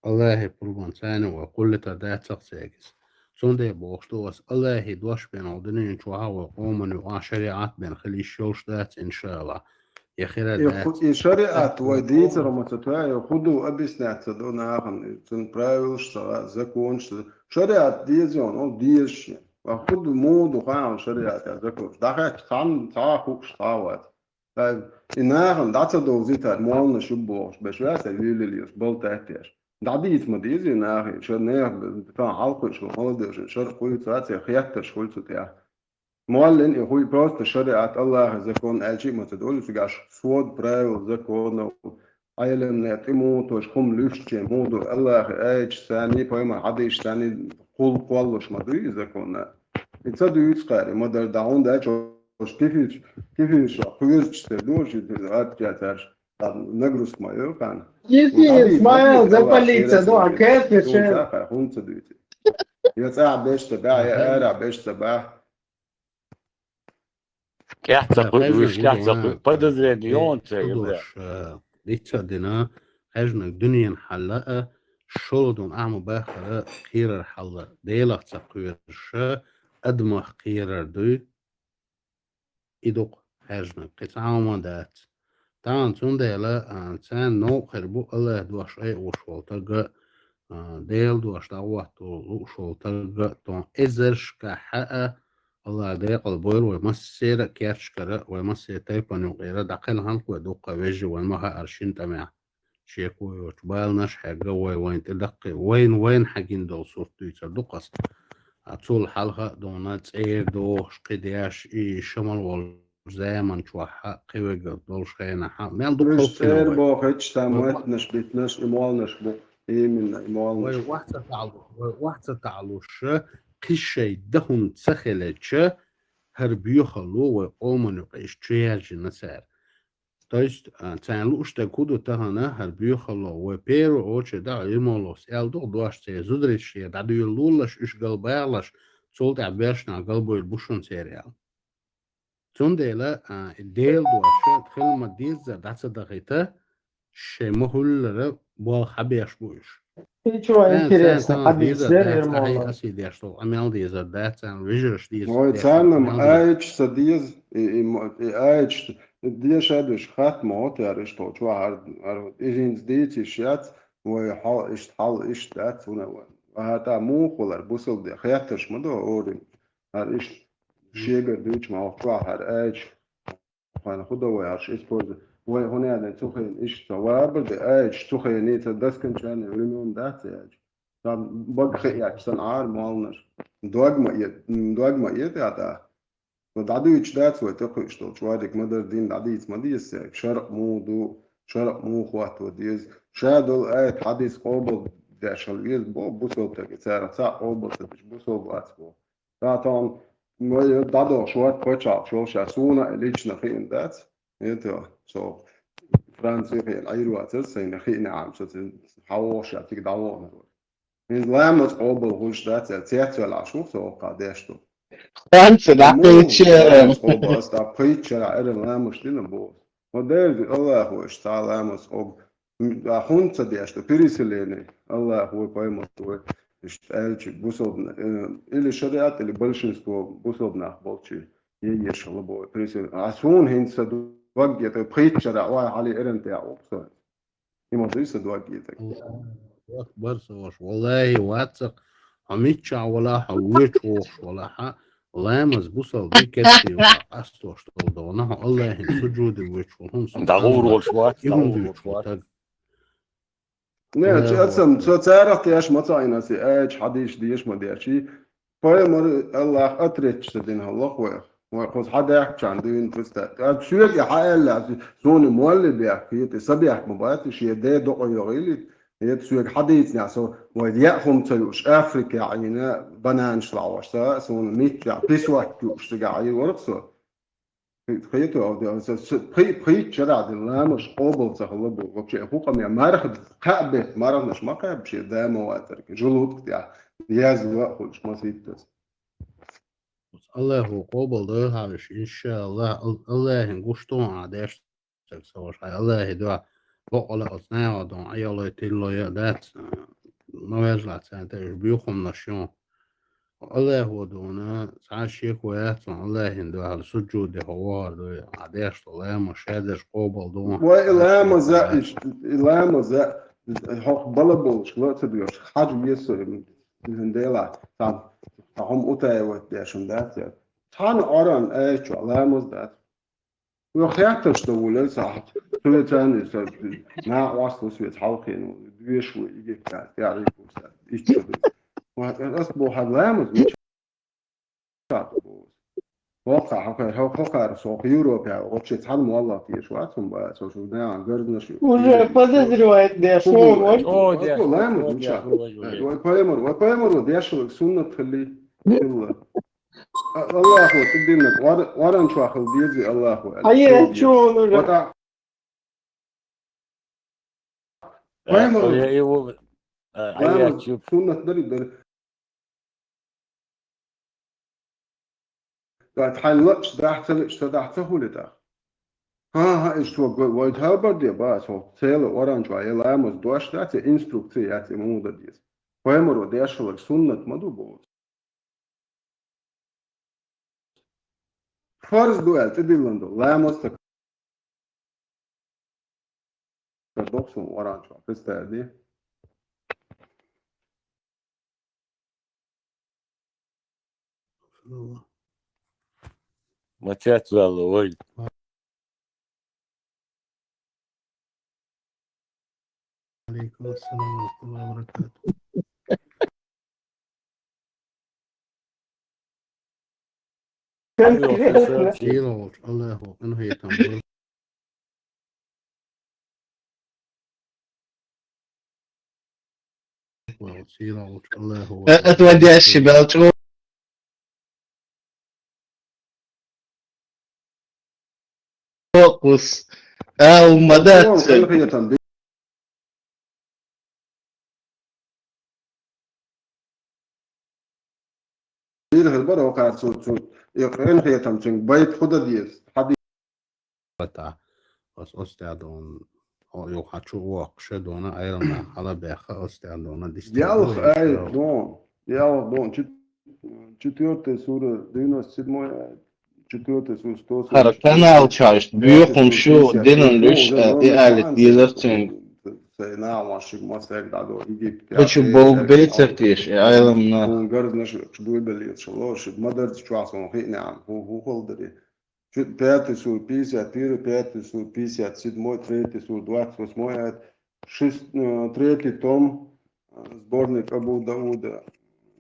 Аллахи пурбанца, царна вай кхуллитар дацах цегис. Цунде бохуш ду ас, Аллахи дош бен гӀо дуьнен чохьа вай къоман юкъа шариат бен хила йиш йолуш дац, иншалла. Я хира И дац. ху-, и шариат вай дийцар ма ца тоьу, я хӀун ду объяснять ца до нахана, цун правилаш ца, законаш ца. Шариат деза йон, ол дезаш. Ва хӀун ду, муха ду хаам шариат я законаш. ДӀахаьчча цхьанна, цхьа а хууш цхьа а вац. Тай, и нахана дӀа ца довзийтар, молланаш ю бохуш, беш вац, вуьйлаллаш, балтайтеш. ДӀадийца ма деза и нахе, ша нехан, тхан хьалкхуьйш ву, молодежь, шар кхуьйцу а, церан хеттарш хуьйцу тӀехь. Моллин и хуй просто шариат, Аллахьа закон аьлчи а ма ца долу, цигаш свод правил законов, Ӏеламнаха тӀе муха тойш хӀума луьстуче муха ду, Аллахьа аяташ санний, пайхамар хьадийш санний кхул кхоллуш ма дуй и законна. И ца дуьйцу кхари, ма дар дӀа хӀунда аьлча ош кефирш, кефирш кхоьзачу тера ду, ши атча царш, нагрузка ма йойла кхана. Кефир, Исмаил, запалить ца ду, а кефир ше. ХӀунда ца дуьйцу? Я цӀахь беш ца баьхьа, я арахь беш ца баьхьа. КӀехь ца кхуьу, вуьш кӀехь ца кхуьу. Подозрение йогӀун ца ю, бля. Дица а дина, хьаьжнаг дуьненан хьалла а, шолгӀа дуьнен ахьа ма баххара, кхерар хьалла, Делах ца кхоьруша, адамах кхерар дуй, и ду-кх хьаьжнаг, кхин цхьа хӀума дац. Тахана цундела, а, царна новкъа хир бу Аллахьа дош айъуш волу таг а, а, Делан дош дӀахӀотто лууш волу таг а, тхуна эзаршкахь а, Аллахьа декъала бойла вай массеран а керташкара, вай массеран тайпана юкъера дӀакхелхина-кх вай дуккха вежарий, вайн ма хаьара шина тӀамехь шеко йоцуш, баланаш а хьегна вай, вайна тӀе даккхий, вайна, вайна хьегна долу сурт дуьйцур ду-кх ас. А цул хьалха а дуьйна цӀера дохуш, кхидеш, и шамал волу заман чохь а, кхин вегар долуш хенахь а, мел ду. Уьш кхалхина цӀера вай. Бохуьйтуш, цхьа маттанаш битинарш и молланаш бу, именно и молланаш. Вай охьа ца таӀалуш, вай охьа ца таӀалуш, кхин шайн дан хӀума ца хилча, хӀара боьхалло вай къоман юкъа иштта чу яьржина цара. То есть, а, царна лууш дерг хӀун ду тахана, хӀара боьхалло, вай первую очередь, да, Ермоловс аьлла ду-кх дош, церан зударий шен дӀадоьллалаш, уьш галбахалаш, цул тӀаьхьа боьршнахь галбуьйлур бу шуна церан аьлла. Цундела, а, и Делан дош хила ма-деззара дӀа ца дахийта, шайн ма-хуьллара болх хьабеш бу уьш. Ничего интересного, хьадийцира Ермолов. Ас и деш долу къамел дезар дац, царна вежарш дезар дац. Ой, царна-м аяташ ца деза, и, и мо-, и аяташ деша а дуьйш, хатта ма гӀо тера иштта чохь, хӀара, хӀара, и хӀинца дийца йиш яц, вай хьал иштта, хьал иштта дац хӀуна вай. ХӀаьта муха хилар, бусалба де хеттарш ма до, ори. ХӀара иштта шегара дуьйцуш ма хӀокху чохь, хӀара аяташ. Хьайна хӀун до вай хӀорш использовать? Вай хӀун яьлла цу хенахь иштта ца вабар де, аьлча цу хенахь ца до скончания времён дац аьлча. Сан бага хиъ яьлча сан Ӏара молланаш. Дог ма эт-, м, дог ма эта тӀаккха. Но дӀадуьйцуш дац вай тӀекхуьуш долчу вадик ма-дарра дин дӀадийца ма деза цаьрга, шарӀ муха ду, шарӀ муха хӀотто деза. Ша долу аят хьадис къобал деш хила веза, бо, бусалба стаг, царах цхьаъ къобал ца деш, бусалба вац бо. Ша тахана вай дӀадохуш вац пачхьалкхаш йолуш, ша суна а лично хиъна дац. Это, со Франци хиъна Ӏийр вацара сайна хиъна Ӏам, со цуьнан хьан вогӀуш ша цига дӀавогӀур вара. Иза ламаз къобал хуьлуш дац, цец велахь шу со воккха деш ду. Франци дӀакхайча. Ламаз къобал, ас тӀаккха кхайча шарахь эрна ламаз дина боху. Ма дерза, Аллахо, иштта цхьа ламаз къобал. А хӀунда ца деш ду? Переселение. Аллахо, вай пайхамар вай. Иштта аьлча, бусалба, э, или шариат, или большинство бусалба нах болчу. Е еш хала боху. Переселение. А суна хӀинца сан дог гетар, кхайча шарахь вай хьале эрна тӀехь воккха со. И ма дуй сан дог гетар. Аллаху акбар, со ваша. Валлахи, вацах, хьо миччахь валахь, хьо вуьйцуш вогӀуш валахь, ламаз бусалба дин кечйина къастош долу дона, хьо Аллахьан сужуде вуьйцуш ву хӀума со. ДӀагӀур волуш вац, и хӀума дӀагӀур волуш вуьйцуш вац. Таг. Не, Аллаху чу ацам, акбар. Со царах тӀеш ма ца Ӏийна, аса аьлча хьадийш деш ма деш. И Пайхамар Аллах отречь ца дина хӀаллах вайх. Вай кхуза хьан даьхкачарна дуьйна пуста. Ткъа соьга и хьан аьлла, суна молли бехк хета, сан бехк ма бац, шен ден докъа йогӀийли, хета соьга хьан дийцинехь со, вай яа хӀума ца юуш, Африкехь Ӏийна, бананаш лахьош, ца, суна миччахь, песок юуш цигахь Ӏийр вара со. Хета, аса, аса, пхи-, пхийтта шарахь дина ламазаш къобал ца хилла бу. Вообще, хӀу къамел, марха, кхаъ бетта, марханаш ма кхаьбба шен да ма вацарг, желудка тӀехь, язва а хуьлуш, масийттаза. Аллахо къобал дойла хьан уьш, иншааллах, Ал-, Аллахьан гуш ду хьан деш стаг, сан ваша, хьайн Аллахьан дуьхьа, бакъала оцу наха дон, Ӏелой, тиллой а дац, ма вежлахь царна тӀе уьш буьйхамнаш ю. Аллахо дуна, цхьа шеко яц ван Аллахьан дуьхьал сужуде хьо вахар дуй, хьан деш долу ламаз шадерш къобал ду ван. Вай, и ламаза, и ш-, и ламаза, хьох бала болуш, ла ца доьш, хьажа веза со, иза делахь, цхьа, цхьа хӀума утаивать деш хӀума дац, я. Цхьана Ӏоран аьлла чохь ламаз дац. Вай хеттарш дан вулел сахьт. Цуьнан царна сан накъост ву соьца хьалхийна ву. Доьш ву Египта, тӀаьхьа Египта. Ичча ду. Ва, ас боху хьан ламаз, мича боху. Воккха, хьо-, хьо-, хьо-, хьо-, хьо-, со Европе, вообще цхьана молла теш вац, хӀума бац, со шу нагахь гарзнаш ю. Уже подозревает, да, что он. О, да, ламаз, о, мича. Да, вай пайхамар, вай пайхамар, вай дешалаг суннат хилли, хилла. А-, Аллахо, тидиннаг, вар-, варан чохь хила дезий Аллахо, аьлла. А е, чу он уже? Вата-, Э, пайхамар, я его, э, а я ламаз чу- суннат дари, дари. Ткъа тхьайн лаъаш дахь, ца лаъаш, ца дахь, ца хуьлу тӀаккха? ХӀан-хӀа, иштта вай, вай хабар де, ба, со цела варан чохь, я ламаз дош дац, я инструкция яц, я муха дан деза. Пайхамаро дешалаг суннат ма ду боху. Фарз ду аьлла, тӀедиллина ду. Ламаз ца кара доху суна варан чохь. Представь, де? Ма цец ваьлла вай. Алейкум ассалам ва рахматуллахи ва баракатух. Конкретно. Сила волчу Аллахо къинхетам бойла. Сила волчу Аллахо. Э, это вот я себя чу- Фокус. Ау, ма дац. Къинхетам. Дийр хир бара, окхар цу, цу, и къинхетам цуьнга байт худа деза. Хьади. Аса оцу тӀаьхьа дона, о, юха хьан чу воккхуш дона, айранна хьала беха, оцу тӀаьхьа дона, дистина. Ялх ай дон, ялх дон, чет-, четвёртая сура, девяносто седьмой ай, четвёртая сура, сто сорок четыре. Хьара канал чаьршт, буьйхам шу, динан луьш, э, и али дезар цуьнга. Сайн нахмашиг масег дадо, Египет. Хочу бог бейцартиш, и айранна. Хун гарзнаш, дуйбелец, лошадь, мадарца чуахсон, хиъням, ху-, ху холдери. Чу-, пятый сур, пятьдесят первый, пятый сур, пятьдесят седьмой, третий сур, двадцать восьмой аят, шесть, э, третий том, э, сборник Абу Дауда,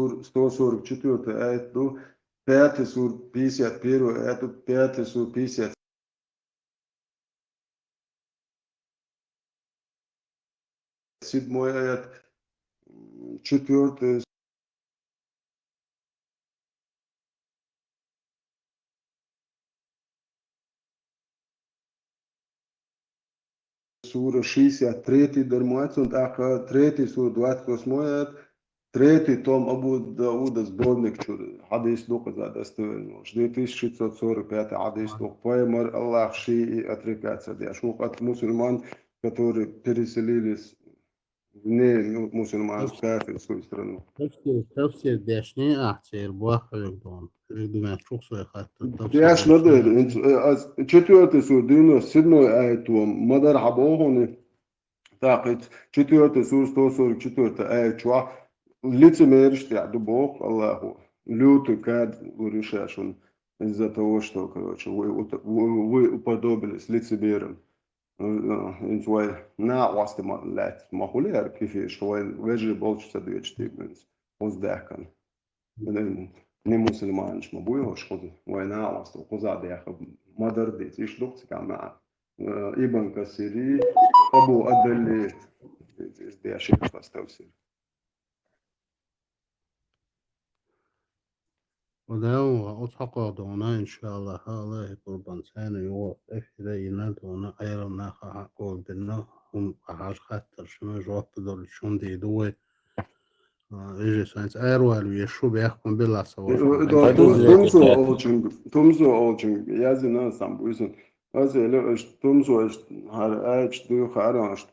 сура, сто сорок четвёртый аят ду, пятый сура, пятьдесят первый аят ду, пятый сура, пятьдесят седьмой аят, четвёртый сура, шестьдесят третий дармац, он так, третий сура, двадцать восьмой аят, третий том Абу Дауда сборник чура хьадис ду кхуза достоверный. Две тысячи шестьсот сорок пятый хьадис ду, пайхамар Аллах ший и отрекаться деш. Ну, от мусульман, которые переселились вне му-, мусульманскую кафирскую страну. Тафсир, тафсир дешни, а, цер бахалюк дон. Хилик думаешь, чух свой хатта, тафсир деш надо, дешни. Четвёртый сура, девяносто седьмой аят вам, мадар хабохуни. Так, четвёртый сура, сто сорок четвёртый аят чуа, лицемеришта ду Бог Аллаху. Лютый кад уришашун из-за того, что, короче, вы, ут-, вы, вы уподобились лицемерам. Э, э, инц вай накъост ма лаьтта ма хуьлу яра кефираш, вай вежарий болчу ца доьчу тӀе инц. Кхуза даьхкина. Э, не мусульманаш ма бу йош кхуза. Вай накъост кхуза даьхка ма-дарра дийца. Иштта ду-кх цигахь маьӀна. Э, Ибн Касири, Абу Адалли, деш ду-кх тафсир. Ва Дала оцу хьокъехь дуьйна, иншааллахь, Аллахьан къурбан царна юха эфира йина дуьйна, Ӏеран наха хьакъ дина, хӀума хьажа хаттар шуна жоп долуш хӀума дийр ду вай. А, эжа санца аравала веш шу бехкан белла ца вожа. Э, э, Тумсо олчун, Тумсо олчун язйина сан буьйсан. Аса элира, аша Тумсо, аша хӀара аьлча дуьйху хӀара аша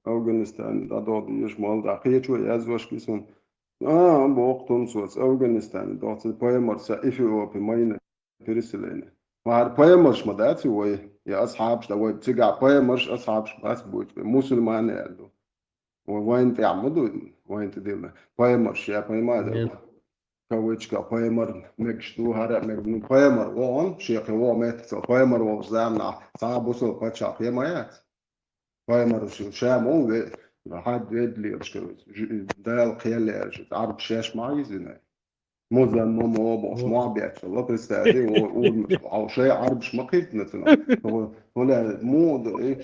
Афганистане дӀадоху дезаш мал дӀа кхечо язваш кисан. А, боху Тумсоца, Афганистане доху, цу пайхамарца Эфиопе майна переселение. Ма хӀара пайхамарш ма дац вай, я асхьабаш да вай, цигахь пайхамарш, асхьабаш бац буьйцу, мусульмане аьлла ду. Вай вайна тӀехь ма ду, вайна тӀе дилла. Пайхамарш, я пайхамар да. Нет. Кавычка, пайхамар мегаш ду, хӀара а мега. Ну, пайхамар вон, шен кхин вон меттаца, пайхамар волчу заманахь цхьа а бусалба паччахь хе ма яц. Пайхамар шу ша ма ву ве-, хьад ведда лелаш, короче, жи-, Дала кхел лераш, Ӏарбаш шаьш ма хьийзина. Музаммам бохуш ма бетташ, представь, о, о, о, шайн Ӏарбаш ма кхийтина цунах. Хьуна, муха ду, и,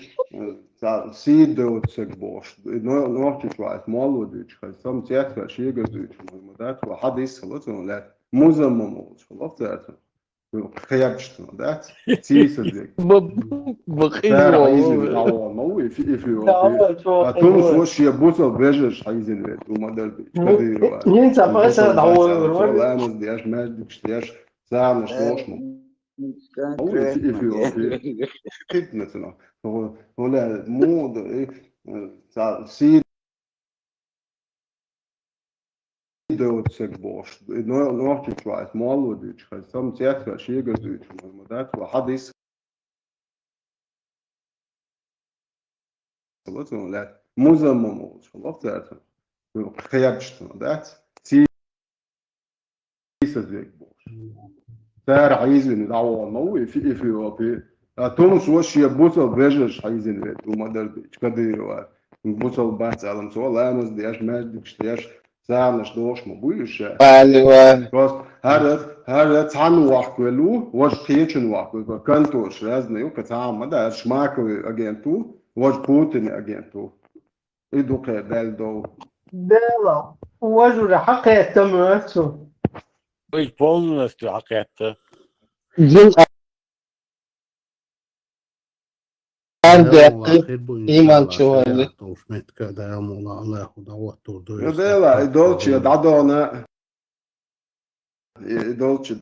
ца, сий доцург бохуш, и, но-, нохчийчу вац, молла дуьйцуш, хаза, сам цецваьш, шегара дуьйцуш, ма дац, ва хьадис хила цунах лаьтта. Музаммам волчу, хила цаьрца. Кхерчаш цунах дац? Сийсазве. Бу-, бу-, бу-, Цара хьийзина ву, дӀавала ма ву, и фи-, и фи-, и фи-. А Тумсо шен бусалба вежарш хьийзина ве, ду ма-дарра ду, Кадырова. ХӀинца ма аса дӀавала вара. Ламаз деш, маьждигаш деш, сагӀанаш дохуш ма. Ма ву, и фи-, и фи-, и фи-. Кхийтина цунах. Хьуна, муха ду, и, ца, сий доцург бохуш, но-, нохчийчу вац, молла дуьйцуш, хаза, сам цецваьш, шегара дуьйцуш, ма дац, ва хьадис хила цунах лаьтта. Музаммам волчу, хила цаьрца. Кхерчаш цунах дац? Сийсазве бохуш. Цара хьийзина дӀавала ма ву, и фи-, и фи-, и фи-. А Тумсо шен бусалба вежарш хьийзина ве, ду ма-дарра ду, Кадырова. Бусалба бац аьлла, цо ламаз деш, маьждигаш деш, сагӀанаш дохуш ма буй уьш ша. Просто хӀара, хӀара цхьанна вахкавелла ву, важа кхечунна вахкавелла, контораш разные ю, кхин цхьа а ма дац, Шмакови агент ву, важа Путини агент ву. И ду кхе даьлла дов. Дела, важура хьакхетта моьтту. Уьш полностью хьакхетта. Жин ардетта иман чували. Товш метка даьлла мула Аллаху дӀагӀоттур ду. Ну, Дела, и долчу дӀадона. И, и долчу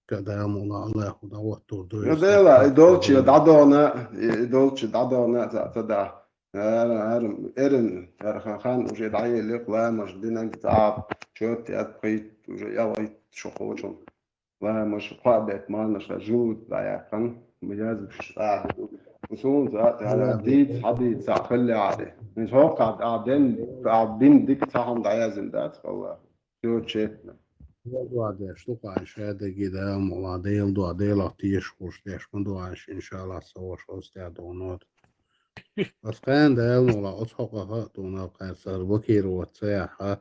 Кадамула Аллаху дӀагӀоттур ду. Ну, Дела, и долчу дӀадона, и, и долчу дӀадона, ца, ца да. Ара, ара, эрна, ара хан, хан уже дӀаеллех, ламаш динан цӀа, чот яд пхийт, уже ялгӀайт шо хочун. Ламаш кхоабет манаша жуд дӀаяьккхан, ма язбуш а. Усун за, ара, дийц, хьадийц, а, хилли ари. Мин хоккад а ден, а бин дик цахам дӀаязин дац, Аллах. Всё тщетно. Дела дуа деш, дукха айн шадаги Дала мула, Дела дуа, Делах тешаш хурш деш, ма дуа айн шин, иншаллах, со ваша остя донот. Ас кхаьн Дала мула, оцхьокъаха дуна кхаьр сар блокировать ца яха,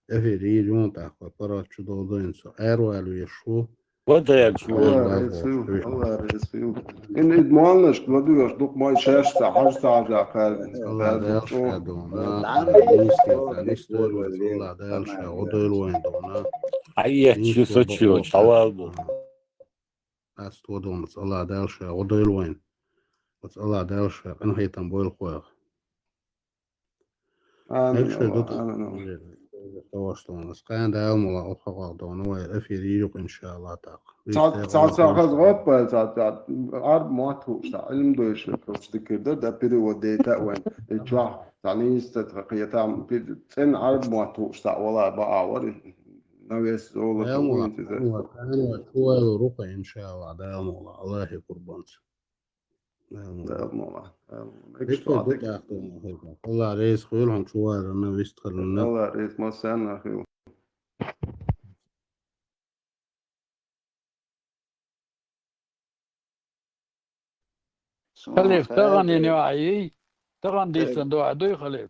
эфир йир юн тӀаккха, парат чу долдуин со, аьрвал веш ху. Вот я чу. Алла реза хила, Алла реза хила. Ин ид молнаш, ладугаш, дук май шаш ца, хаж ца хажа кхаьр. Алла Дала ша дона. Алла Дала ша, Одойл вайн дона. Айя, чи со чу, чавал бу. Ас тодомац Алла Дала ша, Одойл вайн. Вац Алла Дала ша, къин хайтам бойл хоях. Амин, Аллах, амин, Аллах. Таваштон. Скан Дала мула, оха гъал дона, вай эфир йир юк, иншаллах, так. Ца, ца, ца, хаз гъоппа, ца, ца, арб муат хуш, ца, илм дойш, просто дикир да, да, перевод дейта, вайн, и чуа, ца, не иста, ца, киятам, пи-, цен арб муат хуш, ца, вала, ба, а, вари, навес, зола, Дала мула, ца, Дала мула, Дала мула, чуа, рука, иншаллах, Дала мула, Аллахи курбанц. Дала мула, Дала мула. Экс Дала туа дик. Дала реза хуйла, хам чуа, рана, вист, халина. Алла реза, ма сан, ахи. Халиф, тагъан ини ваъи, тагъан дийцан дуа дуй, Халиф?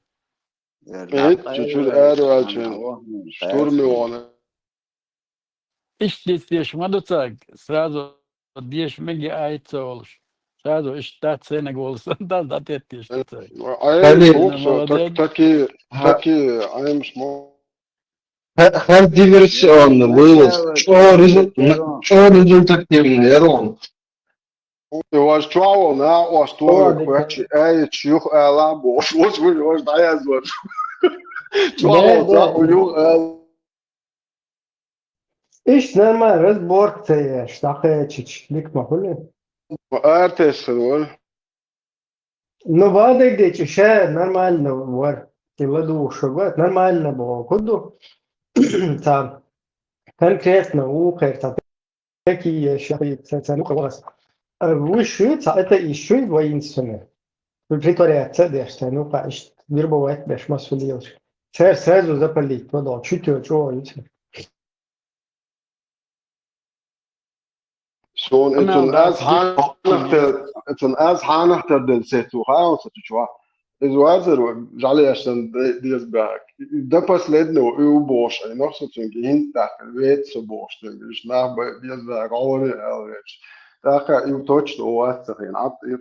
Эт, чучур аьру ачун, штурми вона. Ишт дийц деш ма ду цаг, сразу деш меги айт ца волуш. Сразу ишт дац сенаг волуш, дал датет деш ду цаг. Ай, Халиф, молодец. Так, таки, таки, айм шмо. Ха-, ха диверсионный вывоз. Чё резу-, чё результативный, Ярон? Ваш чё вон, а? Ваш тоже хочешь, эй, чё, а, ламбо. Ваш, ваш, ваш, да, я звоню. Чё вон, да, да, да. Иш нормально, разборка ца еш, такая чич, дик ма хули. Артес, вон. Ну, бадыг дечи ше нормально вар. Ти ладугӀуш вар, нормально бо. Куду? Там конкретно ухер, там такие щахица, ну, класс. А вы шуца, это и шуй воинственный. Вы притворяться дешта, ну, конечно, вербовать беш, масу делаешь. Сразу запалить, подал, чуть чего. Суна ицун аз хьанахтар, ицун аз хьанахтар дел сету хаалса чуа. Из вазер жаляшан дезбак. До последнего и убош, и нохса цунги хинтах, вет со бош, цунги иш нах бай дезбак, гори алвеч. Така и точно у вас цахин, ат и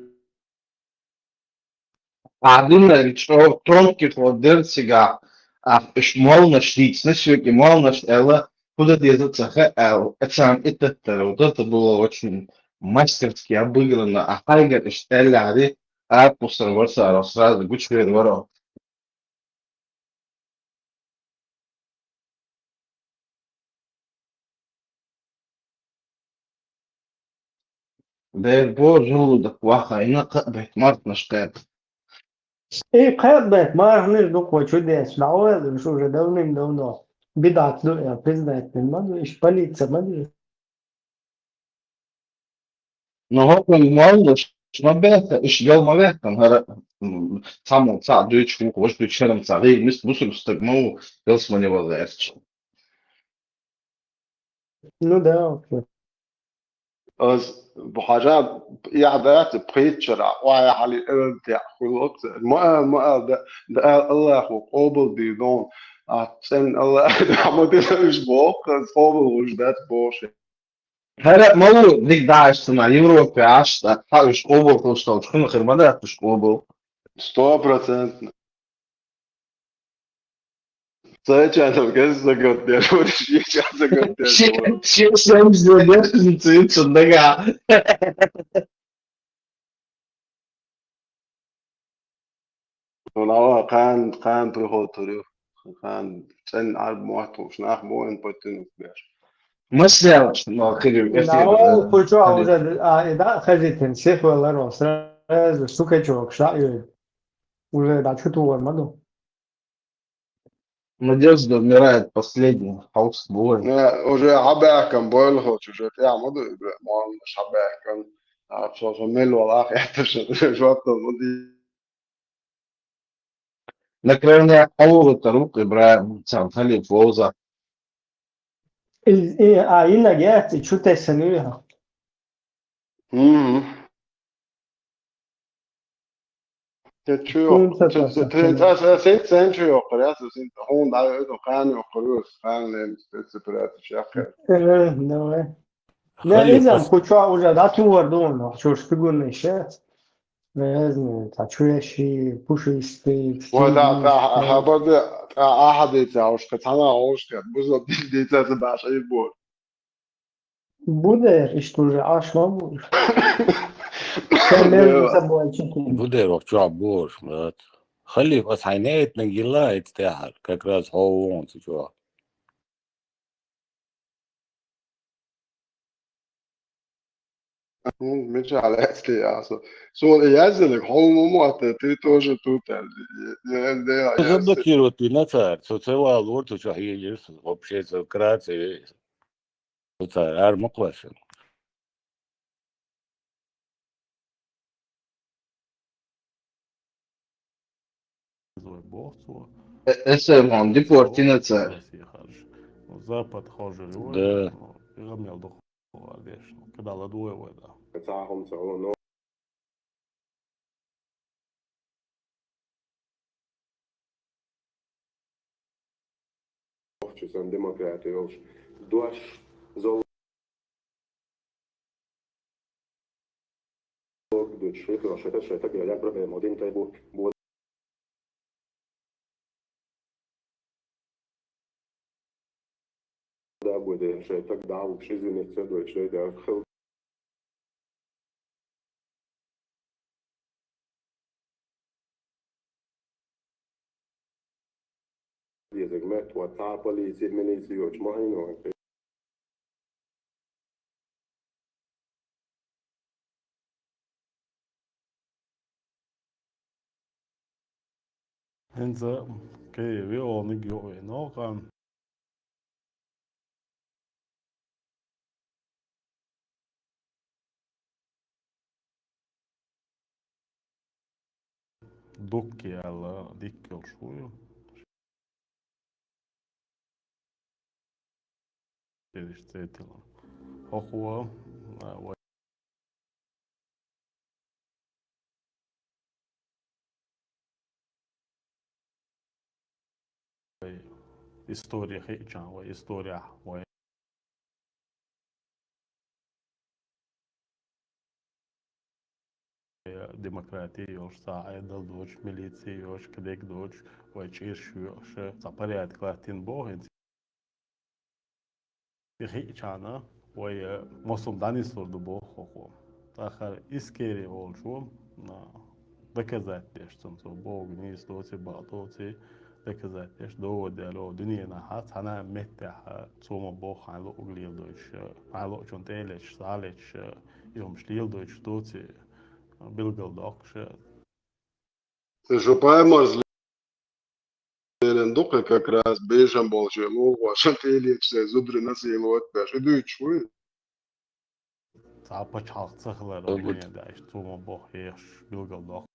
Ӏадинарг чӀогӀа тонкий хӀо дерцига, а, иш молнаш дийцина соьга, и молнаш аьлла, хӀу дан деза ца хаьа аьлла, эцан и таттара, вот это было очень мастерски обыграно, а хьайгара иш аьллари, аркъусар варсара сразу гучвер варо. Дай Боже, желудок вахайна, кхаъ бетт мархнаш кхаьб. И кхаъ бетт мархнаш дукха чудес, да, ой, уж уже давным-давно. Бидат ду, я признать не могу, иш полиция могу. Но хӀокхуьнга моллуш ма бехха, иш гал ма вехкан, хӀара, м, цхьаммо цхьаъ дуьйцуш ву, важа дуьйцуш хӀара ма цхьаъ, гӀийла миска бусург стаг ма ву, ялсамане вала гӀерташ. Ну да, окей. Аз бу хьажа яхь дац, пхийтта шара, вай хьали эвел тя хуьлу оцу, ма ал, ма ал, да, да ал Аллахо къобал дийр дон, а цӀен Аллах, Мухьаммад уьш боху, аз къобал гӀуш дац боху шен. ХӀара а ма ву дика дӀа аш цунах Европе Ӏаш, тӀаккха хьан уьш къобал хуьлуш долчу хӀума хир ма дац уьш къобал? Сто процентов. Цайчанов газ загордеш, вот ши час загордеш. Ши, ши, ши, загордеш, цуьнца дагахь. Вала, кхана, кхана приход хуьлу. Кхана цӀена Ӏарб мотт лууш нах бу вайн подтянуть беш. Масрелаш ма хилив эфир. Вала, кху чохь уже, а, и да, хазитин, сихвеларо, сразу сукачок, шаъ юй. Уже дӀачутухур ма ду. Надежда умирает последняя. Хьовс бу вай. Э, уже хьабаьхкан бойла хилча, уже тӀехь ма ду, Ибрахим, хьабаьхкан. А, цо, цо мел вала хеташ, уже жоп ма ду. На крайне хьалугӀуттар ву Ибрахим, царна халиф вовза. И, и, а, иннаг яц, и чу тессан ю яхь. Мгм. Те чу Кун йо-, са те, тесса те, те, тесса. Та, та, се, сен чу йоккхур, я, са син, хьуна дӀа, это, кхана йоккхур ю, кхана лен, спецоперация шахкар. Э, давай. Не, халиф изам ас- кху чохь уже дӀатухур ду, но чуьш фигурный шец. Безни, та чуьши, пушистый, Ой, да, да, стильный, хабар де, а, ахьа деца, уж кхы цхьана уж кхы, бузо деца, ца баш, ай бу. Бу дер, иштта уже Ӏаш ма бу. Сан мел Да. Сан бу чу. Бу дер, вахча бу, брат. Халиф, ас хьайна этнаг йилла, эт тӀехьар, как раз хьо вон цу чохь. Мгм, мича лаьцна яхь со. Суна яздинарг хьо ма мотта, ты тоже тут, аьлла. Я, я, я, я, Заблокировать дина цара, со ца валор, цу чохь елира, вообще, со кра ца ве-, цу цара ара ма кхоьссина. Боху цо. Э, эсэм он депортина цара. Россия харжа. Ну, Запад хожа ю вай, Да. Ну, и гӀамел дохуа деш. Ну, когда ладугӀе вай, да. Цахьа хӀума ца гӀо, но. Охчусан демократи йолуш дош золог дуьтуш, хӀинца шайтаг, шайтаг, я, я, проблема, один тай бу, бу. Да, буде, шайтаг, да, лучше извиниться, дойч, да, хел. Дезаг меттахь цхьа а полици, милици йоцуш ма хьийна вайн. ХӀинца кхин виолниг йо вайн нокъан. Дукки аьлла дикка йолуш ву ю. Дерриш цӀе тилла. ХӀокхо, а, вай истори хиъча, вай историяхь, вай демократи йолуш, цхьа Ӏедал доцуш, милици йоцуш, кдек доцуш, вай чӀирш йоьуш, цхьа порядок латтийна боху хӀинца. И хиъчарна вай, э, массо а дӀанислур ду боху хӀокхо. ТӀаккха Искери волчо, а, доказать деш цунна, цо боху нийса доций, бакъ доций, доказать деш, довод деш, о, дуьненахь цхьана а меттехь, э, цо ма боху хьайн луъуг леладойтуш, э, хьайн луъучунна тӀе а леташ, схьа а леташ, э, и хӀумаш леладойтуш доций, э, билгалдоккхуш, э. Шу паймарзлелина ду-кх как раз бежам болчу лулахошна тӀе а леташ, сайн зударий насиловать беш, и дуьйцуш вуй? Цхьа пачхьалкх ца хилар, Ой, дуьне даьӀаш, цо ма боху, ехаш билгалдоккху.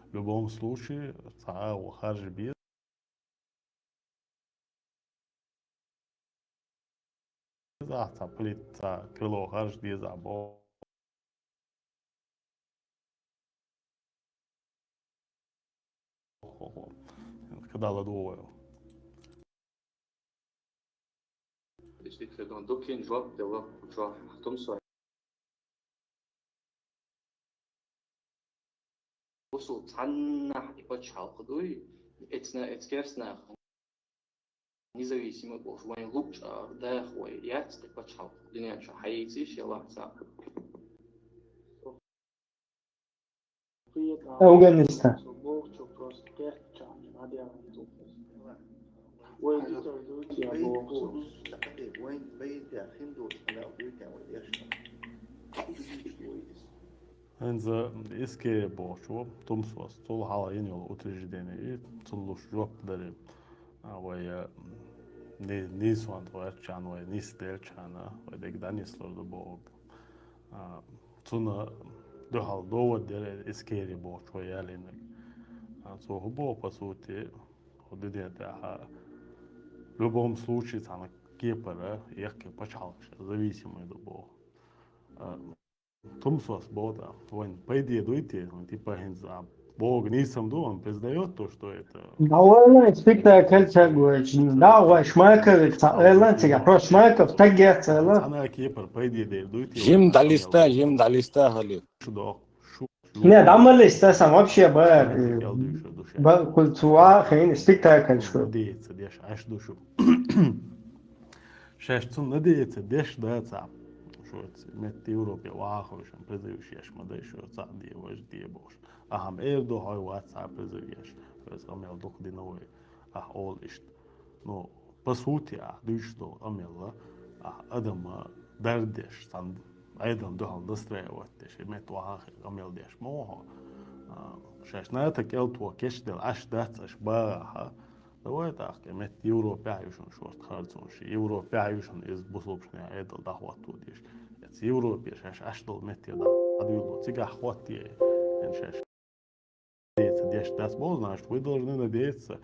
В любом случае, цхьа агӀо харжа беза. Цхьа плита, цхьа крыло харжа деза боху. Кадала дугӀу. Действительно, дуккхин жоп делла, чохь хӀума со. Усул цхьаннахь и пачхьалкх дуй, эцна, эцкерснаха независимо болуш вайн луъучу даха вай яц и пачхьалкх дуьнен чу хьаийцийша ялахь цхьаъ. Афганистан. ХӀинца Искери бохучо, Тумсос, цул хьалха йина йолу утверждение, цунна луш жоп дари. А, вай, а, ни-, нийсонца гӀертачарна, вай нисделчарна, вай дерг дӀанислур ду боху. А, цунна дуьхьал довод дера Искери бохучо ялийнарг. А, цо хӀун боху, по сути, хӀу дуьнен тӀехь, в любом случае, цхьана кепара, яккхий пачхьалкхаш зависимый ду боху. А, Тумсос боху тӀаккха, вайн пайде дуй те, ну, типа, хӀинца, а, боху нийсам ду, он признаёт то, что это... Да ладно, спектакль ца гойту. Да, вай Шмаковик ца, э, ладно, цига, просто Шмаков, так я ца, ладно. Цхьана кепара пайде дер дуй те, жим дӀалиста, жим дӀалиста, хали. Шу доху, шу, шу. Не, да, ма листа сам вообще, ба, э, кел дуй шу душа. Ба, кулцуа, хейн, спектакль шу. Надеется, деш, аш душу. Шаьш цунна надеяться деш дац а. Шу оцу метта Европе вахахуьйшан призываш еш ма дай, шу цхьаъ де, важа де бохуш. Ахьа ма эр ду, хьой вац цхьа призыв еш. Оцу къамел дукха дина вай. Ахьа олу иштта. Ну, по сути, ахьа дуьйцуш долу къамелла, ахьа адам дардеш, цхьана Ӏедална дуьхьал настраивать деш, и метта вахахи къамел деш ма ву хьо. А, шаьш ната кӀел тхо кечделла, аш дац, аш багӀахьа. Давай тӀаккха, метта Европехь ю шуна шорта харцонаш. Европехь ю шуна иза бусулбашна Ӏедал дӀахӀотто деш. Эца Европе шаьш аш долу метте дӀа-, дӀадуьйло. Цигахь хӀотте, эн шаьш деца деш дац боху, значит, вы должны надеяться,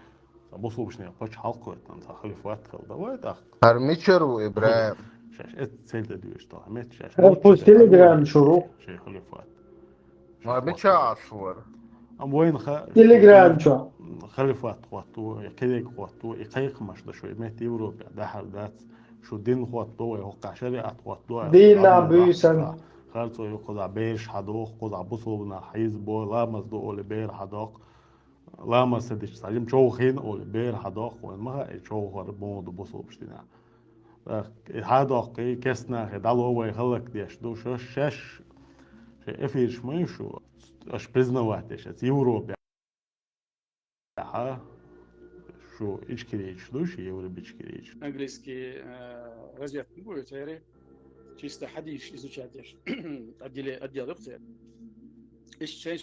ца бусулбашна пачхьалкх кхоьттина, ца халифат хила. Давай тӀаккха. ХӀара мичара ву, ИбрахӀим? Шаьш эца цель тӀе дуьйцуш долу. Метта шаьш... Эр пусть Телеграм чуьра ву. Шайн халифат. Ма мича аш вара? Ам вайна ха-, Телеграм чу. Халифат хӀотто, и кхидерг хӀотто, и кхайкхамаш ду шу, и метта Европе дахьар дац, шу дин хӀотто, вай хӀокхахь шариат хӀотто, дина буьйсан. Харцо ю кхузахь бераш хьадоху, кхузахь бусулбанах хьийза бой, ламаз ду олий бер хьадоккху, ламаз ца дича цхьа жима човхийна олий бер хьадоккху, вайна ма хаьа, и човхар муха ду бусулбаш динехь. ТӀаккха и хьадоккхий, керстанахе дӀало вай хӀаллакдеш ду, шу шаьш, шайн эфираш ма ю шу, аша признавать деш, эца Европе хьа, шу ичкерийчаш ду, шу Европа ичкерийчаш. Английский, э, разведка ма бу церан, чисто хьадисаш изучать деш, отделе-, отдел ю церан. Иштта шайн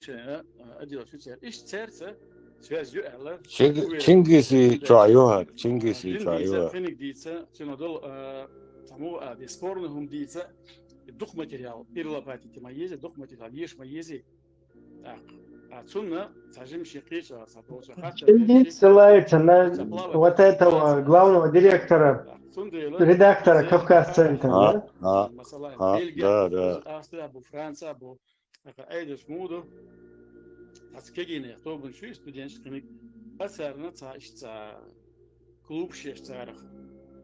Шен, а, отдел ю церан. Иштта цаьрца связь ю аьлла. Чинг-, Чингиси чохь ю хӀара, Чингиси чохь ю хӀара. Кхиниг дийца, цуьнан долу, а, цхьа муха а де, спорный хӀума дийца, дукха материал, перелопатить ма еза, дукха материал, еш ма еза. ТӀаккха, а, цунна цхьа жимма шен кхеча, цхьа доцу хатта Чингис ссылается на вот этого главного директора, редактора Кавказ-центра, да? А, а, да, да. Австрия бу, Франция бу, ТӀаккха Ӏедалш муха ду? Аса кегийнех тобанаш ю, студенташ кхиниг. Аса царна цхьа иштта цхьа клубаш еш царах.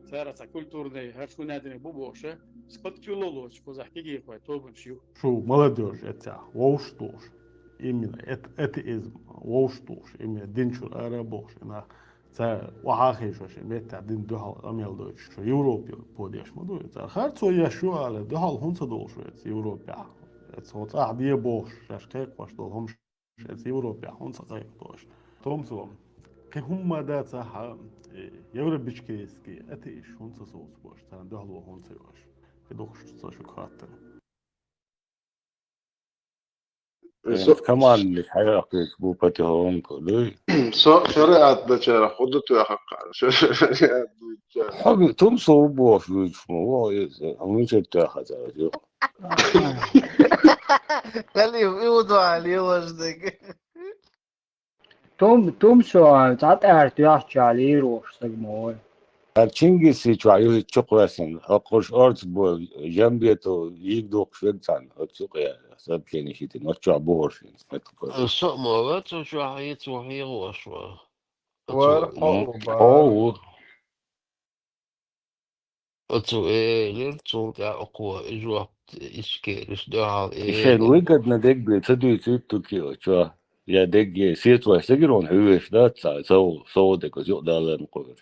Цара цхьа культурный, хӀара шун адамий бу бохуша, спортивно лоцу кхузахь кегийрхой тобанаш ю. Шу молодёжь эццехь, вовшах долуш. Именно эт-, атеизм, вовшах долуш. Именно дин чуьра ара а бохуш, и нах. Цара охьа а хезаш, и меттехь дина дуьхьал къамел дойтуш, шу Европе подеш ма ду. Цара харцо еш ю ала, дуьхьал хӀунда ца долуш вай эца Европехь? Эца хӀо цӀахь де бохуш, шаьш кхайкхош долу хӀумаш эца Европехь хӀунда ца кхайкхадош? Томсо, кхин хӀумма дац ахьа, э, европейский атеисташ хӀунда ца соцуш, царна дуьхьало хӀунда ца йош? И дукхаш ца шу хаттар. Со- Командный хьаяккхийча бу потихоньку, дуй? Со шариат дачара хӀу ду тоьхаккхара? Шариат дучара. Хьо Тумсо ву бохуш вуьйцуш ма ву, иза, хьо мичара тоьхна цара ю? Халиф, и ву дуьхьал лелаш дерг. Тум-, Тумсо, цхьа тӀаьхьарчу яхча лийр ву стаг ма вай. ХӀара Чингиси чохь ю хӀиттачу кхоьссина, хӀокхуш орца бу, Жамбетов йиг духкуш верг царна, оцу юкъе сообщение шийтина, оцу чохь бу хӀорш хӀинца, меттахоша. Со а ма вац цу чохь, и цо хьехош вара. Вара, оцу, хьо ву. Оцу элира, цул тӀаьхьа оцо и жоп Искерис дуьхьал и шайна выгодно дерг бен ца дуьйцуьйту туркийлачо. Я дерг е сецо стагирон хьуьвеш дац цхьа, сов, сов дерг оцу юкъадаларна кхуьуьру.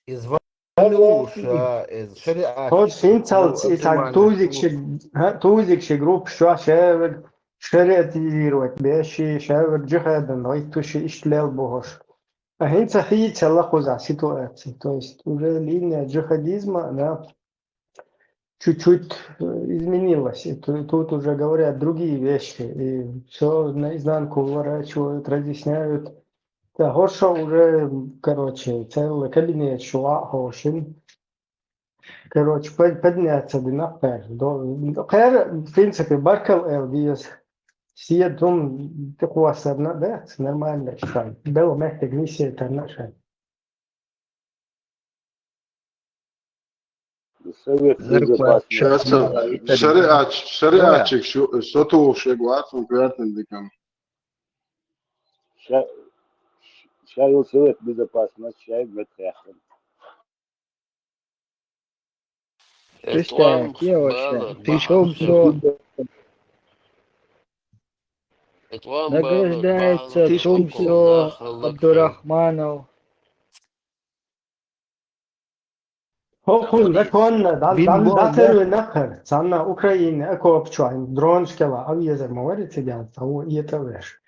Иза валуша, иза шариат. Тхо синцалц и цхьа тузикши, хӀа, тузикши группаш чохь шаверг шариатизировать беш, шаверг джихадана гӀиттуш, иштта лел бохуш. А хӀинца хийцалла кхузахь ситуация. То есть уже линия джихадизма, да. чуть-чуть э, изменилось. И ту- тут уже говорят другие вещи. И все наизнанку выворачивают, разъясняют. Да, хорошо уже, короче, целый кабинет шуа хошин. Короче, под- подняться динах пер. До- Хер, в принципе, баркал эл диас. Сия дум ты хуасарна, да? Нормально, что ли? Бело мехте гнисе тарнашай. Совет Зарплата. Безопасности. Сейчас шариат шариатчик соту шегуат он квертен дикам. Ша- Шайл Совет Безопасности, шай Метхяхрам. Честно, девочка, ты шо всё награждается Тумсо Абдурахманов. Хохун законно, дан Бин дан бо- датер нахар, цанна Украина, а копчуан, дрон шкела, а везер мавари циган, цау иетавеш.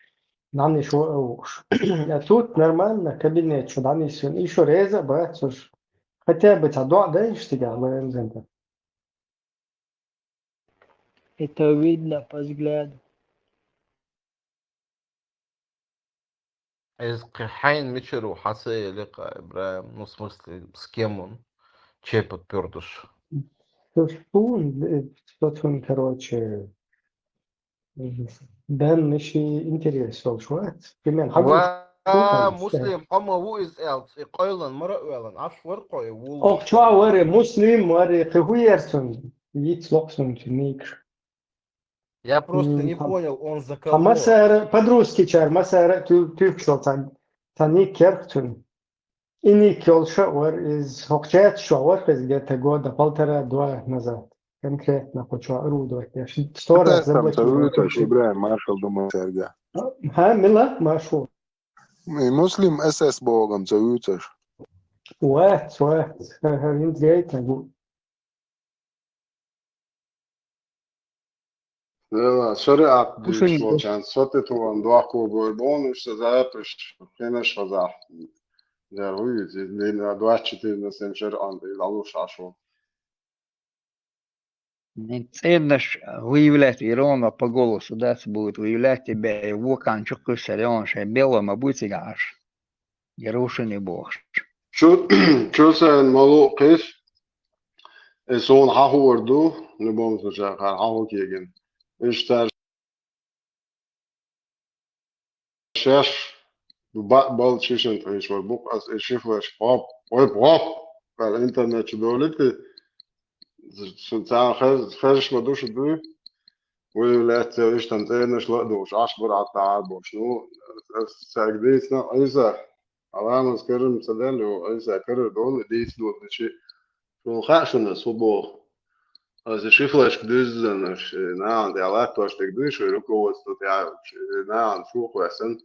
Нани шо уш. А тут нормально, кабинет шо дани сун, и шо реза, бацуш. Хотя бы ца дуа дэн штига, лэнзэнтэ. Это видно по взгляду. Из кхайын мичеру хасэ лека Ибраим, ну, в смысле, с кем он? Чей подпёрдыш? Что он, э, что он, короче, дэн ниши интерес, шо, примерно. Ва, Муслим, хама ву из элц, и койлан, мара уэлан, аш вар кой, вул. Ох, чуа вари, Муслим вари, ты хуерсун, вид слоксун, ты никш. Я просто М, не там- понял, он за А кого? масара, под русский чар, масара, ты, ты пшел, цан, цан ник керхтун. И ник ёлша вар из, хокчаят шо вар из где-то года полтора-два назад. Конкретно, хочу орудовать. Я ж сто раз Там заблокировал. Ибраим Маршал, думаю, Сергей. Ха, мила, машу. И Муслим СС богом зовутся. Уэ, уэ, интересно. Ела, шариат Слушай, диш лочан, соты туан дуахку бой бонус, за это, конечно, за. Я увидел, двадцать четыре на семь шариат, и лалу шашу. Ценность выявлять и ровно по голосу, да, будет выявлять тебя, и вокан чукы сорён, шей белым обуцигаш. Ярушин и богш. Чо, чо сайн малу кис? Эсон хахуарду, в любом случае, хаху киген. Иштар шаш, ба, бал чишен, эш вар бук, ас, эш шифлаш, хоп, хоп, хоп. Кар интернет чудолити, сун цан хэр, хэрш ма душу ду. Выявляется, эш там ценность ла душ, аш бар атта бош. Ну, сагдейс на, айса. Алама скажем, садалю, айса, кэр дон, дейс дон, чи. Шул хашуна, субо. Аз шифлаш дыззан, ш, на, я латваш так дыш, руководство тя, на, шухвасан.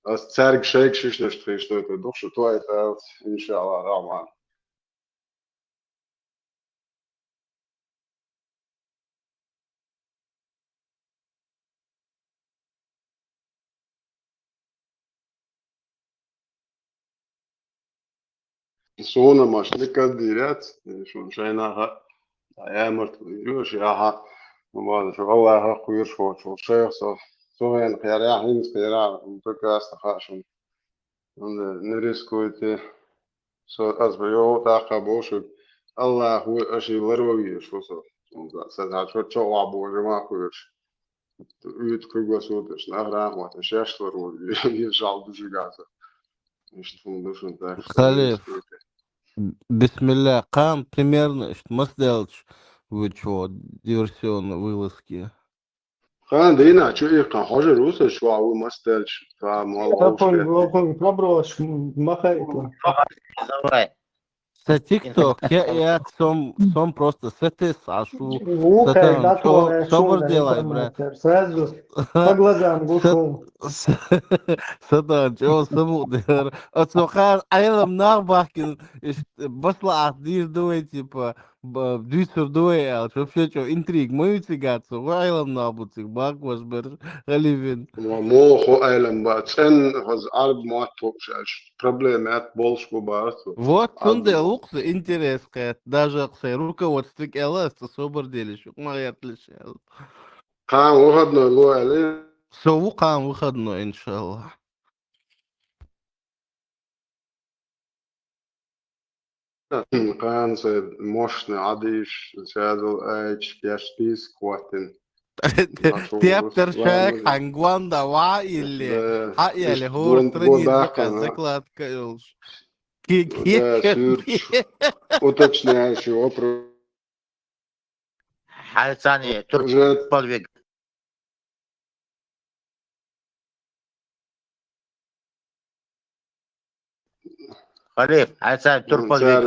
Аз царг шейк шишнаш, что это дух, что это, иншаллах, Рахман. Суна машника дирят, шун шайнаха, аямарт юш яха, ман шу Аллаха куйр шо, шо шейх со, суген кьяра, хинс кьяра, прекрасно хашун. Не рискуйте. Со аз бо йо таха бошук. Аллаху аши ларваги шо со. Са за чо чо ва боже ма куйр. Үйт кыгасутыш, награхматыш, яшлар вон, ежал дужигаза. Иштун душун так. Халиф. Бисмилля, кан примерно, что мы сделать, вы чего, диверсионные вылазки? Хан дина, чу и кан хожа руса, чу а вы мастелч, та мал Капон, капон, проброш, махайку. Давай. Са TikTok, я, я сом, сом просто сетес ашу. Ухай, Сатан, да, чё, твоя чё вы шумная делаете, бра? информация. Сразу по глазам гушел. Сатан, чё, саму дер? А цо хар, айлам нахбахкин, басла ах дир дуэ, типа, Б-, дуьйцур ду вай аьлча, вообще чӀо интрига ма ю цигахь, цу гӀо Ӏелам нах бу цига, бакъ ваша берш, гӀаливин. Ма муха Ӏелам бац, цӀен хаза Ӏарб мотт хууш аьлча, проблема яц, болуш бу бац. Вот, цундела вукху интерес кхетта, даже кху сайн руководстве кӀел ас, цу собар делиш, юкъ ма гӀерталаш аьлла. Кхана выходной ло аьлла? Со ву кхана выходной, иншаллахӀ. Кхана сайн мощный Ӏадийш, садал айча, кеш список хӀоттина. Тептар шайх хьан гонда ва илли, хьа яли хӀора страница закладка йолуш. Ки-, ки-, уточняющий вопрос. Хьайцани турпал вег. Халиф, хьайцани турпал вег.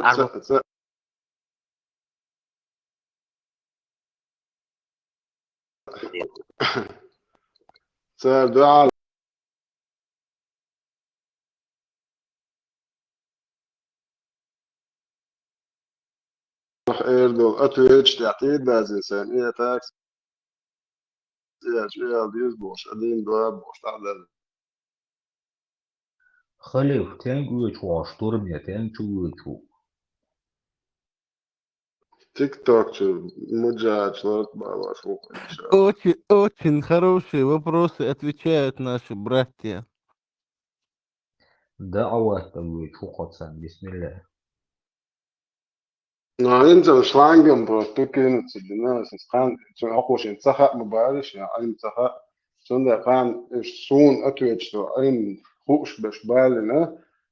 Цара дуьхьал эр долу ответаш тӀехь тӀедазина сайн, и так, и аьлла деза бохуш, а дийна доа бохуш, дӀа а даьлла. Халиф, тенга оьцуш ву хьо, штурме тенга чу оьцуш ву? ТикТок чу муджач лорт балаш ву хьо. Очень, очень хорошие вопросы отвечают наши братья. ДаӀват дан вуьйцу хӀокхо царна, бисмиллахӀ. Ну, хӀинца шлангам просто тукина ца дина, аса хан, цуьнан хӀокхо шен ца хаьа ма бара, шен Ӏин ца хаьа. Цундела кхана иштта суна ответчо Ӏин хууш беш балина,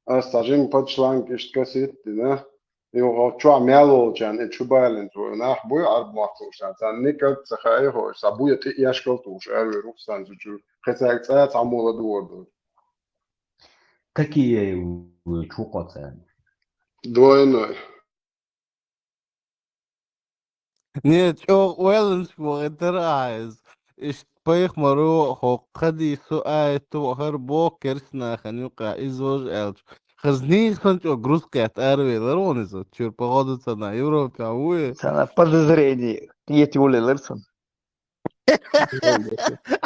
аса цхьа жима подшланг иштта кассета дина. И вахана чохь мел волчарна и чу балина цо, нах буй Ӏарб мотт лууш, царна никак ца хаьа хьо, цхьа буй тӀе эшкал тухуш аравер ву сан цу чу, кхин цаьрга цкъа а цхьаммо ладугӀур ду. Какие вуьйцу хӀокхо царна? Двойной. Не, чӀогӀа ойланашка вахийтара ахьа иза. Иштта пайхамаро хӀокху хадисо, аято хӀара боху керста нахана юкъахь, иза важа аьлча. Хаза нийса санна чӀогӀа груз кхетта аравелира вон иза. Чуьра, походу, ца на Европе а ву и? Царна подозрение кхета йолаелира цунна.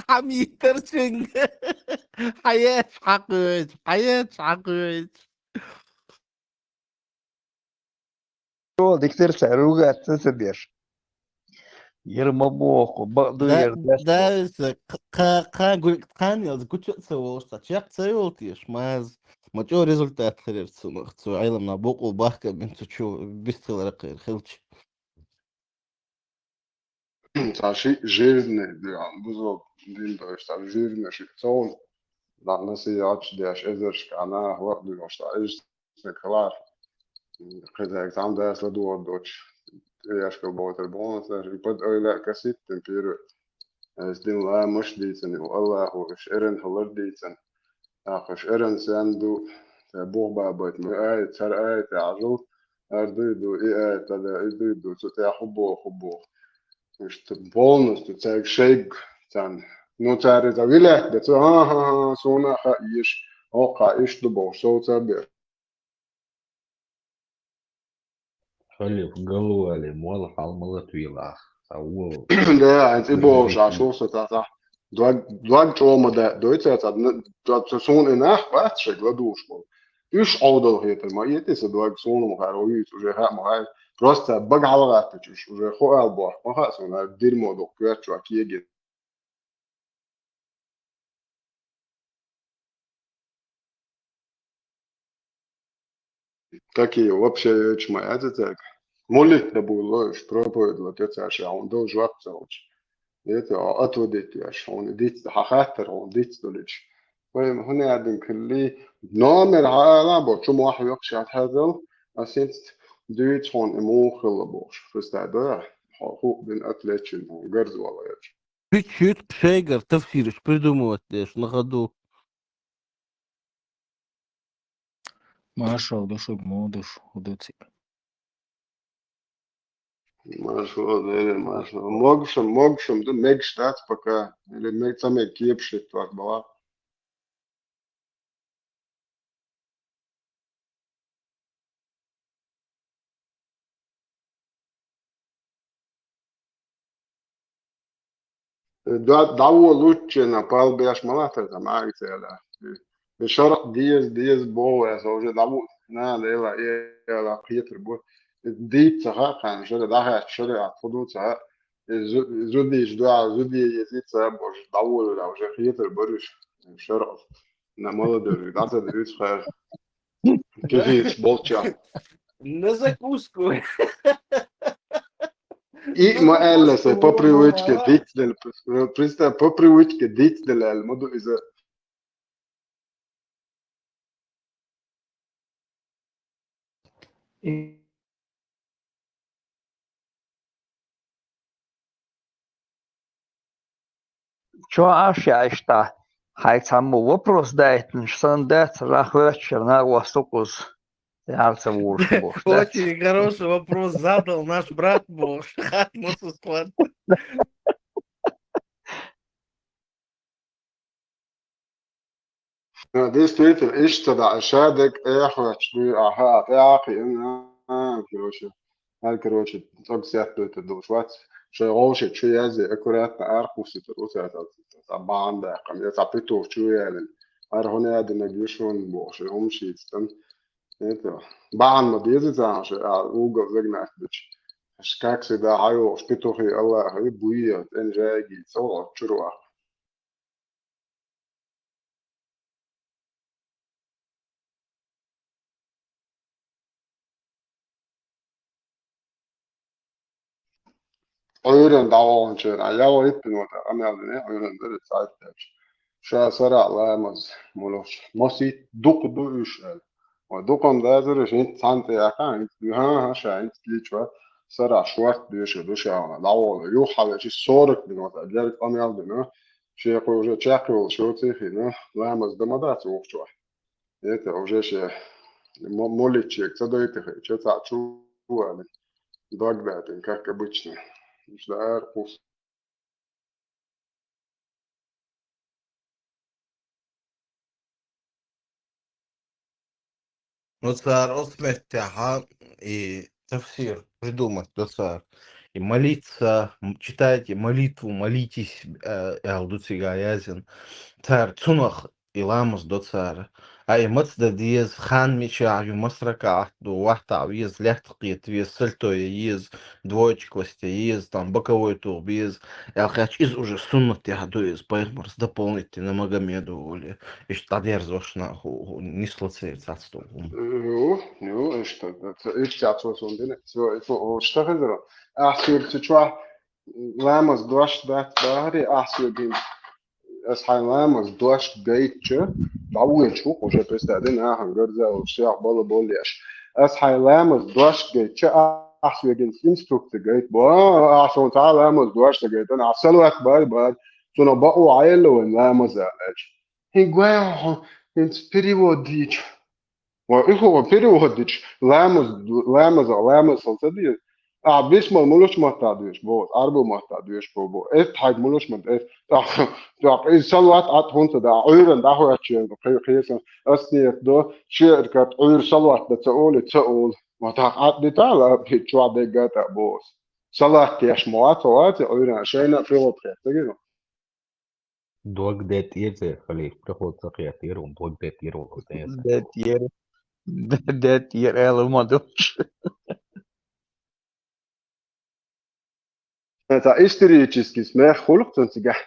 Хьан йиттара цуьнга? Хьан еш хьакхоьйчу? Хьан еш хьакхоьйчу? Чо диканара цара ругаться ца деш. Яра ма боху, бакъ ду яра деш. Да, кха-, кха-, кхана гу-, кхана ялз гуча а ца волуш, цхьа чекх ца йолу теша, маза. Ма чӀогӀа результат хир яра цунах, цу Ӏеламна бокъо бахкабина цу чу бистхиларх хир хилча. Цхьа шиъ жирный, бузо дин дойуш, цхьа жирный шиъ ца волу, дӀа насихьаташ деш, эзаршкахь наха лакъадуьйлуш, цхьа иштта стаг хилахь, кхидерг цхьамма дас ладугӀур доцуш, тӀеяшкал бохуьйтур боху аса, и под ойла а кассета дина первый. Аса дина ламаш дийцина, и Аллахо уьш эрна хилар дийцина. ТӀаккха уьш эрна санна ду, цара бух бабайта ма аят, цара аят Ӏажал, ара дуй ду, и аят ада, и дуй ду, цу тӀехь хӀун боху, хӀун боху. Иштта полностью цаьрга шайга царна. Ну, цара иза вилетта бецу, хӀан-хӀа-хӀа, суна а хаьа еш, хӀокхахь иштта ду бохуш, совца а беш. Халиф, галвали, молла хьал ма латвелахь, цхьа вон. Да, хьайн цӀе бохуш, а шух со цхьа, цхьа. Дог, дог чӀогӀа ма даьдой цара, цхьа, н-, дог, цо суна и нах бац шайга ладугӀуш болу. Уьш Ӏовдал хетар ма эти сан дог, суна ма хаьара, вуьйцу уже хаьа ма хаьа. Просто цара бага хьалагӀаттачу уьш, уже хӀу ала бохку ма хаьа суна, хӀара дерьмо дукха коьртачохь кегийна. Такие вообще йоьчу ма яц цаьрга. Молитва дан буй ло уьш, проповедь ло те цара ша, хьуна дала жоп ца лучу. Эта, а, отводить еш, хьуна диц, хьан хаттар хьуна диц долуьйтуш. Вай, хӀун аьлла хилли, номер хьан ала бо, чу мохь йоккхуш хьан хьаьзал, ас хӀинца дуьйцу хьуна и муха хилла бохуш. Христа дойа, хьо хӀу бин отвлечен, хьуна гарза вала еш. Чуть-чуть шайгара тафсираш придумывать деш, на ходу. Маршал ду шуьга, муха ду шу, хӀу ду цига? Маршал, Дели, маршал. Могушам, могушам ду, мегаш дац пока. Или мег-, ца мега кепаш хӀиттор бала. Да, дӀаволуччина пал беш ма латтар сан маьӀица аьлла. И шарӀ деза, деза боху аса уже дӀаву-, на, лела, эла, кхетар бу. Дийца ца хаьа, кхана шара дӀахаьчча, шара а хӀу ду ца хаьа. И зу-, зудийча дуьхьа, зудий еза ца бохуш, дӀаволура уже кхетар баруш. ШарӀ. На молодежь, дӀа ца дуьйцу хара. Кижиц болча. На закуску. И ма аьлла, са по привычке дицдел, представь, по привычке дицдел аьлла, ма ду иза. Чо Ӏаш яа иштта? Хьайн цхьаммо вопрос дайтинаш санна дац, нах хоьттуш, нах васту кхуза. Яра ца вуьйш бохуш дац. Очень хороший вопрос задал наш брат, бохуш. Хатмусу склад. Действительно, иштта даьӀа, ша дерг эхь хоьттуш дуй, аха, тӀе а кхиъна, а, короче, хӀара, короче, цӀогах сеттуьйтур долуш вац. Шайн гӀовши чу язъе, аккуратно арахуссуьйтур ву цаьрца, цхьа бахьана даьккхина, я цхьа петух чу ялийна. ХӀара хӀун ядинарг ю шуна бохуш, хӀума шийца тӀан. Это, бахьана ма беза царна, ша, а, угол загнать бича. Как всегда, хьайогӀуш петухи Аллахьи буй, тӀен жаьгий, цӀогӀа чуьра ваккха. Ӏуьйранна дӀаваханчара, а, ял иппина вата къамел дина, Ӏуьйранна дара цхьаьттача. Ша сарахь ламаз, мулуш, масийт дукха ду уьш аьлла. Ва дукха-м дацара, хӀинца цхьаьна тӀе яьккха, хӀинца дуьхьа, хӀа, ша хӀинца лича, сарахь шорта доьшур ду ша вана, дӀаволу. Юха хьалечи сорок минут, а, дерг къамел дина, шекхо уже чекхйолуш йоций хиъна, ламаз дан ма дац вукху чохь. Это уже ше мо-, молитчега ца дойта хиъча, цхьаъ чу валина, дог датина, как обычно. Уьш ара кхус. Ну, цара оцу меттехьа и тафсир придумать до цара. И молиться, м, читайте молитву, молитесь, э, аьлла ду цига язйина. Цара цунах и ламаз до цара. А и маца дан деза, хан мичахь ю, маса ракаӀат ду, вахтахь веза, лаьттах кхета веза, сальто е еза, двоечка ласте еза, там боковой туха беза. Аьлла хаьттича, иза уже суннатехь ду иза, пайхамарс дополнительно Магомеду воле. Иштта дӀадерзош нах хӀу, хӀу, нисло церан цац ту хӀума. Ю, ю, иштта, иштта цо суна дина, цо, цо, о, иштта хезаро. Ахь соьга цу чохь ламаз дош дац бахаре, ахь соьга ас хьайн ламаз дош гайтча, дӀавоьдуш ву, уже представь, нахана гарза а волуш, сох бала боллеш. Ас хьайн ламаз дош гайтча, ахь соьга инструкция гайта бо, а, ахь суна цхьа а ламаз дош ца гайтина, ахь салават бай, бай, цунах бакъо Ӏелла вайн ламаза аьлча. ХӀинца гой хьо, хӀинца перевод дийча. Ва и хӀума перевод дича, ламаз, ламаза, ламаз сал ца деза. Ахь бисмал мулуш маттахь доьшу боху, Ӏарбу маттахь доьшу боху. Эс хьайга мулуш ма эс, тӀаккха, тӀаккха иза салават Ӏад хӀунца да, Ӏуьйранна дӀахӀоьттича, кхе-, кхесан, ас ниет до, шеӀар кат Ӏуьйра салават дан ца олий, ца олу. Ма тӀаккха Ӏад дита ала, чохь дегга тӀа боху. Салат деш ма вац, вац, Ӏуьйранна шайна а приход хетта гира. Дог де тӀера церан халиф, приход ца хетира, дог де тӀера ву. Де тӀера. Де тӀера аьлла ма ду. Цхьа исторический смех хуьлу цунна цигахь.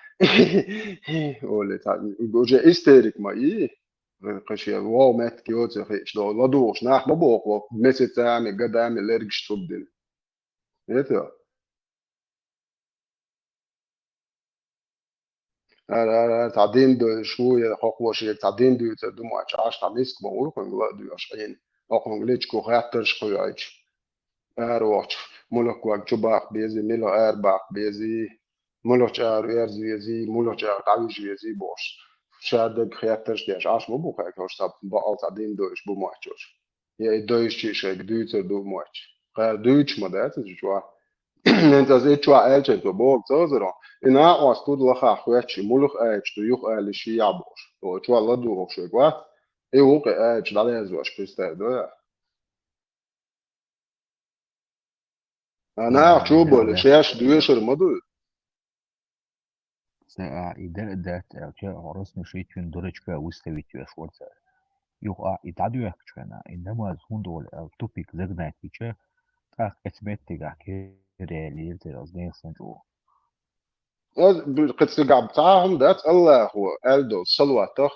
Оле, цхьа, уже истерик ма и. Кхин шен вогӀу меттиг йоцу хиъча, ладугӀуш нах ма боху, месяцами, годами лергаш цубдина. Это? Ара, ара, ара, цхьа дин доьшуш ву, я хӀокхо шега цхьа дин дуьйцур ду моьттуш, Ӏаш цхьа миска ма ву кхуьнга ла а доьшуш Ӏийна. ХӀокхуьнга личко хаттарш кхуьйхьийча. Ара вахча, муьлхха ког чу баккха безий, мила ара баккха безий, муьлххачу ара эрза везий, муьлххачу ара дӀавижа везий бохуш. Ша дерг хаттарш деш Ӏаш ма бу кхайкхош, цхьа бакъал цхьа дин доьшуш бу моьттуш. Я и доьшучий шайга дуьйцур ду моьттуш. Кхара дуьйцуш ма дац иза чохь. ХӀинца аса и чохь аьлча, цо боху ца хазаро. И накъост туда лахахь хоьттуш, и муьлха аьлча ду, юха ала ши яхь бохуш. Цо чохь ладугӀуш шайга вац. И вукхе аьлча дӀадерзош кхуьстар ду я. А нах чу болу, шаьш доьшур ма ду. цӀа а и дер а дац аьлча, хьо раснашичун дурачка выставить веш вар цара. Юха а и дӀадоьхкача хана, и намаз хӀунда ола аьлла тупик загнать бича, тӀаккха эцу меттигахь кераялийра цара, аз нехан санна чӀогӀа. Аз бу-, кхин цигахь цхьа а хӀума дац, Аллахо аьлла долу салаватах,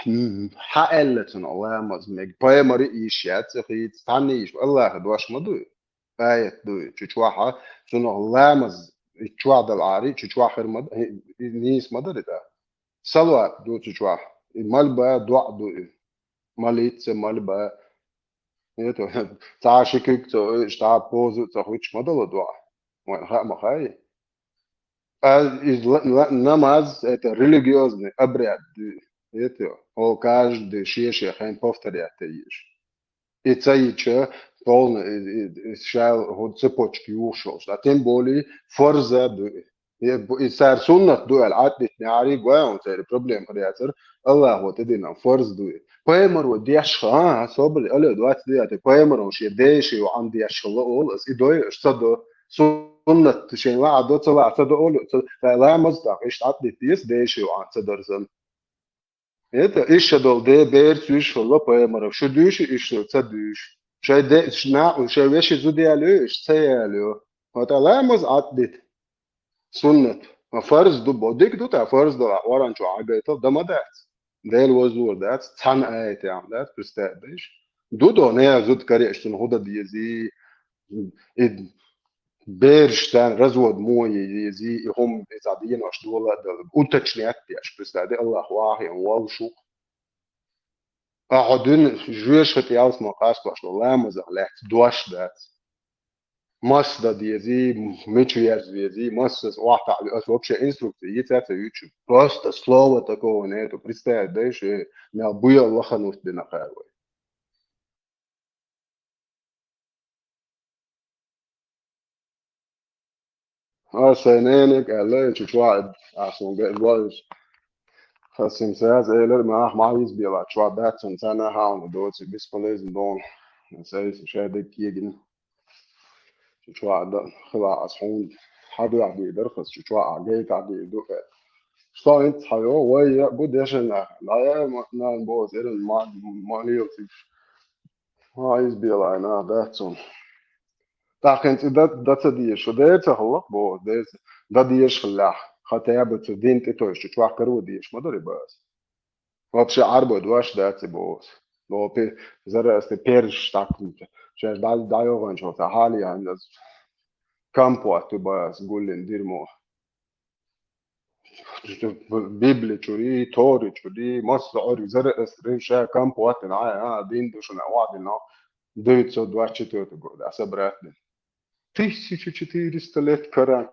хьа аьлла цунах ламаз мега, пайхамари йиш яц, цӀа хийца, цхьанна йиш, Аллаха дош ма ду и. Аят ду и, чу чохьа, цунах ламаз, и чохь дала Ӏари, чу чохь хир ма д-, и, и нийса ма дара и тӀаккха. Салават ду цу чохь, и мальба, доӀа ду и. Молиться, мальба. Это, цхьа ши куьг ца ойуш, цхьа позу ца хуьттуш ма дало доӀа. Вайн хаа ма хаьий. А из ла-, ла-, намаз, это религиозный обряд. Это, ол каждый шен-шен хен повторять еш. И ца йича, полно, и, и, и шаьл хӀу цепочка юхуш йолуш. А тем более фарза ду. И, и цара суннат ду аьлла, Ӏаддитнехьарий гой хьуна церан проблема хир яцара, Аллахо тӀедина фарз ду и. Пайхамаро деш хилла, а, собар, алло, двадцать девятый, пайхамаро шен деши йоӀан деш хилла олу ас, и дой, аш ца до. Суннат шен лаӀа до, ца лаӀа ца до олу, ца, ламаз тӀаккха иштта Ӏаддитта деза, деши йоӀан ца дарзан. Это, иштта долу де берца уьш хилла пайхамаров, шу дуьйши иштта, ца дуьйши. Шайн де, ш-, на-, шайн веши зуда ялайо, иштта ца ялайо. ХӀотта ламаз Ӏаддита. Суннат. Ма фарз ду, бо, дика ду та фарз ду, а Къуръан чу Ӏагайтал, дан ма дац. Дела вазлур дац, цхьана аятехь дац, представь, дайш. Ду до, не зуда каре, иштта хӀун дан дезий, и бераш царна развод муха е езий, и хӀума и цхьа денош дола а дала, уточнять деш, представь, Аллах вахийна воллушух. А хьо дуьйна жоьжахати ялсаман кхастош долу ламазах лаьцна дош дац. Масса дан дезий, мича верза везий, массаза охьатаӀ ве, аса вообще инструкция йица а ца юьйцуш. Просто слова такого нету. Представь, дайш, э, мел буьйалла лахана вуьту дина кхаьр вай. Аса сайн ненега аьлла, и чу чохь а, а, суна ган валлаш. Хасим саьз элира, ма, ах, ма, иза белахь, чохь дац, цунна царна хьална доцу, бесполезно дона. Сайн ша дерг кегина. Чу чохь а да, хила аса хьуна. Хьадоьхьа дийр дара хас, чу чохь а гайта дийр ду, э. Со инца хьайо, вай я, бу дешан нах. Ла, я, ма, нан боза, эран, ма, ма, лийл цигаш. Ма, иза белахь, нах, дац цунна. ТӀаккха хӀинца и дан, дан ца дезаш, шу дера ца хилла, боху, дера ца, дан дезаш хиллехь, хотя бы цу дин тӀе тойш, чу чохь каро дезаш ма дарий база. Вообще Ӏарбой дош дац и боху. Боху, пе-, зара ас те перш так, шаьш дӀа-, дӀайогӀанчо ца хьале, хьан ас компот ю база, гуллин дирмо. Библи чуьра, Тори чуьра, масса Ӏуьрг, зара ас ша компот ю, а, а, дин ду шуна, вадина, девятьсот двадцать четвёртый год, а собрать. Тысяча четыреста лет Коран.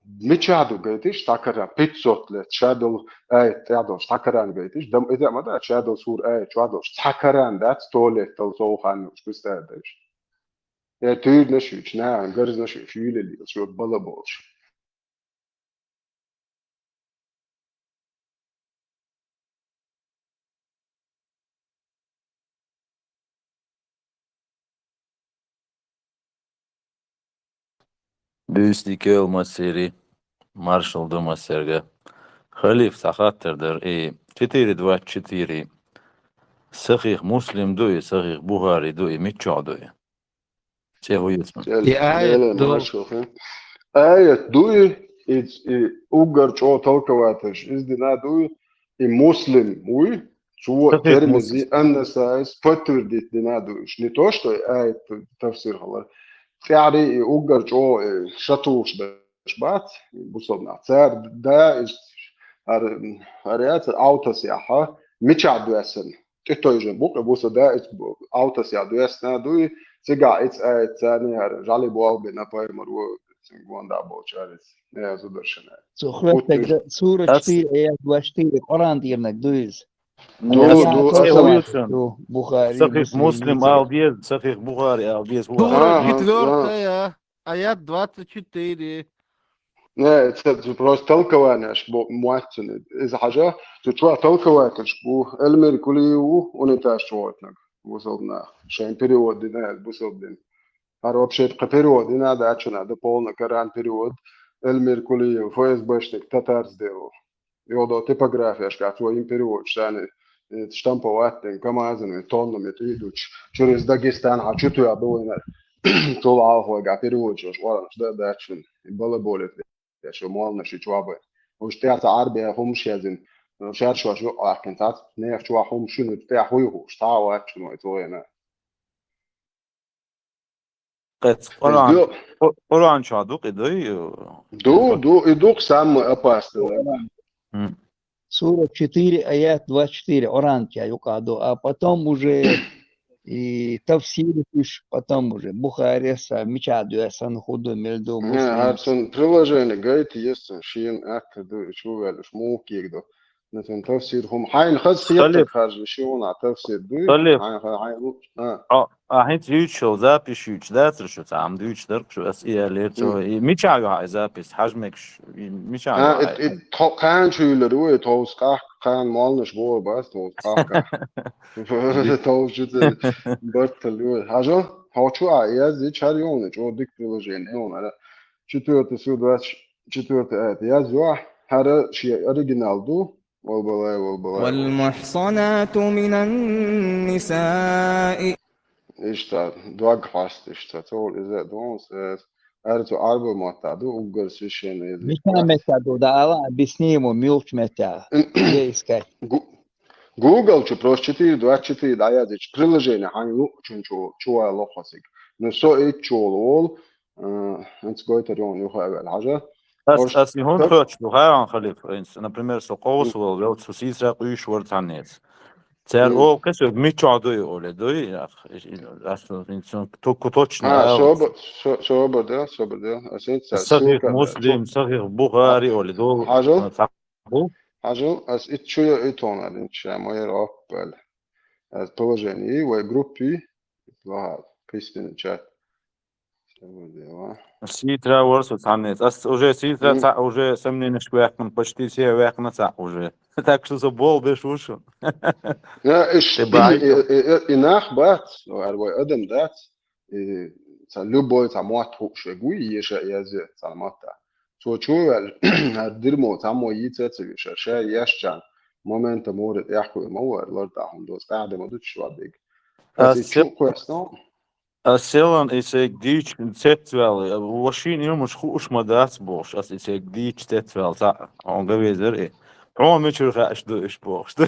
Мича ду гайтиш, цхьа Коран, пятьсот лет, ша долу, ай, тӀе долуш, цхьа Коран гайтиш, дам, и дама да, ша долу сур, ай, ча долуш, цхьа Коран дац, сто лет тал сов хан уж, представь, дайш. Э, туьйранаш уьч, нахана гарзнаш уьч, юьле лелаш, вот бала болуш. Буьйса дика йойла массеран, маршалла ду массаьрга. Халиф, цхьа хаттар дара, и четыре двадцать четыре Сахих Муслим ду и, Сахих Бухари ду и, миччохь ду и? ЦӀе хӀун ю цуьнан? И аят ду. Аят ду и, и, и уггар чӀогӀа толковаташ, иза дина ду и, и Муслим вуй, цо Сахих Термизи, Муслим. Ан-Насаис подтвердить дина ду иш. Не то, что и аят тафсир хилар. ТӀаьхьари и уггар чӀогӀа, э, шатулуш даш бац, бусалба нах. Цара да, иш, ар-, ар яцар Ӏовтас яхьа, мичахь доьссина. ТӀетойжа бу-кх, буса да, ицу бу-, Ӏовтасехь доьссина дуй, цигахь ицу аят царна яра, жӀали болх бина пайхамар ву, цуьнга гонда болчарица, я зударшина. Цу хӀоьттарг сурат Ас- штийра, аят ваш штийра, Къуран тӀернаг дуй иза. Ду, Ас- ду, Ас- ас- ду, Бухари, Сахих Муслим, Муслим иза. Ала деза, Сахих Бухари ала деза, хӀу Сура ала. Ага, четвёртая, аят двадцать четыре. Не, это, это просто толкование, аш бу муаццуни. Иза хьажа, цу чохь толкователь аш бу, Эльмир Кулиев ву, унитаж чохь ойтнаг, бусалба нах. Шайн перевод дина, бусалба дин. Ар вообще-то перевод, не надо, а чё надо, полный Коран перевод. Эльмир Кулиев, ФСБшник, татарец дело. Йода типографияшка цо им переводчик санна, э, штамповать ден, КамАЗами, тоннами тӀе а дуьтуш, через Дагестан хьа чу тоьхна вайна. Цул хьалха вайга переводчикаш оранаш да а дац шуна, балаболит деш, молланаш чу а бай. Уж тӀехь цхьа Ӏарбий хӀумаш язйина, шаьш шоаш юкъахкина цхьацца, нехан чохь хӀума шуна тӀехь хӀуй хууш, цхьа а вац шуна вай цу вайна. Кхец Къуран, Къу-, Къуран чохь ду-кх и, дуй? Ду, ду, и ду-кх самый опасный. М. Сура четыре, аят двадцать четыре, Къуран чохь юкъа ду, а потом уже и тафсир уьш, потом уже Бухарес а, мичахь доьссина хӀу ду, мел ду, Не, Муслим. А цун приложение гайта еза цун, шена атта ду, и чу ваьлла уьш муха кегадо. На цун тафсир хӀума. Хьайна хаза хетарг харжа, шена а тафсир дуй? Салиф. Хьайн ха-, хьайн лу-, а. А, а хӀинца юьйцуш йолу запись юьйцуш дацара шу, цхьа хӀума дуьйцуш дара шу, ас и аьллера цо. М. И мичахь ю хьан и запись? Хьажа мегаш, и мичахь ю А, хьан и, и и? Тхо-, кхана чу юьллур ву, и тховса къахка, кхана молланаш боху бац, тховса къахка. Тховса чу ца бартал ю. Хьажа, хьо чу а язйича, хӀара юна, чӀогӀа дика приложение юна, хӀара. Четвёртый сура, двадцать четвёртый аят язйо, хӀара шен оригинал ду, Валбалай, валбалай. والمحصنات من النساء. Иштта, дог хьаста иштта, цо иза а ду, э, аьрцу Ӏарбой маттахь ду, уггар священный язык. Мичахь меттехь ду, да, ала, объясни ему, муьлхачу меттехь. Где искать? Гу-, Google чу просто четыре двадцать четыре дӀаязйича, приложение хьайна луучун чу, чу ваьлла хьо цига. Ну, со итт чу волу волу, э, хӀинца гойтур ю хьуна юха а ваьлла, хьажа. Ас, Ош-, ас и хӀунда хьоьцуш ду, Харон Халиф, хӀинца, например, со къовса волу велча, со сийсара къуьйсуш вара цхьаннеца. Цара Мгм. олу кхин соьга, мичахь ду и олий, дуй? Ах, и, и, ас, и, и, цун ту-, ку точно А, ала. собар, со-, собар де, собар де. Ас хӀинца Сахих ссылка, Муслим, цо-, Сахих Бухари А, олий, долу, хьажал? а, цхьа бу? Хьажал, ас итт чу йо, и тхуна, ин ша ма яра оппал. Ас положение, вай группе, ва, письменный чат. Ситра вара со цхьаннеца. Ас уже ситра М. цхьаъ уже сомненеш ваьккхина, почти все ваьккхина цхьаъ уже. Так что со болх беш ву шу. Я, иш Ты и, бай. и, и, и, и нах бац, ар вай адам дац. И ца любой ца мотт хууш вегу, еша язъе ца мотта. Цо чу ваьлла, ар дирмо цхьаммо йийца ца веша, ша ешчан. Момента море тӀехь хуьйма вар, лар тӀехь хӀума доцу, тӀехь де ма ду чу вадиг. Ас Ас и се- чу кхоьссина, Ас селан и сайга дийча цецваьлла, вашин юмаш хууш ма дац бохуш, ас и сайга дийча цецваьлла, цхьаъ, хьуна ган везара и. Хьуна мичара хаьаш ду уьш бохуш ду.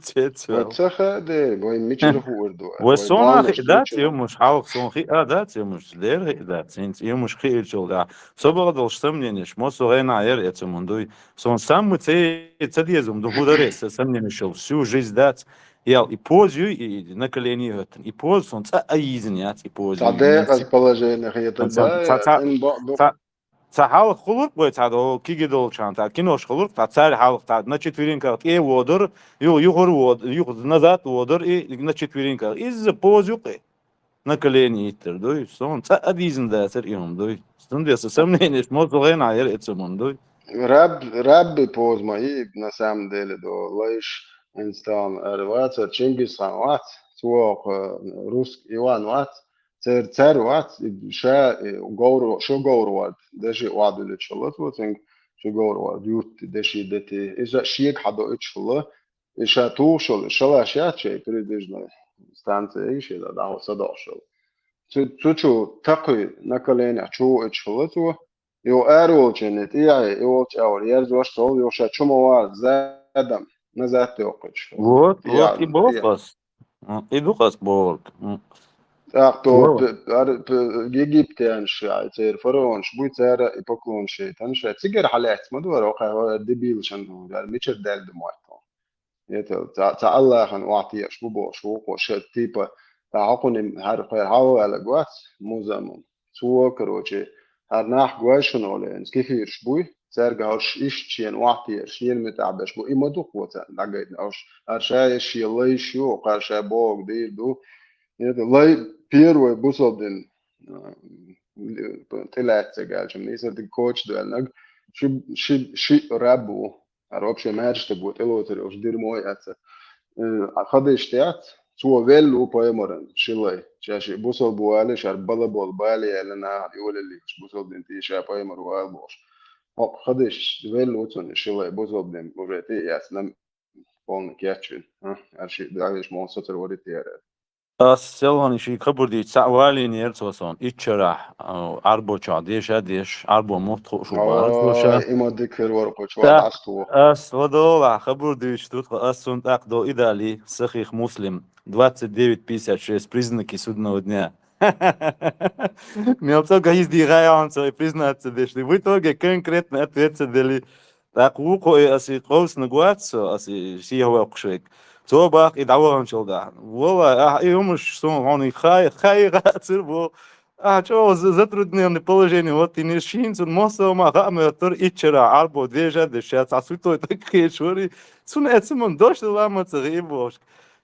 Цецваьлла. Ва ца хаьа де, вай мичара хуур ду, Вай вай сона молланаш хи дац мичара? юмаш, хьалха сона хи а дац юмаш, дера хи дац, хӀинца юмаш хиирчул да. Со бала долуш сомненеш, мо со гӀайна яра эцу мун дуй. Сон самма ца, ца дезум ду, хӀу даре, са сомненеш йолуш, всю жизнь дац. Ял, и поза юй, и накалени хӀоьттина. И поза сон цӀа а йийзина яц, и поза Цхьа юй. декъаза положение хетар Ца, бай, ца, ца, ин бо-, бо- ца, ца хьалха хулург вай цхьа до, киги долчан, цхьа кинош хулург, цхьа цаьрга хьалха, цхьа на четвереньках тӀе а водур, ю-, юхур вод-, юх-, назад а водур, и на четвереньках. Изза поза юкъе. Накалени йиттар дуй, сон цӀа а дийзина дацар и хӀума дуй. Стунде со сомненеш, мо со гӀайна яра эцу мун дуй. Раб-, Рабби поза ма и, на самом деле, до лайш, Инстан, эр вацар, Чингисхан вац, цо, э, русский Иван вац, цер, цер вац, и ша, и говро, шо говро вард, деши вадуличхула, цо цинг, шо говро вард, юртти, деши дети. Иза шега хьадо ичхула, и ша тухуш йолу, шалаш яц шайн, передвижной станция, и шен да, да, садоӀуш йолу. Цу, цу чу такхуй накалени чу ичхула цо, Йо, эр волчу тӀехь, и волчу агӀор ерзош цо, йо, ша чу ма вара, задом, назад йоккхуьйтуш. Вот, вот, и боху ас. М, и ду ас бохург. М. ТӀаккха то, Египтянаш, церан фараонаш буй, цара и поклонаш яйтанаш, цигара хьалаьцна ма ду, вара, окхай, вара дебилашан ду, вара, мичара даьлла ду мотт. Это, ца, ца Аллахьан охьатеӀаш бу бохуш ву, кхо ша, типа, ца хьокхунийн хӀара кхера хьалаваьлларг вац, музамун. Цо, короче, хӀара нах гой шуна олу, кхихирш буй, цаьрга хӀорш иштта шена охьатеӀаш, шена муьтӀахь беш бу, и ма ду кхо царна дӀагайтина, хӀорш, хӀара ша шен лайш ю, кхара ша бохург дийр ду. Это лай, первый бусалба дин, а, тӀелаьцна ца гаьлча, нийсар дика коча доьллинарг, ши, ши, ши раб ву. ХӀара вообще маьрша стаг ву, тӀелоцур йолуш дирмо а яц. Э, хадийш тӀе яц, цо велла ву пайхамаран ши лай. Ша шиъ бусалба ву алий, шара бала болу бале аьлла нахана, и валаллехаш бусалба дин тӀе ша пайхамар ву ала бохуш. хӀокху хадиш велла ву цунна шилай бузалбден уже тӀе а яц, нам полна кечвина. А, аьлла шиъ дӀавеш мо соцар варит яра. Ас селхана ший хабар дийца цхьаъ валийнера цо сон. Иччарахь, а, Ӏарбочохь деша а деш, Ӏарбо муфт хууш ву бара цо ша. Ой, има дика хир вара кхучу Та- вал асту. Ас ладогӀалахь хабар дуьйцуш ду тхо, ас цунна тӀаккха до идали, сахих Муслим, двадцать девять пятьдесят шесть, признаки судного дня. Мел цо гайз дийгӀай он цо и признаться деш. В итоге конкретно ответ ца дели. ТӀаккха вукхо и ас и къовснаг вац со, ас и сехьа воккхуш век. Цо бах и дӀаваханчул дахьа. Валлай, ахь и хӀумаш сон хьуна и хай, хай гӀацир бо. Ахь чӀогӀа за-, затрудненный положение вот и не шин, цун мосо ма хаамертор иччара Ӏарбо дежа деш, ша цхьа сутой так хеш вари. Цун эцаман дош дала ма ца гӀи бохуш.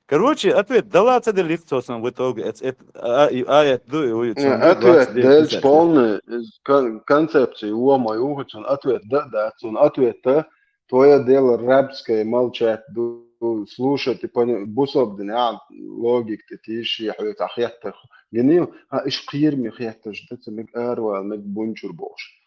Короче, ответ дала ца делих цо сан в итоге. Эц, эт, а, и аят ду, и уй, цун Э, ответ двадцать девять делча пятьдесят шесть. Полный, из кон-, концепции вуо ма юху, цун ответ да, да, цун ответ да, твое дело рабское молчать, ду, слушать, и пони-, бусалба дин, а, логик ты тиши, хьует, а хеттах. Гинил, а, иш кхир ми хетташ, да, ца миг арвал, миг бунчур бош.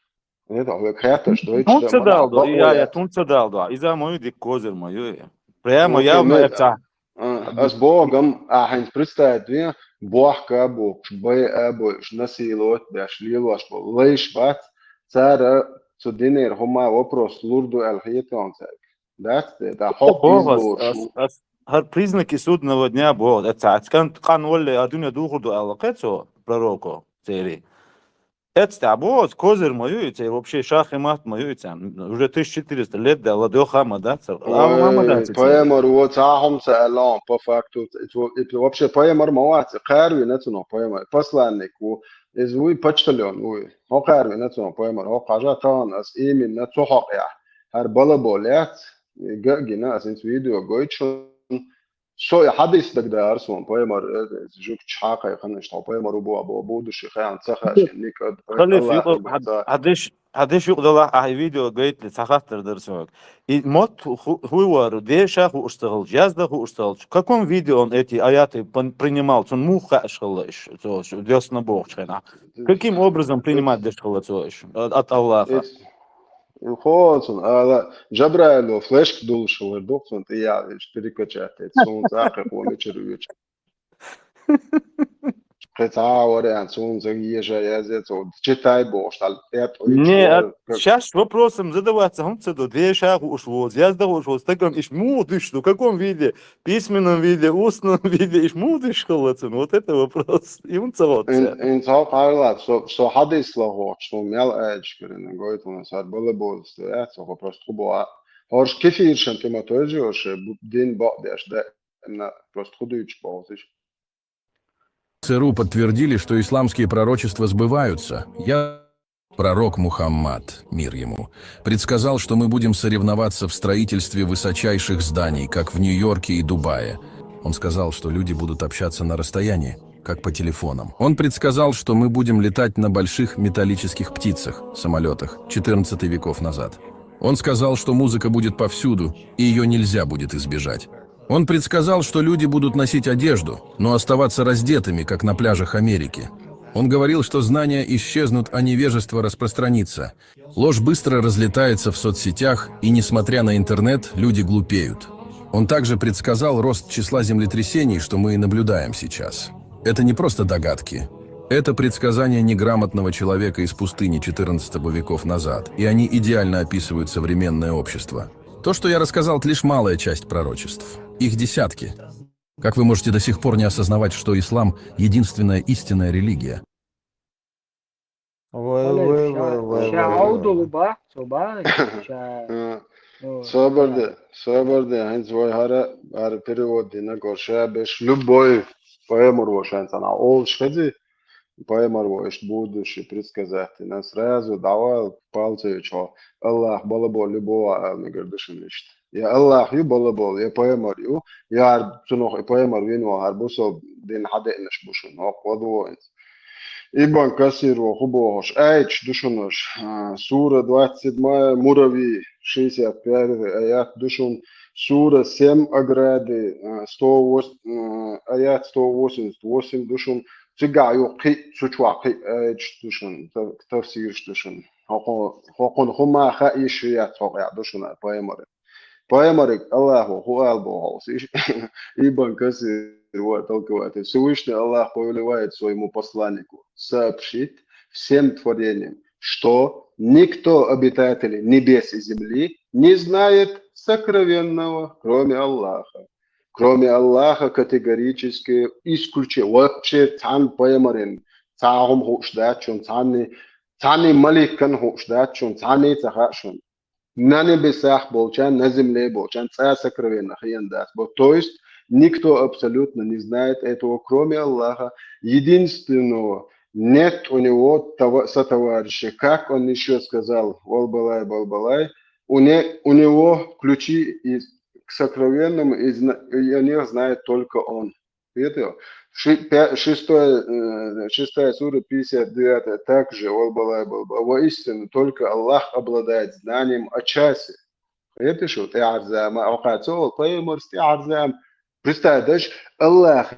Это, а, хетташ, дойч, Тун да, ца ма да, далдо, и бакъо аят я. Тун ца далдо. Иза ма ю дик козыр ма ю. Прямо Окей, я ма мед, эца. А, ас боху, ам, ахьа хӀинца представить ве, бохка а бохуш, бай а бойуш, насиловать беш, лелош болу лайш бац, цара цу динера хӀума вопрос лур ду аьлла хетон цаьрга. Дац те, да, хӀокху Боху ас, излошу. Ас, ас, хӀара признаки судного дня боху. Эца, эца кан, кан волле, а дуьне духур ду аьлла кхе цо, пророко, церий. Эц тӀехь боху, козыр ма ю и церий, вообще шахи мат ма ю и церий. Уже тысяча четыреста лет да, ладоьха ма да, церий. Алла ма да, Ой, церий. пайхамар ву, цхьа хӀума ца аьлла, по факту, это, это вообще пайхамар ма вац, кхаьр вина цунах пайхамар, посланник ву, иза вуй почтальон вуй, хӀо кхаьр вина цунах пайхамар, хӀо хьажа тахана ас именно цу хьокъехь, хӀара балабол яц, га а гина, ас инца видео гойту шуна, со и хьадис дагадахар суна, пайхамар, э, жуьгташ хьакхайкхина, иштта хьо пайхамар ву боху, боху, будущий хаьна ца хаьа шен, ник ад, Халиф, Аллах юкъа, ма хьад-, ца. хьадеш, хьадеш юкъа далахь, ахьа и видео гайтли, цхьа хаттар дара соьга. И мотт ху-, ху-, хӀуй вара, деша хууш ца хилча, язда хууш ца хилча, в каком виде он эти аяты пон-, принимал, цунна муха хууш хилла иш, цо, ш-, дёсна бохучу хенахь? Каким образом принимать деш хилла цо иш, а, от Аллаха? Хо, цунна, ала, Жабраило флешка дуллуш хилар ду, цунна тӀе яьлла, перекачать, суна цӀаккха хӀума чуьра вуьйчу. Кхин цхьа а вариант, суна ца еша язде, цо читай бохуш, тӀал тӀе тӀуьйчу Не, вара, а, щас вопросом задаваться хӀунда ца до, деша хууш воз, язда хууш воз, стаган иш муха дуьш ду, в каком виде, письменном виде, устном виде, иш муха дуьш хилла цунна? Вот это вопрос. И хӀунда ца воццу? Ин, ин цхьа кхайла, со, со хьадис лахочу, со мел аьлча кирина, гойтун, сар бала бозу, со яц, со просто хубо а. Хорш кефиршан тема тоже, оше, бу-, дин бакъдеш, да, именно просто худуьйчу бохуш. ЦРУ подтвердили, что исламские пророчества сбываются. Я, пророк Мухаммад, мир ему, предсказал, что мы будем соревноваться в строительстве высочайших зданий, как в Нью-Йорке и Дубае. Он сказал, что люди будут общаться на расстоянии, как по телефонам. Он предсказал, что мы будем летать на больших металлических птицах, самолетах, четырнадцатый веков назад. Он сказал, что музыка будет повсюду, и ее нельзя будет избежать. Он предсказал, что люди будут носить одежду, но оставаться раздетыми, как на пляжах Америки. Он говорил, что знания исчезнут, а невежество распространится. Ложь быстро разлетается в соцсетях, и, несмотря на интернет, люди глупеют. Он также предсказал рост числа землетрясений, что мы и наблюдаем сейчас. Это не просто догадки. Это предсказания неграмотного человека из пустыни четырнадцатого веков назад, и они идеально описывают современное общество. То, что я рассказал, это лишь малая часть пророчеств. Их десятки. Как вы можете до сих пор не осознавать, что ислам — единственная истинная религия? Вай, вай, вай, вай, Ша вай, Ӏовдалу вай. Ба, со Ба, ша, Э, ну, Собар да. де, собар де, хӀинца вай хӀара, хӀара перевод дина, гор ша беш, любой пайхамар ву шайн цхьана олуш хези, пайхамар ву иштта будущий предсказать дина, сразу дӀавала палца йичхьо, Аллах балабол ю боху ала мегар ду шуна иштта. Я Аллах ю балабол, я пайхамар ю, я хӀара цунах и пайхамар вина ву хӀара бусалба дин хьадеънаш бу шуна, хӀокху ладугӀо хӀинца. Ибн Касир ву хӀу бохуш, аяташ ду шуна уьш, а, сура двадцать седьмая, Мурави, шестьдесят первый аят ду шуна, сура семь ограды, а, сто восемь, а, аят сто восемьдесят восемь ду шуна, цигахь ю кхин, цу чохь кхин аяташ ду шуна, та-, тафсираш ду шуна. ХӀокху-, хӀокхунна хӀума хаа йиш яц хӀокху аьлла ду шуна пайхамаран. Пайхамарга Аллахо хӀу аьлла боху хьовсийша? Ибн Касир вара толкователь. Всевышний Аллах повелевает своему посланнику сообщить всем творениям, что никто обитателей небес и земли не знает сокровенного, кроме Аллаха. Кроме Аллаха категорически исключение. Вообще цхьана пайхамаран цхьа хӀума хууш дац шуна, цхьанна, цхьанна маликан хууш дац шуна, цхьанна ца хаьа шуна. На небесах болчарна, на земле болчарна цкъа сокровенный хиъна дац боху. То есть никто абсолютно не знает этого, кроме Аллаха, единственного. Нет у него того сотоварища. Как он ещё сказал, Валбалай, Балбалай, у, не, у него ключи из, к сокровенному, и зна-, и о них знает только он. Видите? Ши-, пя-, шестой, э, шестая сура, пятьдесят девятая, также, Валбалай, Балбалай. Воистину, только Аллах обладает знанием о часе. Видите, что тӀаьхьарза ма, хӀокху цо пайхамарс тӀаьхьарза ма. Представь, даже Аллах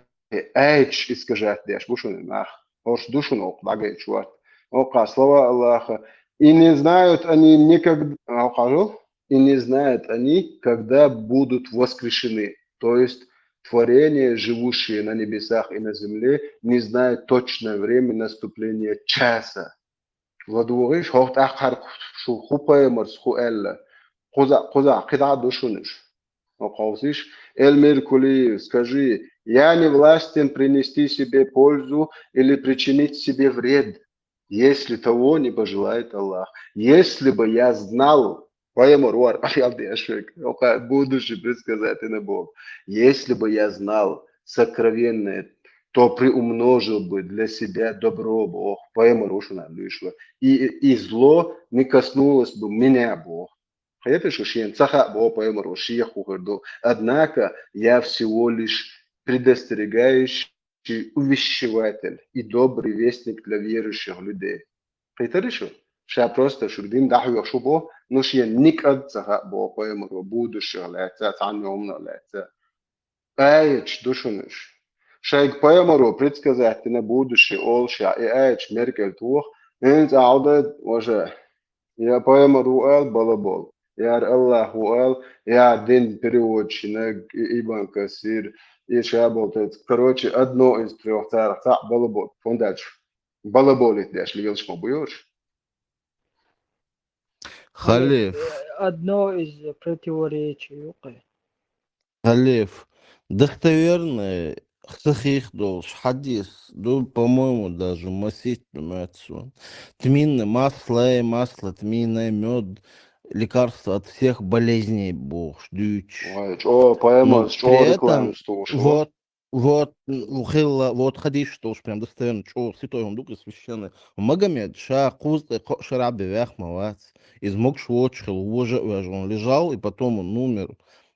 аьлча искажать деш бу шуна нах. ХӀорш ду шуна оха дӀагайчу варт. Оха слова Аллаха. И не знают они никогда, оха жо? И не знают они, когда будут воскрешены. То есть творения, живущие на небесах и на земле, не знают точное время наступления часа. ЛадугӀуш, хӀокху тӀаккха шу хӀу пайхамарс хӀу аьлла. Кхуза-, кхузахь кхидӀа а ду шуна уьш. ХӀокху хьовсийша, Эль Меркулиев, скажи, я не властен принести себе пользу или причинить себе вред, если того не пожелает Аллах. Если бы я знал, пайхамар вара, къахьял деш век, оха будущее предсказать ина боху. Если бы я знал сокровенное, то приумножил бы для себя добро, боху, пайхамар ву шуна луьйш вара. И, и зло не коснулось бы меня, боху. Хета шу шена ца хаьа боху пайхамар ву шех хӀу хир ду. Однако я всего лишь предостерегающий, увещеватель и добрый вестник для верующих людей. Кхийтарий шу? Ша просто шу дин дӀахьоьхуш ву боху, ну шена никъад ца хаьа боху пайхамар ву будущих лаьцна, цхьанна хӀуманах лаьцна. Аяташ ду шуна уьш. Шайга пайхамаро предсказать дина будущее олуш, и аяташ меркӀал тоха, хӀинца Ӏалда важа. Я пайхамар ву аьлла балабол. Яр Аллах ву аьлла, я дин переводчинаг, и Ибн Касир, и ша болу тайца. Короче, одно из трёх царах цхьаъ балабол. Фундачу балаболить деш лелаш ма бу йош. Халиф. Э, одно из противоречий, юкъе. Халиф. Достоверный, сахих долуш хьадис ду, по-моему, даже масит мецун. Тминный масло, масло, тминный мёд, лекарство от всех болезней бохуш дуьйцуш. Ой, чӀо, пайхамарс, ну, чӀо при этом рекламу стугуш ву. Вот, вот, м, хилла, вот хадиш долуш прям достоверно чӀо, святой хӀума ду-кх и священный. Магомед ша кхузткъе кхоъ шарахь бен ваьхна ма вац. Иза могуш воцуш хилла, вожа а ваьжна, он лежал, и потом он умер.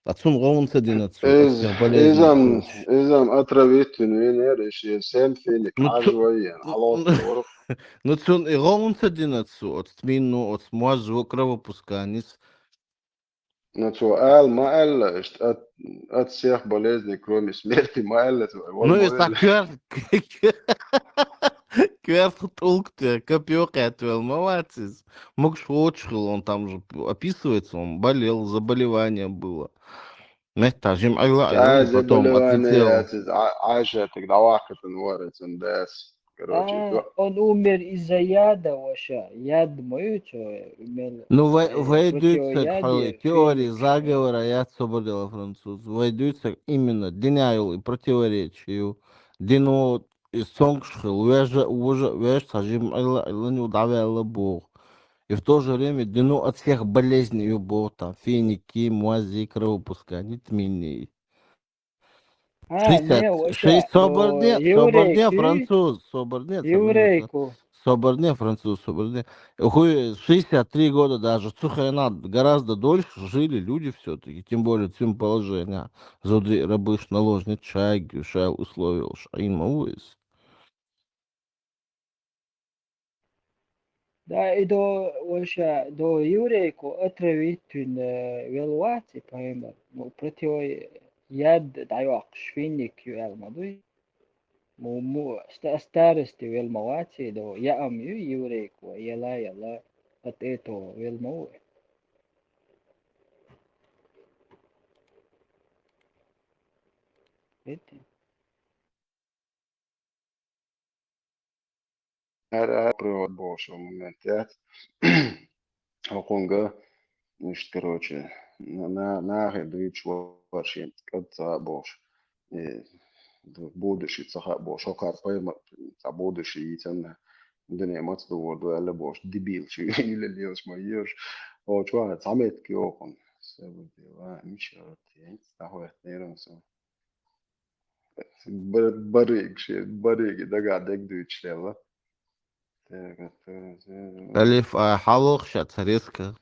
А цунна гӀовна ца дина цо, иза, от всех болезней иза-м, кхочуш. Иза-м отравить вина винера, и шен сем финик, ну, хьажа цу-, вайена, ну, хьалоцу ну, вору. Ну, цунна и гӀовна ца дина цо, оцу тминно, оцу моззо кровопускание. Ну, цо ала ма аьлла, иштта от, от всех болезней, кроме смерти, ма аьлла цо, вала ма аьлла. Ну, и сан коьрта, коьрта тӀулг те, копьё кхетта ваьлла ма вац иза. Могуш воцуш хилла, он там же описывается, он болел, заболевание было. Меттахь жима Ӏилла, Ӏилла, и потом отлетела. Цхьа заболевание яц иза, Ӏа-, Ӏайшатага дӀаваккхийтина вара цуьнан дас. Короче, а, он умер из-за яда, ваша. Яд ма ю цо, мел, ну, вай, э, вай дуьйцург противоядие, хьо, теория феникс заговора яц, собар де, француз. Вай дуьйцург именно динехь йолу и противоречие ю. Дино и цомгуш хилла, вежа а, вожа а, вежа цхьа жима Ӏилла, Ӏиллан ю дӀаваьлла боху. И в то же время дино от всех болезней ю боху, там, финики, моззи, кровопускание, тминни. А, шестьдесят, не, вообще, шесть, собар де, собар де, еврейки, француз, собар де, еврейку. Собар де, француз, собар де. Хуй, шестьдесят три года даже, цу хенахь гораздо дольше жили люди всё-таки, тем более цуьнан положение. Зударий, рабыш, наложниц, шайга, шайла условия, шайна ма ву иза. Да, и до, вообще, до еврейку отравить вина, э, велла вац и пайхамар. Ну, противояд дӀайоккхуш финик ю аьлла ма дуй. Му, му, ста-, старости велла ма вац и до, яам ю еврейку, яла, яла. От этого велмо. Видите? Ара привод болуш момент яц. Хьокхунга, иштта, короче, на-, на-, нахе дуьйцуш вара шен кӀад ца болуш. Э, будущий ца хаьа болуш, хӀокхара пайхамар цхьа будущий йийцина, дуьне маца догӀур ду аьлла болуш, дебил ши юьле лелаш ма йоьш. О, чуьра цхьа меттиг йохун. Сабар де, ва, мичара те, дӀахӀоьттинера со. Бар-, барига ши, барига дагахь дерг дуьйцуш лелла. Халиф, а, хьалох ша царецка.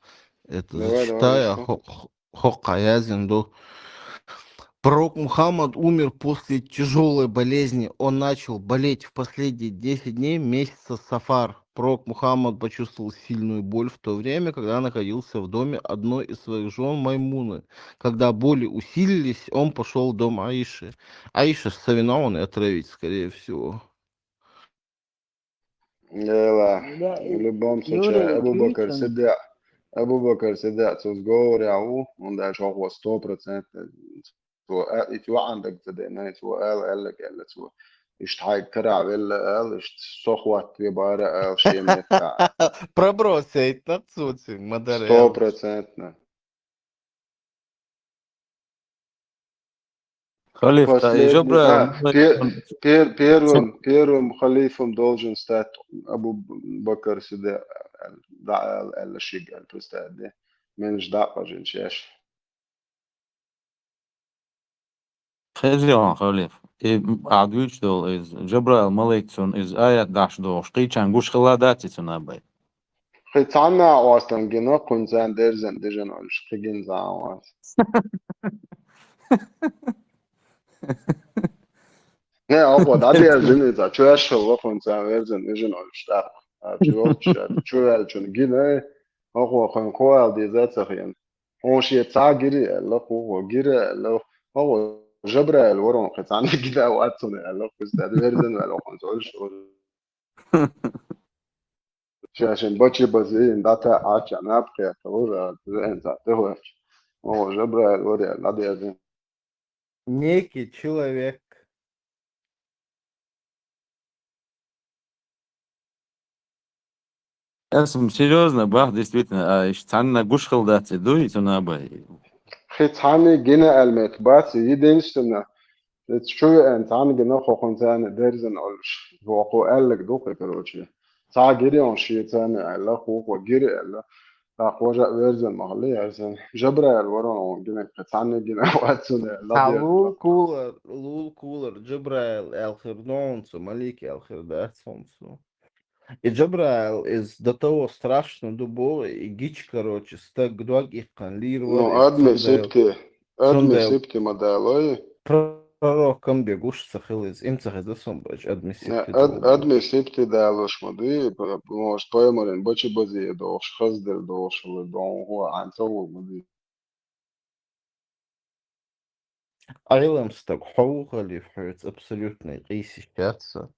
Это давай, давай, зачитаю, а, что? Хо-, хо-, хӀокху яздина ду. Пророк Мухаммад умер после тяжёлой болезни. Он начал болеть в последние десять дней месяца Сафар. Пророк Мухаммад почувствовал сильную боль в то время, когда находился в доме одной из своих жён Маймуны. Когда боли усилились, он пошёл в дом Аиши. Аиша с вином он и отравить, скорее всего. Эла, да, в любом случае, Юрий, Абу Бакр Сиддикъ, Абу Бакр Сиддикъ цу сговор яхь ву, он дальше хӀокхо сто процентов. Цо а-, и цо ваӀан даг ца деана, цо ала, аьллаг аьлла цо. Иштта хьайга карахь велла ала, иштта со хӀоттаве бара ала шен меттахь. Пробросить нах цо цуьнга, ма дара аьлла. Сто процентов. Халиф, та и последний, жабра, а, пе-, пер-, первым, первым халифом должен стать Абу Бакр Сиддикъ, да, аьлла шига, представь, да? Менаш дӀа а къажина шаьш. Хезий хьуна, халиф? И ахь дуьйцуш долу иза, Жабраил малик цунна иза аят дахьаш дохуш, кхечарна гуш хилла дац и цунна бай? Кхин цхьанна а остан гина, кхунцарна дерзан дижан олуш, кхин гина цхьа а вац. Не, хӀокхо дӀадерзина иза, чу аьшшал вахунца верзан вижина олуш тӀаккха. А чу вахча, чу ваьлчун гина, хӀокхо хайн кхо аьлла деза ца хиъна. Хьуна шен цхьа гири аьлла, кхухо гира аьлла, хӀокхо Жабраил вара хьуна кхин цхьанна гина вац хьуна аьлла, кхуза тӀе верзан ваьлла хьуна цӀолуш. Ша шен бачи базе, дӀата Ӏача наб кхетта вара, вен цхьа тӀехваьлча. ХӀокхо Жабраил вара аьлла, дӀадерзина. Некий человек. Эсма серьёзно бах, действительно, а иштта цхьанна гуш хилла дац и дуй, цунна бай. Кхин цхьанна гина аьлла мет бац, единственное, эца чу веана цхьанна гина хӀокхунцарна дерзан олуш. Вокхо аьллаг ду кхин, короче. Цхьа гири он шен царна аьлла, кхухо гири аьлла. ТӀаккха вожа а верзан ма хилла, яьрзан. Жабраил вара хьуна гина, кхин цхьанна гина вац хьуна аьлла. Цхьа лул кулар, лул кулар Жабраил аьлла хир ду хьуна цо, малик аьлла хир дац хьуна цо. И Жабраил, иза до того страшно ду боху, и гича, короче, стаг дог иккхана лийр вара. Ну, иза адми цундела, сибте, адми цундела сибте ма далой. Пророкам бегуш ца хила иза, им ца хеза сан бач, адми сибте ад-, далой. Адми сибте далош ма дуй, п-, может, пайхамаран бачи базе дохуш, хаздер дохуш, хила дохуш, хӀан ца ву ма дуй. Ӏелам стаг хьо ву, халиф, хьоьца абсолютно къийсиш яц со.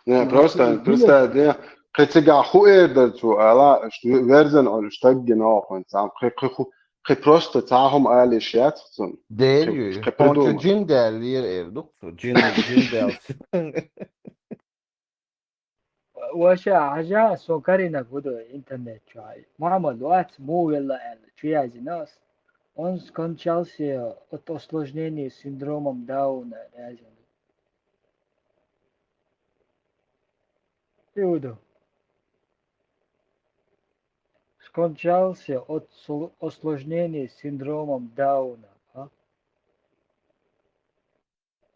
Не, ну, просто, ну, представь, де, кхин цигахь хӀу эр дара цо ала, аш ве-, верзан Ӏуьллуш стаг гина вахана цхьаьна, кхин, кхин хӀу-, кхин просто цхьа хӀума алийш яц цунна. Дера кхин, ю, кхин хьуна придумал. Чу жин даьллера эр ду-кх цо, жин, жин даьлла. Ваша, хьажа, со каринарг ву ду интернет чохь. Мухьаммад вац, муха велла аьлла, чу яздина ас. Он скончался от осложнений с синдромом Дауна, яздина. И ву ду. Скончался от сл-, осложнений с синдромом Дауна, а?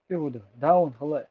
И ву ду. Даун хала.